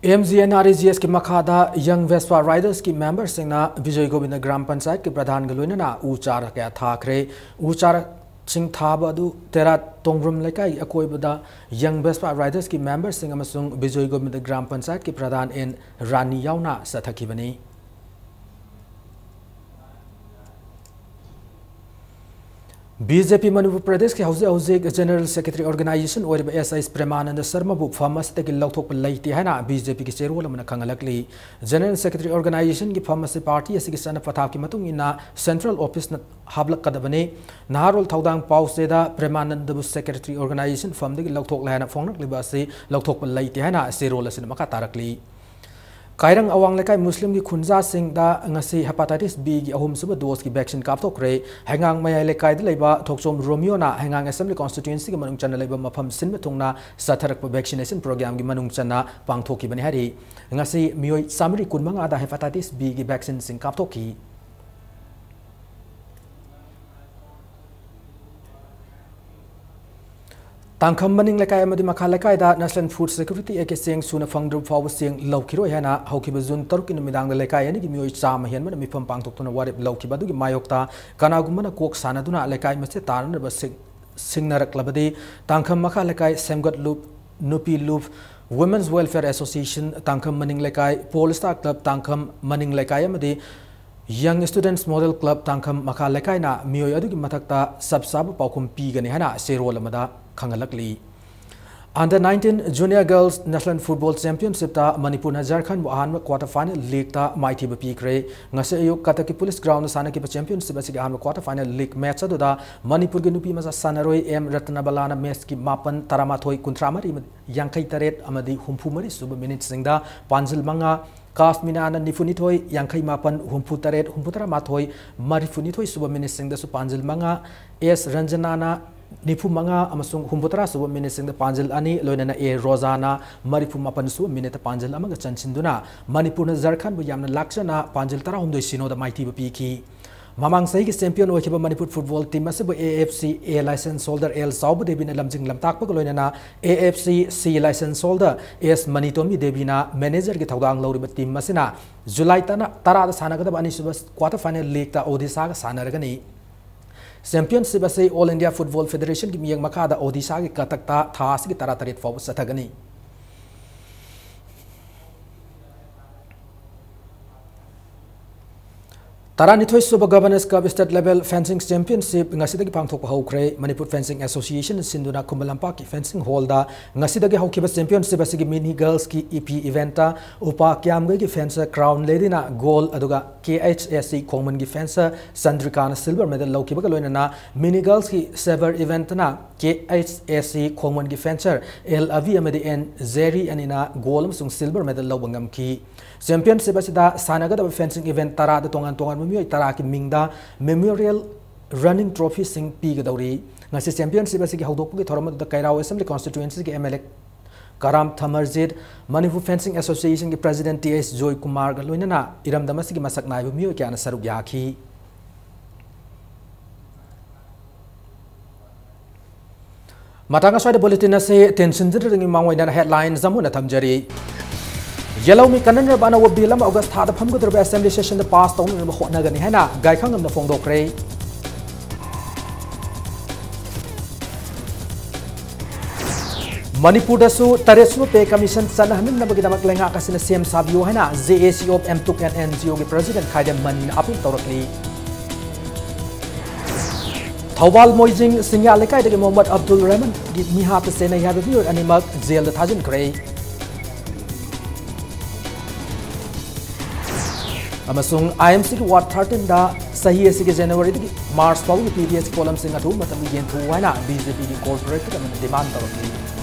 M G N R E G S ꯀꯤ ꯃꯈꯥꯗ Young Vespa Riders ꯀꯤ member ꯁꯤꯡꯅ ꯕꯤꯖꯣꯏ ꯒꯣꯕꯤꯟꯗ ꯒ꯭ꯔꯥꯝ ꯄꯟꯆꯥꯌꯠꯀꯤ ꯄ꯭ꯔꯙꯥꯟꯒ ꯂꯣꯏꯅꯅ ꯎ ꯆꯥꯔ ꯀꯌꯥ ꯊꯥꯈ꯭ꯔꯦ꯫ ꯎ ꯆꯥꯔꯁꯤꯡ ꯊꯥꯕ ꯑꯗꯨ ꯇꯦꯔꯥ ꯇꯣꯡꯕ꯭ꯔꯨꯝ ꯂꯩꯀꯥꯏꯒꯤ ꯑꯀꯣꯏꯕꯗ Young Vespa Riders ꯀꯤ member ꯁꯤꯡ ꯑꯃꯁꯨꯡ ꯕꯤꯖꯣꯏ ꯒꯣꯕꯤꯟꯗ ꯒ꯭ꯔꯥꯝ ꯄꯟꯆꯥꯌꯠꯀꯤ ꯄ꯭ꯔꯙꯥꯟ N ꯔꯥꯅꯤ ꯌꯥꯎꯅ ꯆꯠꯊꯈꯤꯕꯅꯤ꯫ ꯕꯤ ꯖꯦ ꯄꯤ ꯃꯅꯤꯄꯨꯔ ꯄ꯭ꯔꯗꯦꯁꯀꯤ ꯍꯧꯖꯤꯛ ꯍꯧꯖꯤꯛ ꯖꯦꯅꯔꯦꯜ ꯁꯦꯀ꯭ꯔꯦꯇꯔꯤ ꯑꯣꯔꯒꯅꯥꯏꯖꯦꯁꯟ ꯑꯣꯏꯔꯤꯕ ꯑꯦꯁ ꯑꯩꯁ ꯄ꯭ꯔꯦꯃꯥꯅꯟꯗ ꯁꯔꯃꯕꯨ ꯐꯝ ꯑꯁꯤꯗꯒꯤ ꯂꯧꯊꯣꯛꯄ ꯂꯩꯇꯦ ꯍꯥꯏꯅ ꯕꯤ ꯖꯦ ꯄꯤꯒꯤ ꯆꯦꯔꯣꯜ ꯑꯃꯅ ꯈꯪꯍꯜꯂꯛꯂꯤ꯫ ꯖꯦꯅꯔꯦꯜ ꯁꯦꯀ꯭ꯔꯦꯇꯔꯤ ꯑꯣꯔꯒꯅꯥꯏꯖꯦꯁꯟꯒꯤ ꯐꯝ ꯑꯁꯤ ꯄꯥꯔꯇꯤ ꯑꯁꯤꯒꯤ ꯆꯠꯅ ꯄꯊꯥꯞꯀꯤ ꯃꯇꯨꯡ ꯏꯟꯅ ꯁꯦꯟꯇ꯭ꯔꯦꯜ ꯑꯣꯐꯤꯁꯅ ꯍꯥꯞꯂꯛꯀꯗꯕꯅꯤ꯫ ꯅꯍꯥꯔꯣꯜ ꯊꯧꯗꯥꯡ ꯄꯥꯎꯆꯦꯗ ꯄ꯭ꯔꯦꯃꯥꯅꯟꯗꯕꯨ ꯁꯦꯀ꯭ꯔꯦꯇꯔꯤ ꯑꯣꯔꯒꯅꯥꯏꯖꯦꯁꯟ ꯐꯝꯗꯒꯤ ꯂꯧꯊꯣꯛꯂꯦ ꯍꯥꯏꯅ ꯐꯣꯡꯂꯛꯂꯤꯕ ꯑꯁꯤ ꯂꯧꯊꯣꯛꯄ ꯂꯩꯇꯦ ꯍꯥꯏꯅ ꯆꯦꯔꯣꯜ ꯑꯁꯤꯅ ꯃꯈꯥ ꯇꯥꯔꯛꯂꯤ꯫ ꯀꯥꯏꯔꯪ ꯑꯋꯥꯡ ꯂꯩꯀꯥꯏ ꯃꯨꯁꯂꯤꯝꯒꯤ ꯈꯨꯟꯖꯥꯁꯤꯡꯗ ꯉꯁꯤ ꯍꯦꯄꯥꯇꯥꯏꯇꯤꯁ ꯕꯤꯒꯤ ꯑꯍꯨꯝꯁꯨꯕ ꯗꯣꯁꯀꯤ ꯚꯦꯛꯁꯤꯟ ꯀꯥꯞꯊꯣꯛꯈ꯭ꯔꯦ꯫ ꯍꯩꯉꯥꯡ ꯃꯌꯥꯏ ꯂꯩꯀꯥꯏꯗ ꯂꯩꯕ ꯊꯣꯛꯆꯣꯝ ꯔꯣꯃꯤꯌꯣꯅ ꯍꯩꯉꯥꯡ ꯑꯦꯁꯦꯝꯕ꯭ꯂꯤ ꯀꯣꯟꯁꯇꯤꯇ꯭ꯌꯨꯑꯦꯟꯁꯤꯒꯤ ꯃꯅꯨꯡ ꯆꯟꯅ ꯂꯩꯕ ꯃꯐꯝ ꯁꯤꯟꯕ ꯊꯨꯡꯅ ꯆꯠꯊꯔꯛꯄ ꯚꯦꯛꯁꯤꯅꯦꯁꯟ ꯄ꯭ꯔꯣꯒ꯭ꯔꯥꯝꯒꯤ ꯃꯅꯨꯡ ꯆꯟꯅ ꯄꯥꯡꯊꯣꯛꯈꯤꯕꯅꯤ ꯍꯥꯏꯔꯤ꯫ ꯉꯁꯤ ꯃꯤꯑꯣꯏ ꯆꯥꯃꯔꯤ ꯀꯨꯟꯃꯉꯥꯗ ꯍꯦꯄꯥꯇꯥꯏꯇꯤꯁ ꯕꯤꯒꯤ ꯚꯦꯛꯁꯤꯟꯁꯤꯡ ꯀꯥꯞꯊꯣꯛꯈꯤ꯫ ꯇꯥꯡꯈꯝ ꯃꯅꯤꯡ ꯂꯩꯀꯥꯏ ꯑꯃꯗꯤ ꯃꯈꯥ ꯂꯩꯀꯥꯏꯗ National Food Security Act ꯀꯤ ꯆꯦꯡ ꯁꯨꯅ ꯐꯪꯗ꯭ꯔꯕ ꯐꯥꯎꯕ ꯆꯦꯡ ꯂꯧꯈꯤꯔꯣꯏ ꯍꯥꯏꯅ ꯍꯧꯈꯤꯕ ꯖꯨꯟ ꯇꯔꯨꯛꯀꯤ ꯅꯨꯃꯤꯗꯥꯡꯗ ꯂꯩꯀꯥꯏ ꯑꯅꯤꯒꯤ ꯃꯤꯑꯣꯏ ꯆꯥꯝꯃ ꯍꯦꯟꯕꯅ ꯃꯤꯐꯝ ꯄꯥꯡꯊꯣꯛꯇꯨꯅ ꯋꯥꯔꯦꯞ ꯂꯧꯈꯤꯕ ꯑꯗꯨꯒꯤ ꯃꯥꯌꯣꯛꯇ ꯀꯅꯥꯒꯨꯝꯕꯅ ꯀꯣꯛ ꯁꯥꯟꯅꯗꯨꯅ ꯂꯩꯀꯥꯏ ꯃꯁꯦ ꯇꯥꯅꯅꯕ ꯁꯤꯡ-, ꯁꯤꯡꯅꯔꯛꯂꯕꯗꯤ ꯇꯥꯡꯈꯝ ꯃꯈꯥ ꯂꯩꯀꯥꯏ ꯁꯦꯝꯒꯠ ꯂꯨꯞ, ꯅꯨꯄꯤ ꯂꯨꯞ, Women's Welfare Association ꯇꯥꯡꯈꯝ ꯃꯅꯤꯡ ꯂꯩꯀꯥꯏ, Pole Star Club ꯇꯥꯡꯈꯝ ꯃꯅꯤꯡ ꯂꯩꯀꯥꯏ ꯑꯃꯗꯤ Young Students Model Club ꯇꯥꯡꯈꯝ ꯃꯈꯥ ꯂꯩꯀꯥꯏꯅ ꯃꯤꯑꯣꯏ ꯑꯗꯨꯒꯤ ꯃꯊꯛꯇ ꯆꯞ ꯆꯥꯕ ꯄꯥꯎꯈꯨꯝ ꯄꯤꯒꯅꯤ ꯍꯥꯏꯅ ꯆꯦꯔꯣꯜ ꯑꯃꯗ ꯈꯪꯍꯜꯂꯛꯂꯤ꯫ Under nineteen Junior Girls National Football Championship ꯇ ꯃꯅꯤꯄꯨꯔꯅ ꯖꯔꯈꯟꯕꯨ ꯑꯍꯥꯟꯕ quarter final leg ꯇ ꯃꯥꯏꯊꯤꯕ ꯄꯤꯈ꯭ꯔꯦ꯫ ꯉꯁꯤ ꯑꯌꯨꯛ ꯀꯇꯛꯀꯤ Police Ground ꯗ ꯁꯥꯟꯅꯈꯤꯕ championship ꯑꯁꯤꯒꯤ ꯑꯍꯥꯟꯕ quarter final leg match ꯑꯗꯨꯗ ꯃꯅꯤꯄꯨꯔꯒꯤ ꯅꯨꯄꯤ ꯃꯆꯥ ꯁꯥꯟꯅꯔꯣꯏ ꯑꯦꯝ ꯔꯇꯅꯕꯂꯥꯅ match ꯀꯤ ꯃꯥꯄꯟ, ꯇꯔꯥꯃꯥꯊꯣꯏ, ꯀꯨꯟꯊ꯭ꯔꯥ ꯃꯔꯤ, ꯌꯥꯡꯈꯩ ꯇꯔꯦꯠ ꯑꯃꯗꯤ ꯍꯨꯝꯐꯨ ꯃꯔꯤ ꯁꯨꯕ minute ꯁꯤꯡꯗ ꯄꯥꯟꯖꯤꯜ ꯃꯉꯥ, ꯀꯥꯁꯃꯤꯅꯥꯅ ꯅꯤꯐꯨꯅꯤꯊꯣꯏ, ꯌꯥꯡꯈꯩ ꯃꯥꯄꯟ, ꯍꯨꯝꯐꯨ ꯇꯔꯦꯠ, ꯍꯨꯝꯐꯨ ꯇꯔꯥ ꯃꯥꯊꯣꯏ, ꯃꯔꯤꯐꯨꯅꯤꯊꯣꯏ ꯁꯨꯕ minute ꯁꯤꯡꯗꯁꯨ ꯄꯥꯟꯖꯤꯜ ꯃꯉꯥ, ꯑꯦꯁ ꯔꯟꯖꯅꯥꯅ ꯅꯤꯐꯨ ꯃꯉꯥ ꯑꯃꯁꯨꯡ ꯍꯨꯝꯐꯨ ꯇꯔꯥ ꯁꯨꯕ minute ꯁꯤꯡꯗ ꯄꯥꯟꯖꯤꯜ ꯑꯅꯤ, ꯂꯣꯏꯅꯅ ꯑꯦ ꯔꯣꯖꯥꯅ ꯃꯔꯤꯐꯨ ꯃꯥꯄꯟ ꯁꯨꯕ minute ꯇ ꯄꯥꯟꯖꯤꯜ ꯑꯃꯒ ꯆꯟꯁꯤꯟꯗꯨꯅ ꯃꯅꯤꯄꯨꯔꯅ ꯖꯔꯈꯟꯕꯨ ꯌꯥꯝꯅ ꯂꯥꯛꯆꯅ ꯄꯥꯟꯖꯤꯜ ꯇꯔꯥꯍꯨꯝꯗꯣꯏ ꯁꯤꯅꯣꯗ ꯃꯥꯏꯊꯤꯕ ꯄꯤꯈꯤ꯫ ꯃꯃꯥꯡ ꯆꯍꯤꯒꯤ champion ꯑꯣꯏꯈꯤꯕ ꯃꯅꯤꯄꯨꯔ football team ꯑꯁꯤꯕꯨ A F C A license holder L ꯆꯥꯎꯕ ꯗꯦꯕꯤꯅ ꯂꯝꯖꯤꯡ ꯂꯝꯇꯥꯛꯄꯒ ꯂꯣꯏꯅꯅ A F C C license holder S ꯃꯅꯤꯇꯣꯝꯕꯤ ꯗꯦꯕꯤꯅ manager ꯒꯤ ꯊꯧꯗꯥꯡ ꯂꯧꯔꯤꯕ team ꯑꯁꯤꯅ ꯖꯨꯂꯥꯏ ꯇꯔꯥ, ꯇꯔꯥꯗ ꯁꯥꯟꯅꯒꯗꯕ ꯑꯅꯤꯁꯨꯕ quarter final leg ꯇ ꯑꯣꯗꯤꯁꯥꯒ ꯁꯥꯟꯅꯔꯒꯅꯤ꯫ Championship ꯑꯁꯤ All India Football Federation ꯒꯤ ꯃꯤꯠꯌꯦꯡ ꯃꯈꯥꯗ ꯑꯣꯗꯤꯁꯥꯒꯤ ꯀꯇꯛꯇ ꯊꯥ ꯑꯁꯤꯒꯤ ꯇꯔꯥꯇꯔꯦꯠ ꯐꯥꯎꯕ ꯆꯠꯊꯒꯅꯤ꯫ ꯇꯔꯥꯅꯤꯊꯣꯏ ꯁꯨꯕ Governors Cup State Level Fencing Championship ꯉꯁꯤꯗꯒꯤ ꯄꯥꯡꯊꯣꯛꯄ ꯍꯧꯈ꯭ꯔꯦ꯫ ꯃꯅꯤꯄꯨꯔ Fencing Association ꯁꯤꯟꯗꯨꯅ ꯈꯨꯃꯟ ꯂꯝꯄꯥꯛꯀꯤ fencing hallꯗ ꯉꯁꯤꯗꯒꯤ ꯍꯧꯈꯤꯕ championship ꯑꯁꯤꯒꯤ mini girlsꯀꯤ ꯏꯄꯤ eventꯇ ꯎꯄꯥ ꯀ꯭ꯌꯥꯝꯒꯩꯒꯤ fencer Crown Ladyꯅ gold, ꯑꯗꯨꯒ KHAC ꯈꯣꯡꯃꯟꯒꯤ fencer ꯆꯟꯗ꯭ꯔꯤꯀꯥꯅ silver medal ꯂꯧꯈꯤꯕꯒ ꯂꯣꯏꯅꯅ mini girlsꯀꯤ sabre eventꯅ KHAC ꯈꯣꯡꯃꯟꯒꯤ fencer L ꯑꯕꯤ ꯑꯃꯗꯤ N ꯖꯦꯔꯤ ꯑꯅꯤꯅ gold ꯑꯃꯁꯨꯡ silver medal ꯂꯧꯕ ꯉꯝꯈꯤ꯫ Championship ꯑꯁꯤꯗ ꯁꯥꯟꯅꯒꯗꯕ fencing event ꯇꯔꯥꯗ ꯇꯣꯉꯥꯟ ꯇꯣꯉꯥꯟꯕ ꯃꯤꯑꯣꯏ ꯇꯔꯥꯒꯤ ꯃꯤꯡꯗ memorial running trophyꯁꯤꯡ ꯄꯤꯒꯗꯧꯔꯤ꯫ ꯉꯁꯤ championship ꯑꯁꯤꯒꯤ ꯍꯧꯗꯣꯛꯄꯒꯤ ꯊꯧꯔꯝ ꯑꯗꯨꯗ ꯀꯩꯔꯥꯎ Assembly Constituencyꯒꯤ MLA ꯀꯔꯥꯝ ꯊꯃꯔꯖꯤꯠ, ꯃꯅꯤꯄꯨꯔ Fencing Associationꯒꯤ President ꯇꯤ ꯑꯦꯁ ꯖꯣꯏꯀꯨꯃꯥꯔꯒ ꯂꯣꯏꯅꯅ ꯏꯔꯝꯗꯝ ꯑꯁꯤꯒꯤ ꯃꯁꯛ ꯅꯥꯏꯕ ꯃꯤꯑꯣꯏ ꯀꯌꯥꯅ ꯁꯔꯨꯛ ꯌꯥꯈꯤ꯫ ꯃꯇꯥꯡ ꯑꯁ꯭ꯋꯥꯏꯗ bulletin ꯑꯁꯤ ꯇꯦꯟꯁꯤꯟꯖꯗ꯭ꯔꯤꯉꯩ ꯃꯃꯥꯡ ꯑꯣꯏꯅ headlines ꯑꯃꯨꯛ ꯍꯟꯅ ꯊꯝꯖꯔꯤ꯫ ꯌꯦꯜꯍꯧꯃꯤ ꯀꯟꯅꯅꯕ ꯑꯅꯧꯕ bill ꯑꯃ August ꯊꯥꯗ ꯐꯝꯒꯗꯧꯔꯤꯕ Assembly sessionꯗ pass ꯇꯧꯅꯅꯕ ꯍꯣꯠꯅꯒꯅꯤ ꯍꯥꯏꯅ ꯒꯥꯏꯈꯪꯉꯝꯅ ꯐꯣꯡꯗꯣꯛꯈ꯭ꯔꯦ꯫ ꯃꯅꯤꯄꯨꯔꯗꯁꯨ ꯇꯔꯦꯠ ꯁꯨꯕ pay commission ꯆꯠꯅꯍꯟꯅꯕꯒꯤꯗꯃꯛ ꯂꯩꯉꯥꯛ ꯑꯁꯤꯅ ꯁꯦꯝ ꯁꯥꯕꯤꯌꯨ ꯍꯥꯏꯅ JAC of MTUC and NGOꯒꯤ President Khaidem ꯃꯅꯤꯅ appeal ꯇꯧꯔꯛꯂꯤ꯫ Thoubal ꯃꯣꯏꯖꯤꯡ ꯁꯤꯡꯌꯥ ꯂꯩꯀꯥꯏꯗꯒꯤ ꯃꯣꯍꯝꯃꯗ ꯑꯕꯗꯨꯜ ꯔꯍꯃꯟꯒꯤ ꯃꯤꯍꯥꯠꯇ ꯆꯦꯟꯅꯩ ꯍꯥꯏꯕ ꯃꯤꯑꯣꯏ ꯑꯅꯤꯃꯛ jailꯗ ꯊꯥꯖꯤꯟꯈ꯭ꯔꯦ꯫ ꯑꯃꯁꯨꯡ IMCꯒꯤ ward thirteenꯗ ꯆꯍꯤ ꯑꯁꯤꯒꯤ Januaryꯗꯒꯤ March ꯐꯥꯎꯕꯒꯤ PDSꯀꯤ ꯄꯣꯠꯂꯝꯁꯤꯡ ꯑꯊꯨꯕ ꯃꯇꯝꯗ ꯌꯦꯟꯊꯣꯛꯎ ꯍꯥꯏꯅ BJPꯒꯤ corporateꯀ ꯂꯣꯏꯅꯅ demand ꯇꯧꯔꯛꯂꯤ꯫